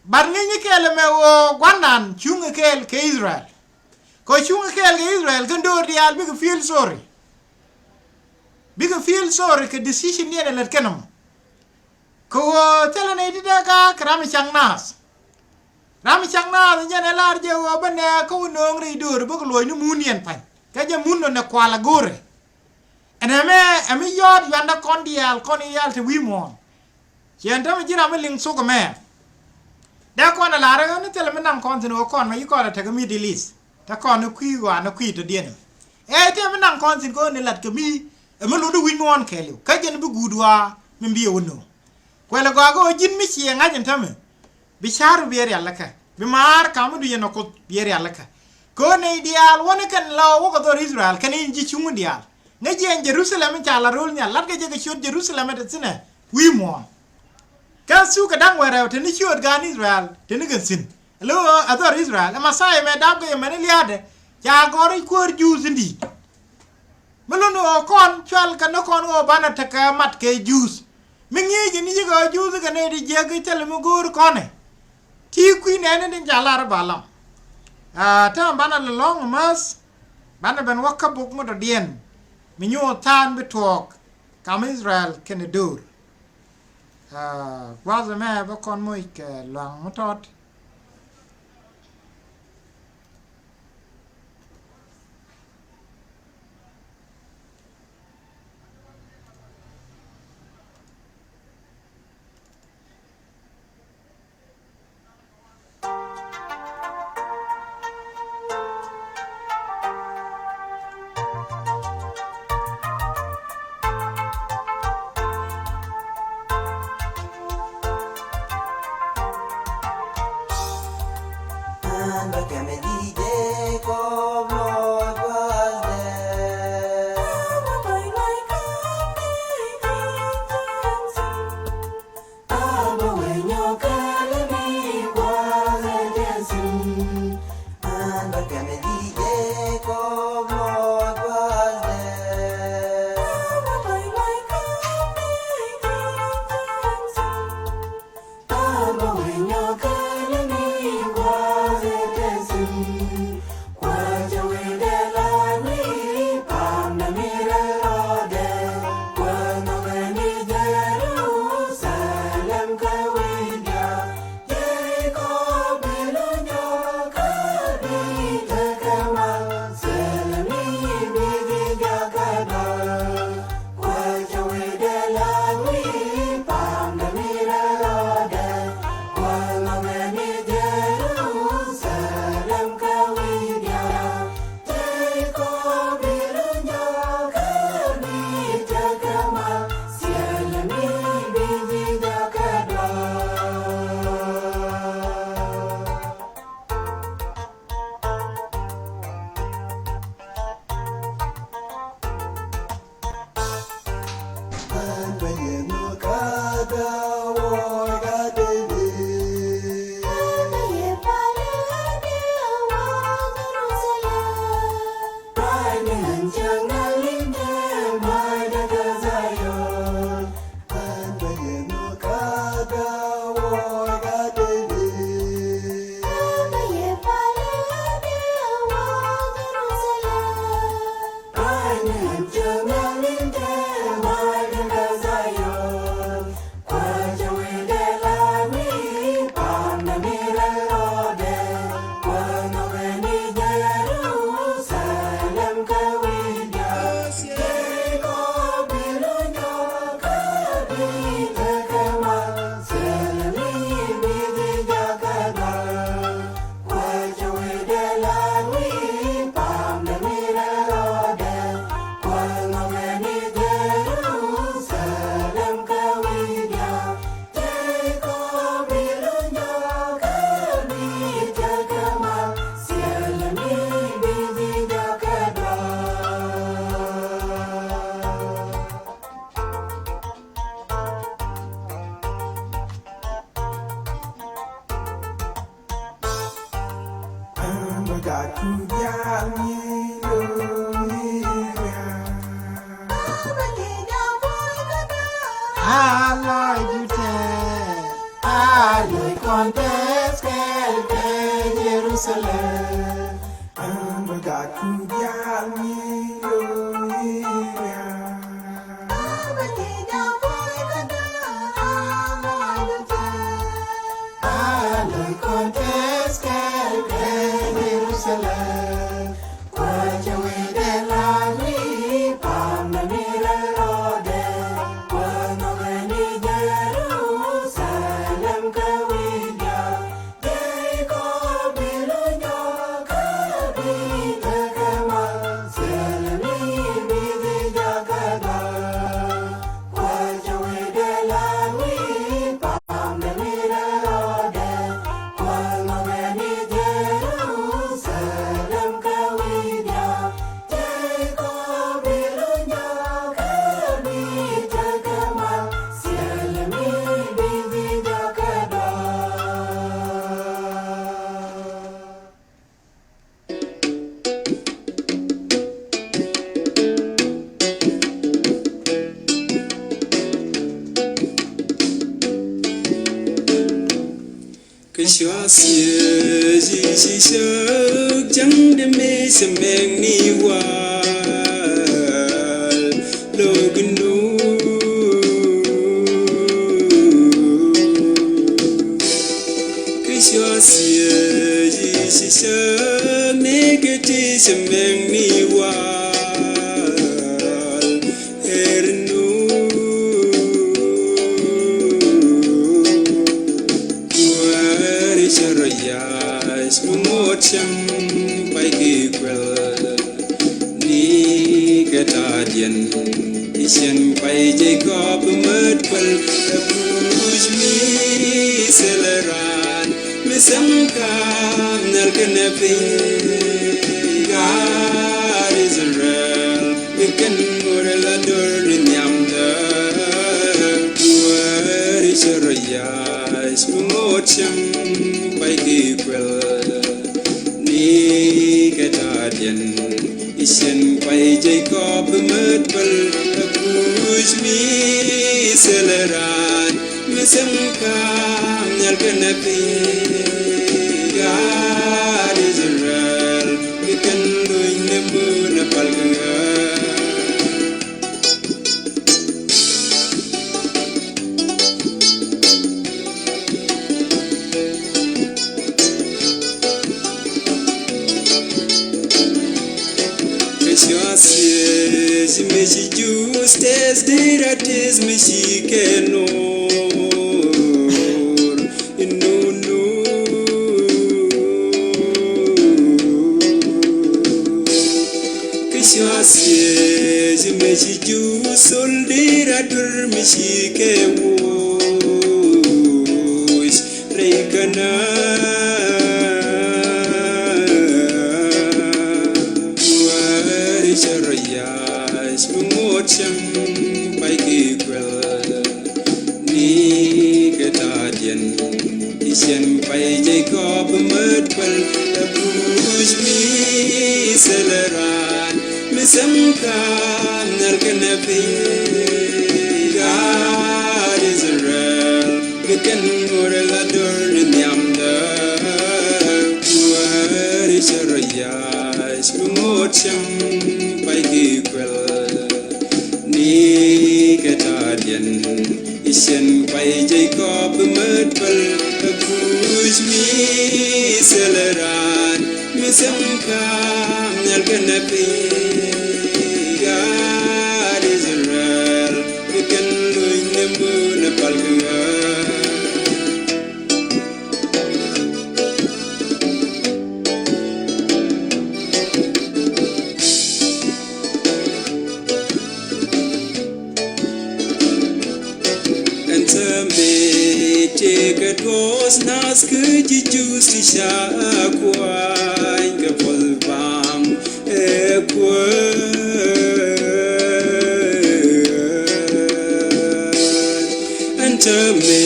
But ŋi̱ny kɛɛl ɛmɛ ɣöö gua̱ndan cuŋ kɛɛl kɛ Israel. Kɛ cuŋ kɛɛl kɛ Israel kɛn döör diaal bikɛ feel sorry. Bikɛ feel sorry kɛ decision diɛn ɛ lät kɛn ɛmɔ. Kɛ ɣöö thilɛ nɛy ti dee gaak kɛ ram mi cak naath. Ram mi cak naath jɛn ɛ lar jɛ ɣöö bä nɛɛk kä wä nööŋ rɛy döör bä kɛ luɔ̱c ni mun yɛn pa̱ny. Kɛ jɛ mun nɔ nɛ kual a go̱o̱rɛ. Ɛn ɛmɛ ɛ mi yɔɔt yuandä kɔn diaal kɔn i̱ yal te wi̱i̱ muɔ̱ɔ̱n. Ciɛn tämɛ ji̱ ram mi liŋ thok ɛmɛ. Dee kɔn ɛ lar ɛ ɣän ni thilɛ mi naŋ kɔn thi̱n ɣöö kɔn mɛ ci kɔn ɛ tekɛ Middle East. Te kɔn ni kui̱ ɣɔaa ni kui̱ tɔ̱diɛn ɛ. Ɛ tëë mi naŋ kɔn thi̱n kɛ ɣöö ni lat kɛ mi ɛ mi lotdä wi̱c muɔ̱ɔ̱n kɛɛliw. Kä jɛn bi guut ɣɔaa mi bi ɛ wä nööŋ. Kuɛl ɛ gɔaa kä ɣöö ji̱n mi ciɛ ŋa̱c ɛn tämɛ. Bi ca̱ru bi ɛ rialikä. Bi maar ka̱m mi dui̱c ɛn ɛ Kuoth bi ɛ rialikä. Kɛ ɣöö nɛy diaal wäni kɛn la wä kɛ dhɔr Israel kɛn in ji̱ cuŋ diaal. Ŋäc jiɛn Jerusalem in ca la ro̱l nhial la̱tkɛ jɛ kɛ ciöt Jerusalem ɛ te thi̱nɛ wi̱i̱ muɔ̱ɔ̱n. Kä thuk kɛ da̱ŋ wɛrɛw te ni ciöt gaan Israel te ni kɛn thi̱n. Ɛ lo̱ ɛ dhɔr Israel ɛ Mɛthia mɛ dap kɛ yɛ mɛn i̱ lia̱a̱dɛ ca gɔ̱r i̱ kuäär Juudh in di̱i̱t. Mi luni ɣöö kɔn cual kɛ ni kɔn ɣöö banɛ tekɛ mat kɛ Juudh. Mi ŋi̱i̱c in i̱ ji̱ kɛ ɣöö Juudh kɛ nɛy ti jiäk i̱ thilɛ mi go̱o̱r kɔnɛ. Ti kui̱ nɛɛni tin ca lar i̱ ba lam. Aa, täämɛ banɛ lɛ lɔ̱ŋ mäth. Banɛ ben wä kä buk mi dɔ̱diɛn mi nyuɔth tha̱a̱n bi tuɔɔk kam Israel kɛnɛ döör. Aa, gua̱th ɛmɛ bä kɔn moc kɛ luaŋ mi tɔt. Kɛ cua thiec i̱ ci cäk cäŋ dee mi cɛ mɛk ni wal lo̱k indu. Kɛ cua thiec i̱ ci cäk ni kɛ ti cɛ mɛk ni wal Ernun kuäär cɛ rɔ yac mi ŋot cäŋ pay ki kuɛl ni kɛ ta̱a̱diɛn i̱ cɛn pay Jekɔb mät kuɛl ɛ kuc mi thilɛ raan. Mi sɛm ka̱m nhial kɛnɛ piny gaat Israel, mi kɛn ŋuɔ̱t la dor ni nhiamdä. Kuäär i̱ cɛ rɔ yac mi ŋot cäŋ pay ki kuɛl ni kɛ ta̱a̱diɛn i̱ cɛn pay Jekɔb mät päl ɛ kuc mi thilɛ raan. Mi sɛm ka̱m nhial kɛnɛ piny gaat Israel, mi kɛn luny ni mun ɛ pal kɛ ɣä. Kɛ cua thiec mi ci Jews tɛth dee rɔ tɛth mi ci kɛ no̱o̱r inunu. Kɛ cua thiec mi ci Jews thol dee rɔ dur mi ci kɛ woc rɛy känä. Kuäär i̱ cɛ rɔ yac mi ŋot cäŋ pay ki kuɛl ni kɛ ta̱a̱diɛn i̱ cɛn pay Jekɔb mät päl ɛ kuc mi thilɛ raan. Mi sɛm ka̱m nhial kɛnɛ piny gaat Israel, mi kɛn ŋuɔ̱t la dor ni nhiamdä. Kuäär i̱ cɛ rɔ yac mi ŋot cäŋ pay ki kuɛl ni kɛ ta̱a̱diɛn i̱ cɛn pay Jekɔb mät päl ɛ kuc mi thilɛ raan. Mi sɛm ka̱m nhial kɛnɛ piny gaat Israel, mi kɛn luny ni mun ɛ pal kɛ ɣä. Ɛn täämɛ tëëkɛ duɔth nath kä ji̱ Juudh ti ca kuany kɛ puɔth baŋ ɛ Kuäär. Ɛn täämɛ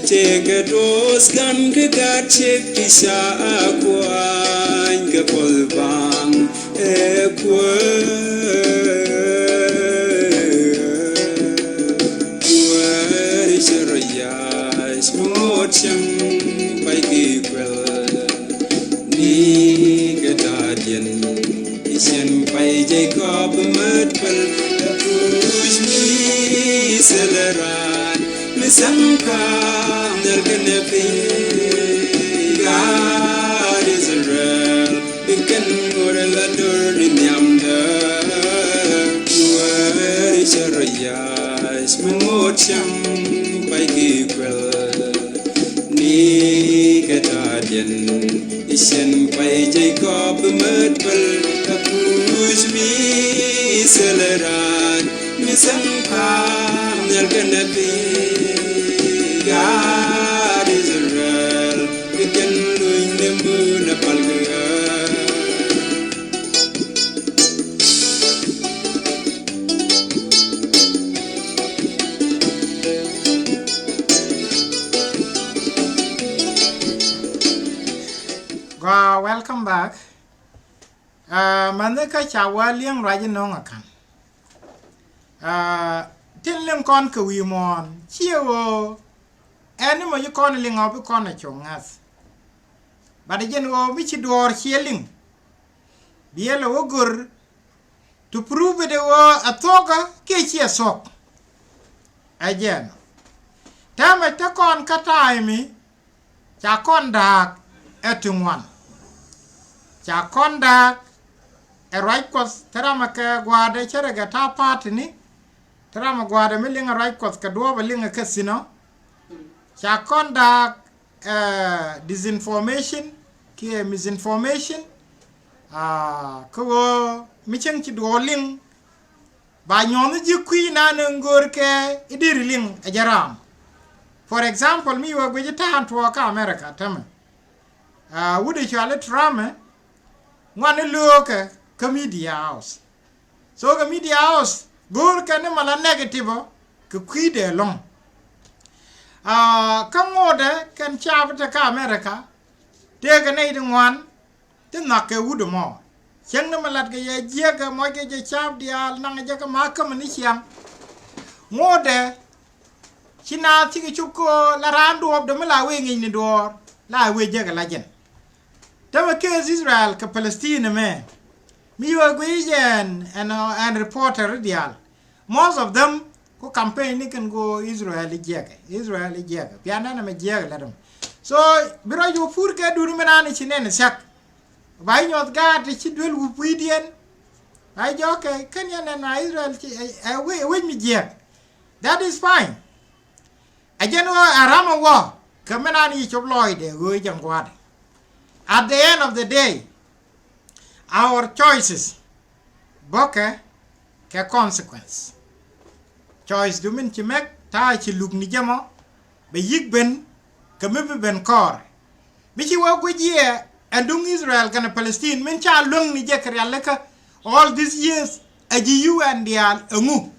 tëëkɛ duɔth gan kä gaat ciek ti ca kuany kɛ puɔth baŋ ɛ Kuäär. Kuäär i̱ cɛ rɔ yac mi ŋot cäŋ pay ki kuɛl ni kɛ ta̱a̱diɛn i̱ cɛn pay Jekɔb mät päl ɛ kuc mi thilɛ raan. Mi sɛm ka̱m nhial kɛnɛ piny gaat Israel, Yɛn i̱ cɛn kuay Jacob mät päl a kuuc mi thilɛ raan mi thäŋ pa̱a̱m nhial kɛnɛ piny. Gaat Israel kɛ kɛn luny ni mun a pal kɛ ɣä. Gua, welcome back. Uh, mani kä ca wä liŋ ruac inɔŋ a kan. Uh, tin liŋ kɔn kɛ wi̱i̱ muɔ̱ɔ̱n ciɛ ɣöö ɛn ni mɔ ci kɔn liŋ ɔ bi kɔn a cuŋ ŋa̱th. But jɛn ɣöö mi ci duɔɔr ciɛ liŋ. Biɛ lɛ wä gör to prove it ɣöö ɛ thuɔ̱kä kiɛ ciɛ thuɔ̱k. Ɛ jɛn. Täämɛ te kɔn kä ta̱a̱ mi ca kɔn da̱a̱k ɛ ti ŋuan. Ca kɔn da̱a̱k ɛ ruac Kuɔth te ramɛ kɛ gua̱a̱dɛ cärɛ kɛ ta̱a̱ pa̱a̱tini. Te ramɛ gua̱a̱dɛ mi liŋ ɛ ruac Kuɔth kɛ duɔ̱ɔ̱p ɛ liŋ ɛ kä thi̱n ɔ. Ca kɔn da̱a̱k eh, disinformation kiɛ misinformation. Ah, kä ɣöö mi cäŋ ci duɔɔr liŋ ba nyuɔ̱th ni ji̱ kui̱ nan in görkɛ i̱ diri liŋ ɛ jɛ ram. For example, mi wä guic i̱ ta̱a̱n tuɔɔk kä America tämɛ. Ah, wut i̱ cuali Trump ɛ ŋuan i̱ löökɛ kä media house. So kɛ media house go̱o̱r kɛn ni mala negative ɔ kɛ kui̱dɛ ɛlɔ̱ŋ. Ah, kä ŋotdɛ kɛn caap te kä America tëëkɛ nɛy ti ŋuan ti nhɔak kɛ wut ɛmɔ. Cieŋ ni mi lat kɛ yɛ jiäkä mɔc kɛ jɛ caap diaal naŋ jɛ kɛ ma kämɛ ni ciaŋ. Ŋotdɛ ci naath cikɛ cop kä la raan duɔɔpdɛ mi la wee ŋi̱cni duɔɔr la wee jiäkä la jɛn. Tämɛ case Israel kɛ Palestine mɛ mi yo̱o̱ guic ɛn ɛn ɛn reporter diaal. Most of them ku campaign ni kɛn go Israel i̱ jiɛkɛ, Israel i̱ jiɛkɛ. Pian nɛn ɛmɛ jiɛkɛ lät ɛmɛ. So bi rɔ yo̱o̱ pur kɛ duni mɛ naan i̱ ci nɛn i̱ thiak. Ba i̱ nyuɔth gaat i̱ ci duel wup wi̱i̱diɛn. Ba i̱ jɛ okay kɛn yɛn nɛn a Israel ci ɛ wec mi jiɛk. That is fine. Ɛ jɛn ɣöö ɛ ram ɛ wä kɛ mi naan i̱ cop lɔɔcdɛ ɣöö i̱ jɛn gua̱a̱dɛ. At the end of the day, our choices bäkɛ kɛ consequence. Choice du min ci mɛk ta̱a̱ ci luk ni jɛ mɔ bɛ yi̱k ben kɛ mi bi ben kɔɔr. Mi ci wä guic yɛ ɛn duŋ Israel kɛnɛ Palestine min ca luäŋ ni jɛ kɛ rialikä all these years ɛ ji̱ U N diaal ɛŋu.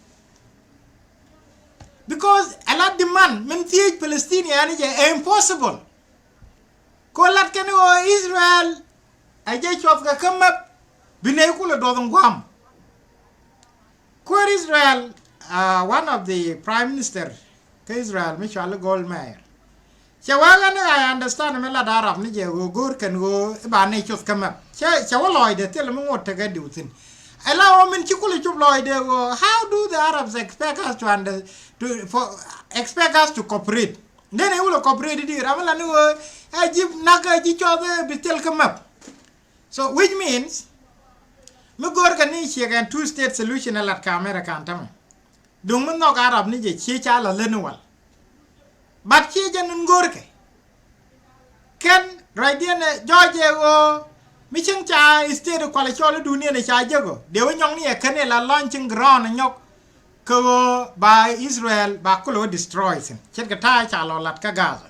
Because ɛ la demand min thiec Palestinian jɛ ɛ impossible. Ko lat kɛn ɣöö Israel ɛ jɛ cuɔth kɛ kä map bi nɛy kulɛ duɔth in guam. Kuäär Israel, uh, one of the prime minister kä Israel mi cuali Gold Meir. Cɛ wee ɣän i̱ I understand mi lat Arab ni jɛ ɣöö go̱o̱r kɛn ɣöö i̱ ba nɛy cuɔth kä map. Cɛ, cɛ wä lɔɔcdɛ thil mi ŋot tekɛ diw thi̱n. Ɛ la ɣöö min ci kulɛ cop lɔɔcdɛ ɣöö how do the Arabs expect us to under, to, for, expect us to cooperate? Then ɛ wulɛ cooperate di ram mi la ni ɣöö ɛ ji̱ nak ɛ ji̱ cuɔth ɛ bi thil kä map. So which means mi go̱o̱r kɛ ni ciɛ kɛn two state solution ɛ lat kɛ America ɛn tämɛ. Duŋ mi nhɔk Arab ni jɛ cië ca la leni wal. But cië jɛ nun go̱o̱r kɛ kɛn ruacdiɛn ɛ jɔɔc ɛ ɣöö mi cieŋ ca state kualɛ cɔl i̱ duniɛn ɛ ca jek ɔ dee wä nyɔk ni ɛ kɛn ɛ la launching ground ɛ nyɔk. Kɛ ɣöö ba Israel ba kulɛ wä destroy thi̱n ce̱tkɛ ta̱a̱ ca lɔ lat kä Gaza.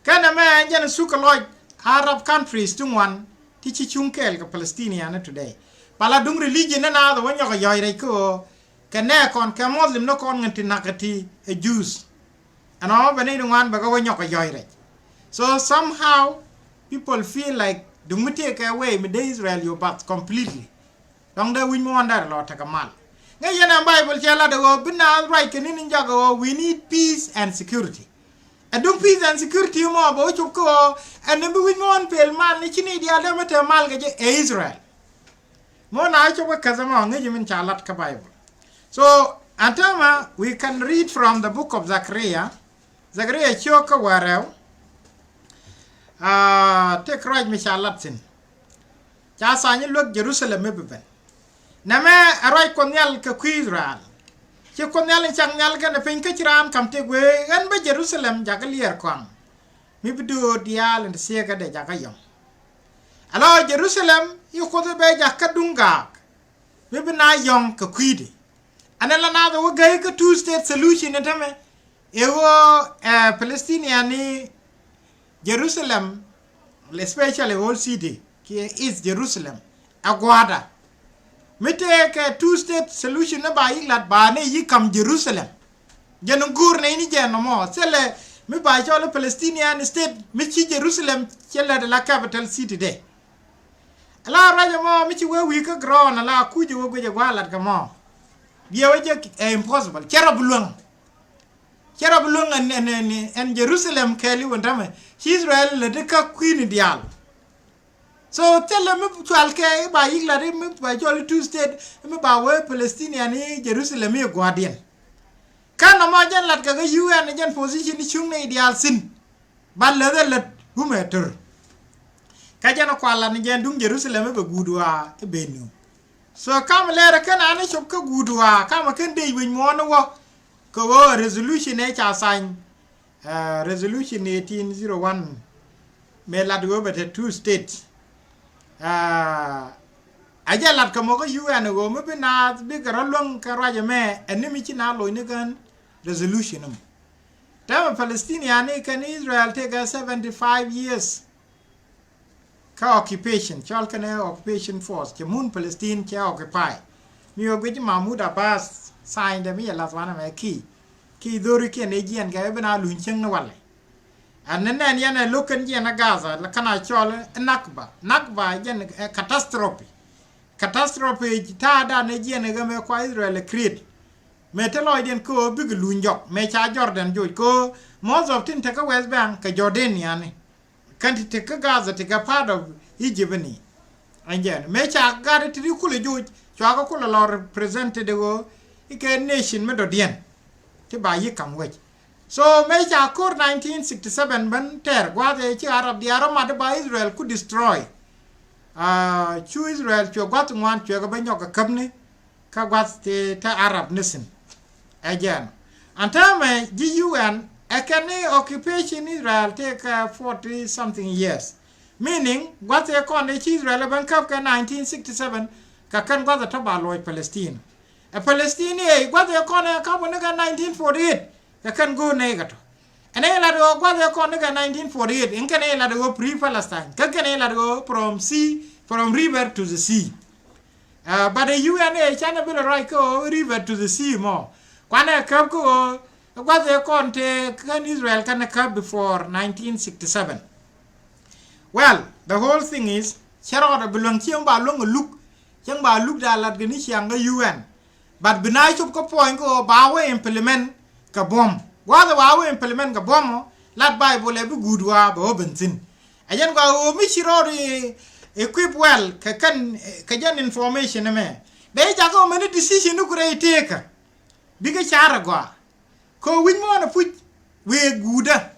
Kɛn ɛmɛ ɛn jɛn thuk kɛ lɔc Arab countries ti ŋuan ti ci cuŋ kɛɛl kɛ Palestinian today. Pala duŋ religion ni naath ɛ wä nyɔk ɛ yɔ̱c rɛc kä ɣöö kɛ nɛɛkɔn kɛ Muslim ni kɔn ŋän ti nakä ti ɛ Jews. Ɛn ɔ bɛ ni ti ŋuan bɛ kɛ wä nyɔk ɛ yɔ̱c rɛc. So somehow people feel like duŋ mi tëëkɛ wee mi dee Israel yo̱ bath completely. Dɔ̱ŋ dee wi̱c muɔ̱ɔ̱n dɛr lɔ tekɛ mal. Ŋäc yɛn ɛn Bible cɛ lat ɛ ɣöö bi naath ruac kɛ ni̱n in jɔak ɛ ɣöö we need peace and security. Ɛ duŋ peace and security mɔ bɛ wä cop kä ɣöö ɛn ni bi wi̱c muɔ̱ɔ̱n pel mal ni ci ni diaal dee mi te mal kɛ jɛ ɛ Israel. Muɔ̱ɔ̱n na wä cop kä käth ɛmɔ ŋäc min ca lat kä Bible. So ɛn täämɛ we can read from the book of Zechariah. Zechariah ciök kä wäl rɛw. Aa, tëk ruac mi ca lat thi̱n. Ca thany luäk Jerusalem mi bi ben. Nɛmɛ ɛ ruac Kuɔth Nhial kɛ kui̱ Israel. Ci Kuɔth Nhial in cak nhial kɛnɛ piny kä ci raan ka̱m tëk wee ɣän bä Jerusalem jakä liɛɛr kɔaŋ. Mi bi do̱o̱r diaal in ti thieekä dee jakä yɔ̱ŋ. Alɔ Jerusalem i̱ Kuoth i̱ bɛ jakä duŋ gaak. Mi bi na yɔ̱ŋ kɛ kui̱di. Ɛn ɛ la naath ɛ wä gäi kä two state solution in tämɛ. Ɛ ɣöö ɛ Palestinian ni Jerusalem, especially old city kiɛ East Jerusalem, ɛ gua̱a̱da. Mi tëëkɛ two state solution ni ba yi̱k lat ba ni yi̱k kam Jerusalem. Jɛn go̱o̱r nɛy ni jɛn nɔmɔ thilɛ mi ba cɔl Palestinian state mi ci Jerusalem cɛ lät la capital city de. Ala ruac ɛmɔ mi ci wee wi̱i̱ kä ground ala kuc ɛ wee guic ɛ gua̱a̱ lat kɛ mɔ. Biɛ wee jɛ ɛ impossible, cɛ rɔ bi luäŋ. Cɛ rɔ bi luäŋ ɛn, ɛn, ɛn, ɛn Jerusalem kɛɛliw ɛn tämɛ ci Israel lät ikä kui̱ni diaal. So thilɛ mi cual kɛ i̱ ba yi̱k lat i̱ mi ba cɔl i̱ two state i̱ mi ba wee Palestinian i̱ Jerusalem i̱ gua̱a̱diɛn. Kä nɔmɔ jɛn lat kɛ kä U N jɛn position i̱ cuŋ ni diaal thi̱n. Ba läth ɛ lät gumɛ tör. Kä jɛn kual lat ni jɛn duŋ Jerusalem i̱ bɛ guut waa i̱ ben nu. So kam lɛr kɛn an i̱ cop kä guut waa kam kɛn dec wi̱c muɔ̱ɔ̱n i̱ wä. Kɛ ɣöö resolution ëë ca sign, ah, resolution eighteen zero one mëë lat ɣöö bɛ te two state. Ah, a jɛ lat kɛ mɔ kä U N ɣöö mi bi naath bikɛ rɔ luäŋ kɛ ruac ɛmɛ ɛn ni mi ci na loc ni kɛn resolution ɛmɔ. Täämɛ Palestinian ni kɛn Israel tëëkɛ seventy five years. Kä occupation cɔl kɛnɛ occupation force cɛ mun Palestine cɛ occupy. Mi wä guic Mahmoud Abbas sign dɛ mi yɛ lath wanɛ mɛ ki ki dhori kiɛn ɛ jiɛn kɛ ben a luny cieŋ ni walɛ. Ɛn ni nɛn yɛn ɛ lo̱k kɛn jiɛn ɛ Gaza la kɛn a cɔl ɛ Nakba. Nakba jɛn ɛ catastrophe. Catastrophe ta̱a̱ dan ɛ jiɛn ɛ ɣä mɛ kua Israel ɛ create. Mɛ te lɔcdiɛn kä ɣöö bikɛ luny jɔk mɛ ca Jordan joc kä ɣöö most of tin te kä West Bank kɛ Jordanian ni. Kɛn ti te kä Gaza ti kɛ part of Egypt ni. Ɛn jɛn mëë ca gat ti ti kulɛ joc cua kä kulɛ lɔ represented ɣöö ikɛ nation mi dɔ̱diɛn ti ba yi kam wec. So mëë ca ko̱r nineteen sixty seven ben tɛr gua̱a̱th ëë ci Arab diaal rɔ mat ba Israel ku destroy. Ah, cu Israel cuɛ gua̱th ŋuan cuɛ kɛ ben nyɔk kɛ käpni. Kä gua̱th ti te Arab nation. Ɛ jɛn an täämɛ ji̱ U N ɛ kɛn ni occupation Israel tëëkɛ forty something years. Meaning gua̱th ëë kɔn ëë ci Israel ɛ ben käp kɛ nineteen sixty seven kɛ kɛn gua̱th ɛ tɔ ba luɔc Palestine. Ɛ Palestine ëë gua̱th ëë kɔn ɛ käp ni kɛ nineteen forty eight kɛ kɛn go̱o̱r nɛy kɛ tɔ. Ɛn ɛ lat ɣöö gua̱th ëë kɔn ni kɛ nineteen forty eight in kɛn ɛ lat ɣöö pre Palestine kä kɛn ɛ lat ɣöö from sea, from river to the sea. Ah, but the U N ëë canɛ bi lɛ ruac kä ɣöö river to the sea mɔ. Kuanɛ käp kä ɣöö gua̱th ëë kɔn tëë kän Israel kɛn ɛ käp before nineteen sixty seven. Well, the whole thing is cɛ rɔɔdɛ bi luäŋ cieŋ ba luäŋ ɛ luk. Cieŋ ba luk da lat kɛ ni ciaŋ kä U N. But bi na cop kä puɔ̱ny kä ɣöö ba wä implement kɛ buɔ̱m. Gua̱a̱th ɛ ba wä implement kɛ buɔ̱m ɔ lat Bible ɛ bi guut waa bɛ wä ben thi̱n. Ɛ jɛn gɔaa ɣöö mi ci rɔɔd i equip well kɛ kɛn kɛ jɛn information ɛmɛ. Bɛ jakä ɣöö mɛni decision ni ku rɛy tëëkä. Bikɛ car ɛ gɔaa. Kɛ wi̱c muɔ̱ɔ̱n ɛ puc wëë guutdä.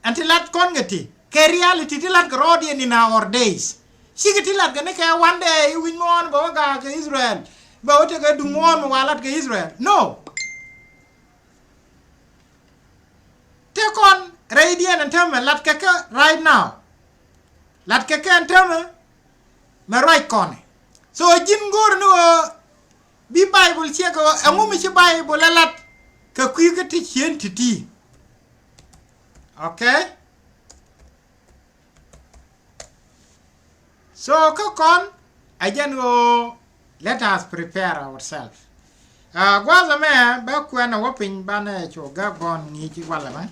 Ɛn ti lat kɔn kɛ ti kɛ reality ti lat kɛ rɔɔdiɛn in our days. Cikɛ ti lat kɛ ni kɛ one day i̱ wi̱c muɔ̱ɔ̱n bɛ wä gaak kɛ Israel. Bɛ wä tekɛ duŋ muɔ̱ɔ̱n mi wa lat kɛ Israel. No. Te kɔn rɛydiɛn ɛn täämɛ lat kɛ kɛ right now. Lat kɛ kɛ ɛn täämɛ mɛ ruac kɔnɛ. So ji̱n go̱o̱r ni ɣöö bi Bible ciɛ kɛ ɣöö ɛŋu mi ci Bible ɛ lat kɛ kui̱ kä ti cien ti̱ti̱. Okay. So kä kɔn a jɛn ɣöö let us prepare ourselves. Ah, gua̱a̱th ɛmɛ bɛ kuɛn ɛ wä piny banɛ cu gak bɔn ŋi̱i̱c i̱ walɛ mɛ.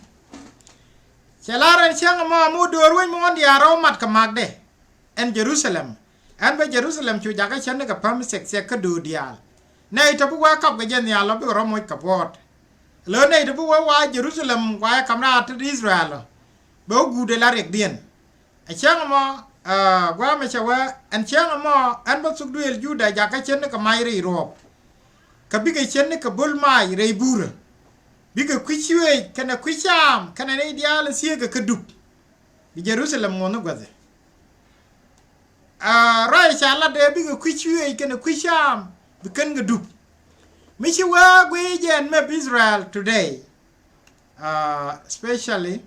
Cɛ lar ɛn cäŋ ɛmɔ mi wä do̱r wec mi wä diaal rɔw mat kɛ makdɛ. Ɛn Jerusalem ɛn bä Jerusalem cu jakä cändɛ kɛ päm sɛk sɛk kä do̱r diaal. Nɛy tɔ bi wä kap kɛ jɛ nhial lɔ bikɛ rɔ moc kɛ buɔɔt. Lö nɛy tɔ bi wä wa Jerusalem wa ɛ kam raar tet Israel ɔ bɛ wä guut ɛ la riɛkdiɛn. Ɛ cäŋ ɛmɔ, ah, gua̱a̱mɛ cɛ wä ɛn cäŋ ɛmɔ ɛn bä thuk duëël Juda jakä cändɛ kɛ mac rɛy ruɔ̱ɔ̱p. Kä bikɛ cändɛ kɛ bo̱l mac rɛy burä. Bikɛ kui̱ cuëëc kɛnɛ kui̱ caam kɛnɛ nɛy diaal ɛ thieekä kä dup. Bi Jerusalem ŋuɔ̱n ni guäthɛ. Ah, ruac ca lat dee bikɛ kui̱ cuëëc kɛnɛ kui̱ caam bi kän kɛ dup. Mi ci wee guiy jɛn map Israel today. Ah, especially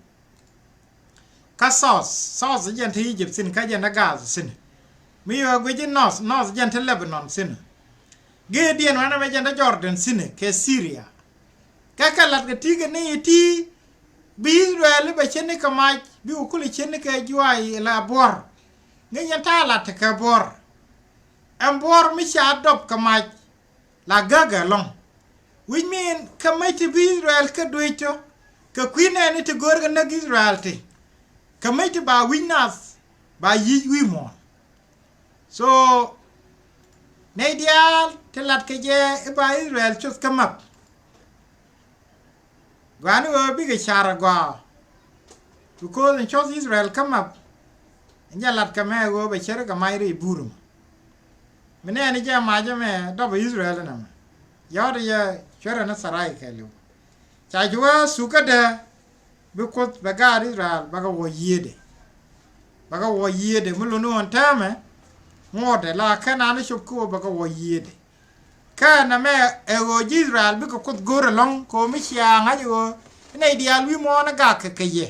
kä south, south jɛn te Egypt thi̱n, kä jɛn te Gaza thi̱n. Mi yɛ guic ji̱ north, north jɛn te Lebanon thi̱n. Gëëdiɛn wanɛ mɛ jɛn te Jordan thi̱n kɛ Syria. Kɛ kɛ la̱t kɛ ti̱i̱ kɛ ni ti bi Israel bɛ ceni kɛ mac, bi wä kulɛ ceni kɛ juay la buɔr. Ŋi̱ yɛn ta̱a̱ la̱t kɛ buɔr. Ɛn buɔr mi ca dɔp kɛ mac la gäk ɛlɔ̱ŋ. Which mean kɛ mac ti bi Israel kɛ duec tɔ, kɛ kui̱ nɛɛni ti go̱o̱r kɛ näk Israel ti, kɛ mac ti ba wi̱c nath, ba yic wi̱i̱ muɔ̱ɔ̱n. So nɛy diaal ti lat kɛ jɛ i̱ ba Israel cuth kä map. Gua̱a̱ni ɣöö bikɛ car agɔaa. Because in cuth Israel kä map, in jɛ lat kɛ mɛ ɣöö bɛ cär kɛ mac rɛy buur mɔ. Mi nɛɛni jɛ mac ɛmɛ dɔpɛ Israel inɛ mɛ. Yɔ̱ɔ̱t jɛ cuɛrɛ ni Tharay kɛɛliw. Ca ji̱ wee thukädɛ bi Kuoth bɛ gaat Israel bɛ kɛ wä yiëëdɛ. Bɛ kɛ wä yiëëdɛ mi luni ɣän täämɛ ŋuɔ̱tdɛ la kɛn an cop ki wä bɛ kɛ wä yiëëdɛ. Kä nɛmɛ ɛ ɣöö ji̱ Israel bikɛ Kuoth go̱o̱r ɛlɔ̱ŋ kɛ ɣöö mi cia ŋa̱c ɣöö nɛy diaal wi̱i̱ muɔ̱ɔ̱n ɛ gak kɛ kɛ yɛ.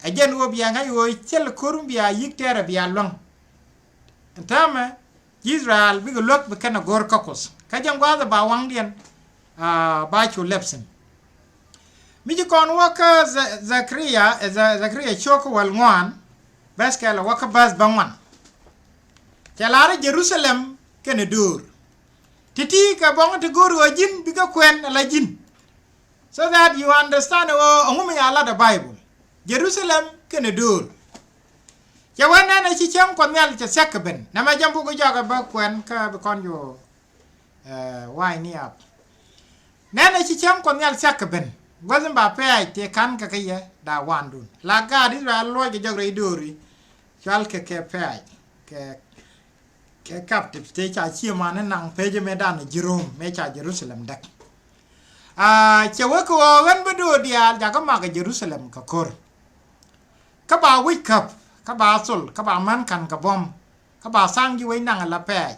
Ɛ jɛn ɣöö bia ŋa̱c ɣöö cäl ko̱r mi bia yi̱k tɛɛrɛ bia luäŋ. Ɛn täämɛ ji̱ Israel bikɛ luäk bi kɛn ɛ go̱o̱r kä Kuoth. Kä jɛn gua̱a̱th ɛ ba waŋdiɛn, ah, ba cu lɛp thi̱n. Mi ci kɔn wä kä Ze-, Zakaria, eh, Ze-, Zakaria cio̱k kä wäl ŋuan, bäth kɛl wä kä bäth bä ŋuan. Cɛ lar i̱ Jerusalem kɛnɛ döör. Ti̱ti̱ kɛ bɔŋ ti go̱o̱r ɣöö ji̱n bikɛ kuɛn ala ji̱n. So that you understand ɣöö ɛŋu mi ya lat ɛ Bible. Jerusalem kɛnɛ döör. Cɛ wee nɛnɛ ci cäŋ Kuɔth Nhial cɛ thia̱k kɛ ben. Nɛmɛ jɛn buk jɔak ɛ bä kuɛn kä bi kɔn ju, eh, wa̱i̱ ni ap. Nɛnɛ ci cäŋ Kuɔth Nhial thia̱k kɛ ben. Guäth in ba pɛ̈ɛ̈c tëë ka̱n kɛ kä yɛ da̱a̱ wa̱a̱ndun. La gaat Israel luɔc kɛ jɔk rɛy dööri. Cual kɛ kɛ pɛ̈ɛ̈c. Kɛ, kɛ captive tëë ca cie man in naŋ pecä mëë dan ji̱ Rom mëë ca Jerusalem däk. Ah, cɛ wek kɛ ɣöö ɣän bä do̱o̱ diaal jakä mak ɛ Jerusalem kɛ ko̱r. Kä ba wi̱c käp, kä ba thol, kä ba män ka̱n kɛ buɔ̱m, kä ba tha̱a̱ŋ ji̱ wec naŋ ala pɛ̈ɛ̈c.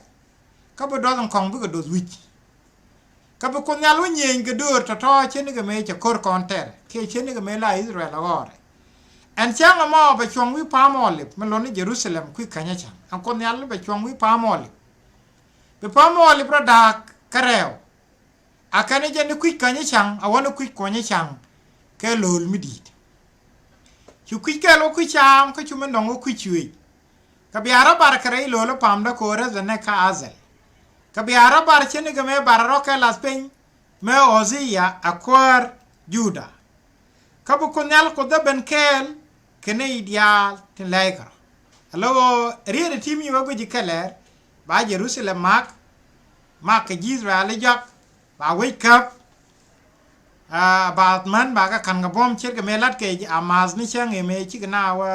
Kä bi duɔth in kɔ̱ŋ bikɛ duɔth wi̱c. Kä bi Kuoth Nhial wä nyiëëny kɛ döör tɔ̱tɔ̱ cienikɛ mëë cɛ ko̱r kɔn tɛr kiɛ cienikɛ mëë la Israel ɛ ɣɔɔrɛ. Ɛn cäŋ ɛmɔ bɛ cuɔ̱ŋ wi̱i̱ Palm Olive mi luɔ̱n ni Jerusalem kui̱ känyä cäŋ. Ɛn Kuoth Nhial bɛ cuɔ̱ŋ wi̱i̱ Palm Olive. Bi Palm Olive rɔ da̱a̱k kä rɛɛw. A kɛn jɛ ni kui̱c käny i̱ ca̱ŋ a wä ni kui̱c kuɔny i̱ ca̱ŋ kɛ lo̱o̱l mi di̱i̱t. Cu kui̱c kɛl wä kui̱ caam kä cu mi nɔŋ wä kui̱ cuëëc. Kɛ bia rɔ bar kɛ rɛy lo̱o̱l i̱ pamdä ko̱o̱r räth ɛnɛ kä Azel. Kɛ bia rɔ bar cä ni kɛ mëë bar rɔ kɛ lath piny mëë Ɣɔthia a kuäär Juda. Kä bi Kuoth Nhial Kuoth dee ben kɛɛl kɛ nɛy diaal tin lɛɛc kärɔ̱. Alo riet ɛ tim yi wä guic kɛ lɛɛr ba Jerusalem mak, mak kɛ ji̱ Israel i̱ jɔak, ba wec käp, a, ba män ba kɛ ka̱n kɛ buɔ̱m ce̱tkɛ mëë la̱t kɛ a ma̱a̱th ni cäŋ ëë mëë cikɛ na wä,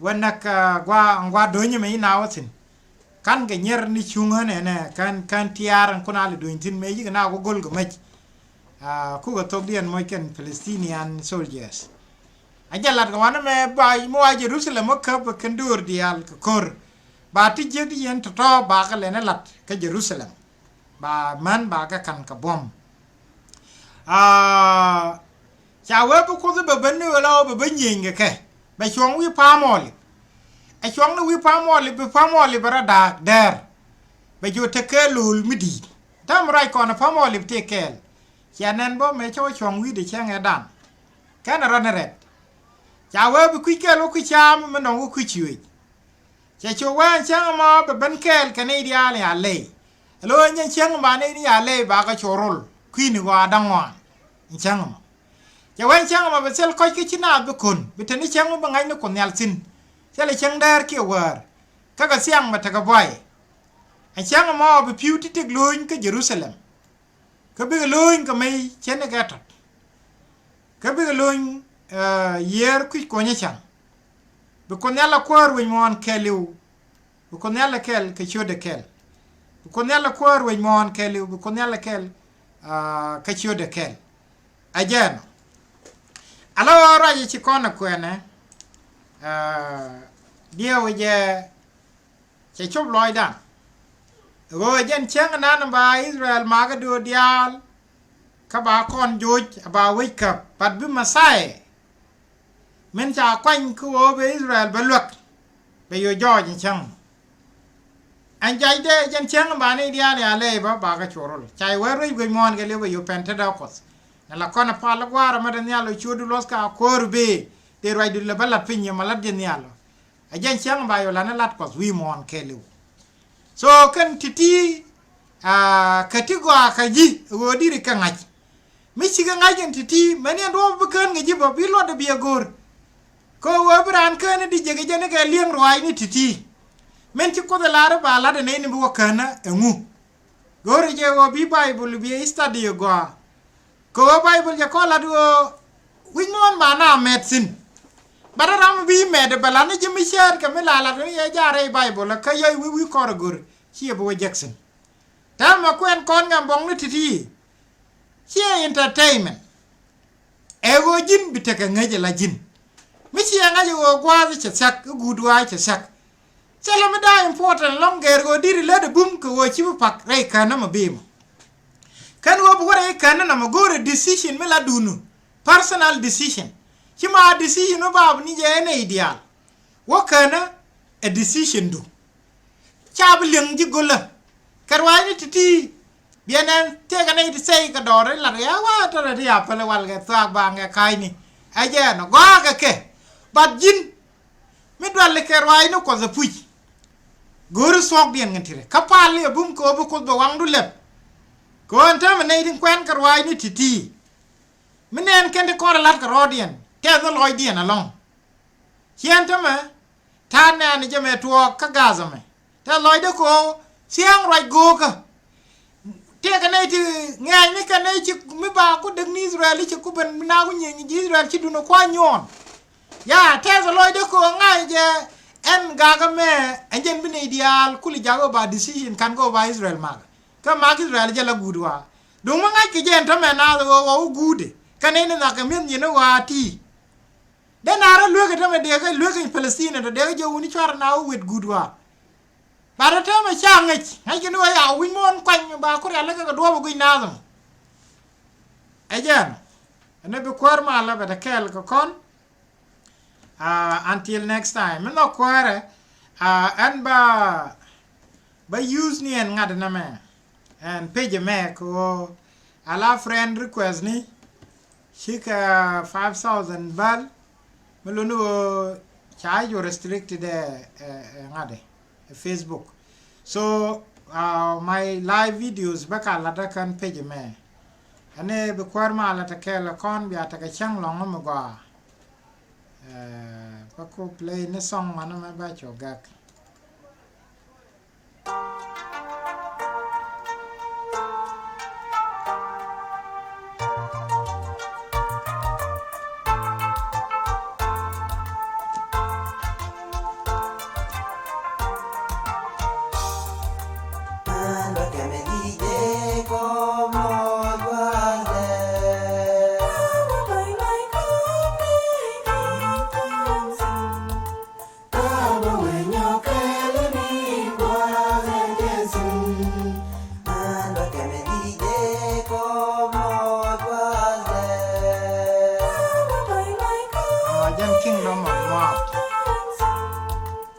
wä näk, a, gua, gua do̱nyä mëë ci na wä thi̱n. Ka̱n kɛ nyier ni cuŋ ɣän ɛnɛ, ka̱n, ka̱n tiaar ɛn kun a lɛ duny thi̱n mëë cikɛ na wä go̱l kɛ mäc. A, kukɛ thokdiɛn moc kɛn Palestinian soldiers. A jɛ lat kɛ wanɛ mɛ ba mi wa Jerusalem wä käp kɛn döör diaal kɛ ko̱r. Ba ti jiäk ti yɛn tɔ̱tɔ̱ ba kɛ lɛn ɛ lat kä Jerusalem. Ba män ba kɛ ka̱n kɛ buɔ̱m. A, ca wee bi Kuoth bɛ ben ni wee la wee bɛ ben nyieny kɛ kɛ. Bɛ cuɔ̱ŋ wi̱i̱ Palm Olive. Ɛ cuɔ̱ŋ ni wi̱i̱ Palm Olive bi Palm Olive bɛ rɔ da̱a̱k dɛɛr. Bɛ ji̱ wä tekɛ lo̱o̱l mi di̱i̱t. Täämɛ ruac kɔn ɛ Palm Olive tëë kɛɛl. Cia nɛn bä mëë cä wä cuɔ̱ŋ wi̱i̱dɛ cäŋ ɛ dan. Kɛn ɛ rɔ ni rɛt. Ca wee bi kui̱c kɛɛl wä kui̱ caam mi nɔŋ wä kui̱ ciööc. Cɛ cu wee ɛn cäŋ ɛmɔ bɛ ben kɛɛl kɛ nɛy diaal in ya lɛy. Ɛ lo̱ ɛn cäŋ ba nɛy ni ya lɛy ba kɛ cu rol kui̱ni gɔaa da̱ŋ ŋɔaani. Ɛn cäŋ ɛmɔ cɛ wee ɛn cäŋ ɛmɔ bɛ thil kɔc kä ci naath bi ko̱n bi te ni cäŋ mi bɛ ŋa̱c ni Kuoth Nhial thi̱n. Thilɛ cäŋ däär kiɛ wäär. Kä kɛ thiaŋ bɛ tekɛ buay. Ɛn cäŋ ɛmɔ bi pi̱w ti tëk lo̱ny kä Jerusalem. Kä bikɛ lo̱ny kɛ mey cɛn ni kɛ tɔt. Kä bikɛ lo̱ny, eh, yiëër kui̱c kuɔ̱nyä ca̱ŋ. Bi Kuoth Nhial a kuäär wec muɔ̱ɔ̱n kɛɛliw. Bi Kuoth Nhial a kɛl kɛ ciötdɛ kɛl. Bi Kuoth Nhial a kuäär wec muɔ̱ɔ̱n kɛɛliw. Bi Kuoth Nhial a kɛl, ah, kɛ ciötdɛ kɛl. A jɛɛn ɔ. Ala ɣöö ruac ci kɔn ɛ kuɛnɛ, ah, diɛw jɛ cɛ cop lɔcdan. Ɣöö jɛn cäŋ nan ba Israel makä do̱o̱ diaal. Kä ba kɔn joc a ba wec käp, but bi Messiah Min ca kuany kä ɣöö bɛ Israel bɛ luäk, bɛ yɔ jɔɔc in cäŋ. Ɛn jɔacdɛ jɛn cäŋ ba ni diaal ya lɛy bä ba kä cuɔr rol. Ca i̱ wee ruec guec muɔ̱ɔ̱n kɛ liw bɛ yɔ pɛn tetdä Kuɔth. Nɛ la kɔn a pal gua̱a̱r ɛmɛ dee nhial ɔ cuɔ̱ɔ̱du luɔth ka ko̱o̱r bee dee ruacdu lɛ bä lat piny yɛ ma lat jɛ nhial ɔ. Ɛ jɛn cäŋ ba yɔ la ni lat Kuɔth wi̱i̱ muɔ̱ɔ̱n kɛ liw. So kɛn ti̱ti̱, ah, kä ti gɔaa kä ji̱ ɣöö diri kɛ ŋa̱c. Mi cikɛ ŋa̱c in ti̱ti̱ mɛn yɛn duɔ̱ɔ̱p bi kään ŋäc ji̱ bä bi luɔtdɛ bi ɛ go̱o̱r. Kä ɣöö bi raan kään in di jek jɛ ni kɛ li̱eŋ ruaacni ti̱ti̱. Min ci Kuoth ɛ lar i̱ ba lat ɛ nɛy ni bi wä kään ɛ ŋu. Go̱o̱rɛ jɛ ɣöö bi Baibol bi ɛ study ɛ gɔaa. Kɛ ɣöö Baibol jɛ kɔn lat ɣöö wi̱c muɔ̱ɔ̱n ba na mɛt thi̱n. Bat ɛ ram bi mɛt ɛ bɛ lat ni ji̱ mi cäät kɛ mi la lat ni yɛ jaarɛ i̱ Baibol ɛ kä yɛ wi̱i̱ wi̱i̱ kɔr ɛ go̱r ci yɛ bi wä jek thi̱n. Täämɛ kuɛn kɔn ŋɛm buɔ̱ŋni ti̱ti̱. Ciɛ entertainment. Ɛ ɣöö ji̱n bi tekɛ ŋäc ɛ la ji̱n. Mi ciɛ ŋa̱c ɛ ɣöö gua̱a̱th cɛ thia̱k i̱ guut wa̱a̱ cɛ thia̱k. Thilɛ mi da̱a̱ important lɔ̱ŋ gɛɛr ɣöö di̱t ilät ɛ bum kɛ ɣöö ci bi pak rɛy kään nɔmɔ bimɔ. Kän ɣöö bi wä rɛy kään nɔmɔ go̱o̱rɛ decision mi la duŋdu. Personal decision. Ci ma decision mi ba bi ni jɛ ɛ nɛy diaal. Wä känä ɛ decision du. Ca bi liŋ ji̱ go̱lä. Kɛ ruaacni ti̱ti̱. Biɛnɛ tëëkɛ nɛy ti sɛy kɛ dɔɔr ilat kɛ ya wa̱a̱ tɔrɛ ti ya päl iwal kɛ thuaak ba ŋɛ ka̱a̱cni. Ɛ jɛ ɛnɔ gɔaa kɛ kɛ. Bat ji̱n. Mi duali kɛ ruaacni Kuɔth ɛ puc. Go̱o̱ri thuɔ̱kdiɛn kɛn ti rɛ kä pal i̱ ɛ bum kɛ ɣöö bi Kuoth bɛ waŋdu lɛp. Kɛ ɣöö ɛn täämɛ nɛy tin kuɛn kɛ ruaacni ti̱ti̱. Mi nɛɛn kɛn ti kɔn rɛ la̱t kɛ rɔɔdiɛn tɛth ni lɔcdiɛn ɛlɔ̱ŋ. Ciɛn tämɛ ta̱a̱ nɛɛni jɛ mɛ tuɔɔk kä gath ɛmɛ. Tɛth lɔcdä ko̱o̱k thia̱a̱ŋ ruac go̱o̱kä. Tëëkɛ nɛy ti ŋɛɛcni kɛ nɛy ci mi ba ku däk ni Israel i̱ ci ku ben mi naaku nyieny ji̱ Israel ci duundɛ kua̱r nyuɔɔn. Ya tɛth lɔcdä ko̱o̱k ŋa̱c jɛ ɛn gak ɛmɛ. Ɛn jɛn bi nɛy diaal kuli jak ɣöö ba decision ka̱n kɛ ɣöö ba Israel makä. Kä mak Israel jɛ la guut wa̱a̱ duŋ mi ŋa̱c kɛ jɛ ɛn tämɛ naath ɣöö ɣɔw guutdɛ kɛ nɛy ni nhak kɛ mi̱eth nyin i̱ wa̱a̱ ti̱i̱. Dee na rɔ lueek i̱ tämɛ dee kä lueek i̱ Palestine tɔ dee kä jɛ wuni cuarɛ na wä wet guut wa̱a̱. Ba rɔ tämɛ ca ŋäc ŋäc kɛ ni wä ya wi̱c muɔ̱ɔ̱n kuany ba kurial lä kɛ kɛ duɔ̱ɔ̱p ɛ guic naath ɛmɔ. Ɛ jɛn ɛn ɛ bi kuäär malä bɛ te kɛɛl kɛ kɔn. Ah, until next time mi nhɔk kuäärɛ. Ah, ɛn ba ba use ni ɛn ŋa̱t nɛmɛ. Ɛn page mɛ kɛ ɣöö ala friend request ni. Cikɛ five thousand bäl. Mi luni ɣöö ca ju restricted ɛ, ɛ, ɛ ŋa̱t ɛ Facebook. So, uh, my live videos bä ka lat ɛ kän page mɛ. Ɛn ɛ bi kuäär ma lat ɛ kɛɛl ɛ kɔn bia tekɛ cäŋ lɔ̱ŋ mi gɔaa. Ɛ, bä ku play ni song wanɛ mɛ bä cu gak.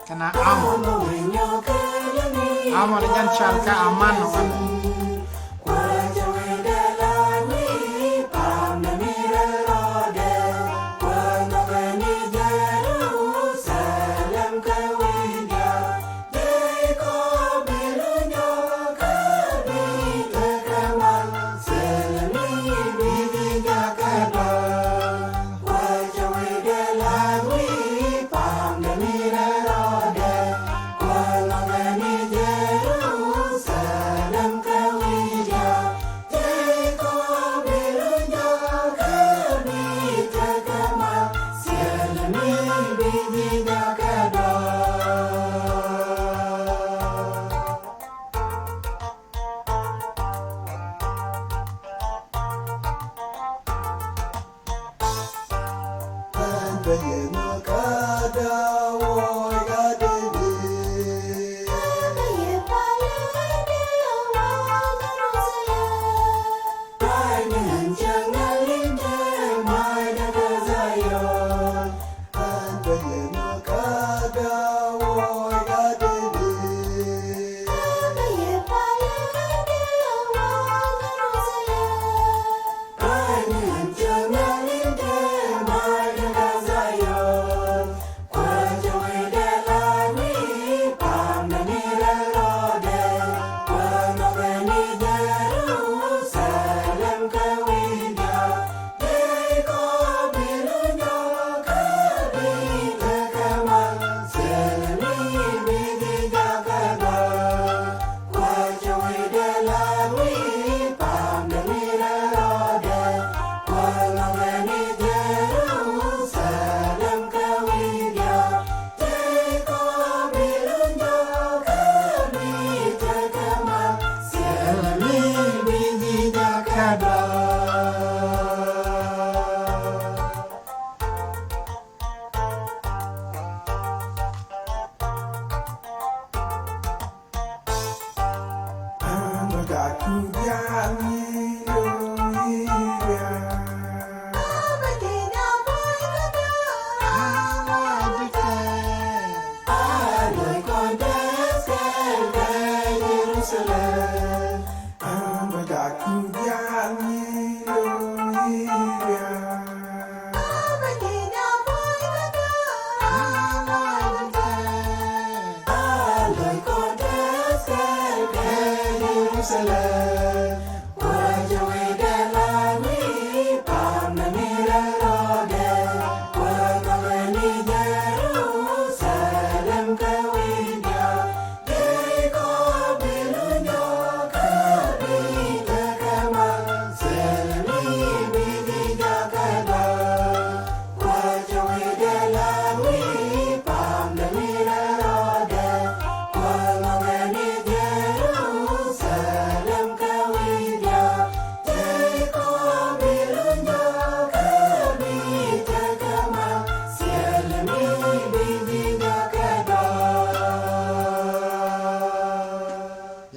Kɛnɛ Amon. Amon jɛn cal kä Aman wala.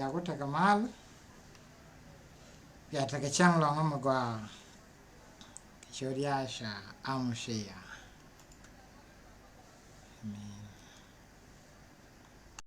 Yaku tekɛ mal. Bia tekɛ cäŋ lɔŋ mi gɔaa. Kɛ ciöt Yasha Amushia. Mi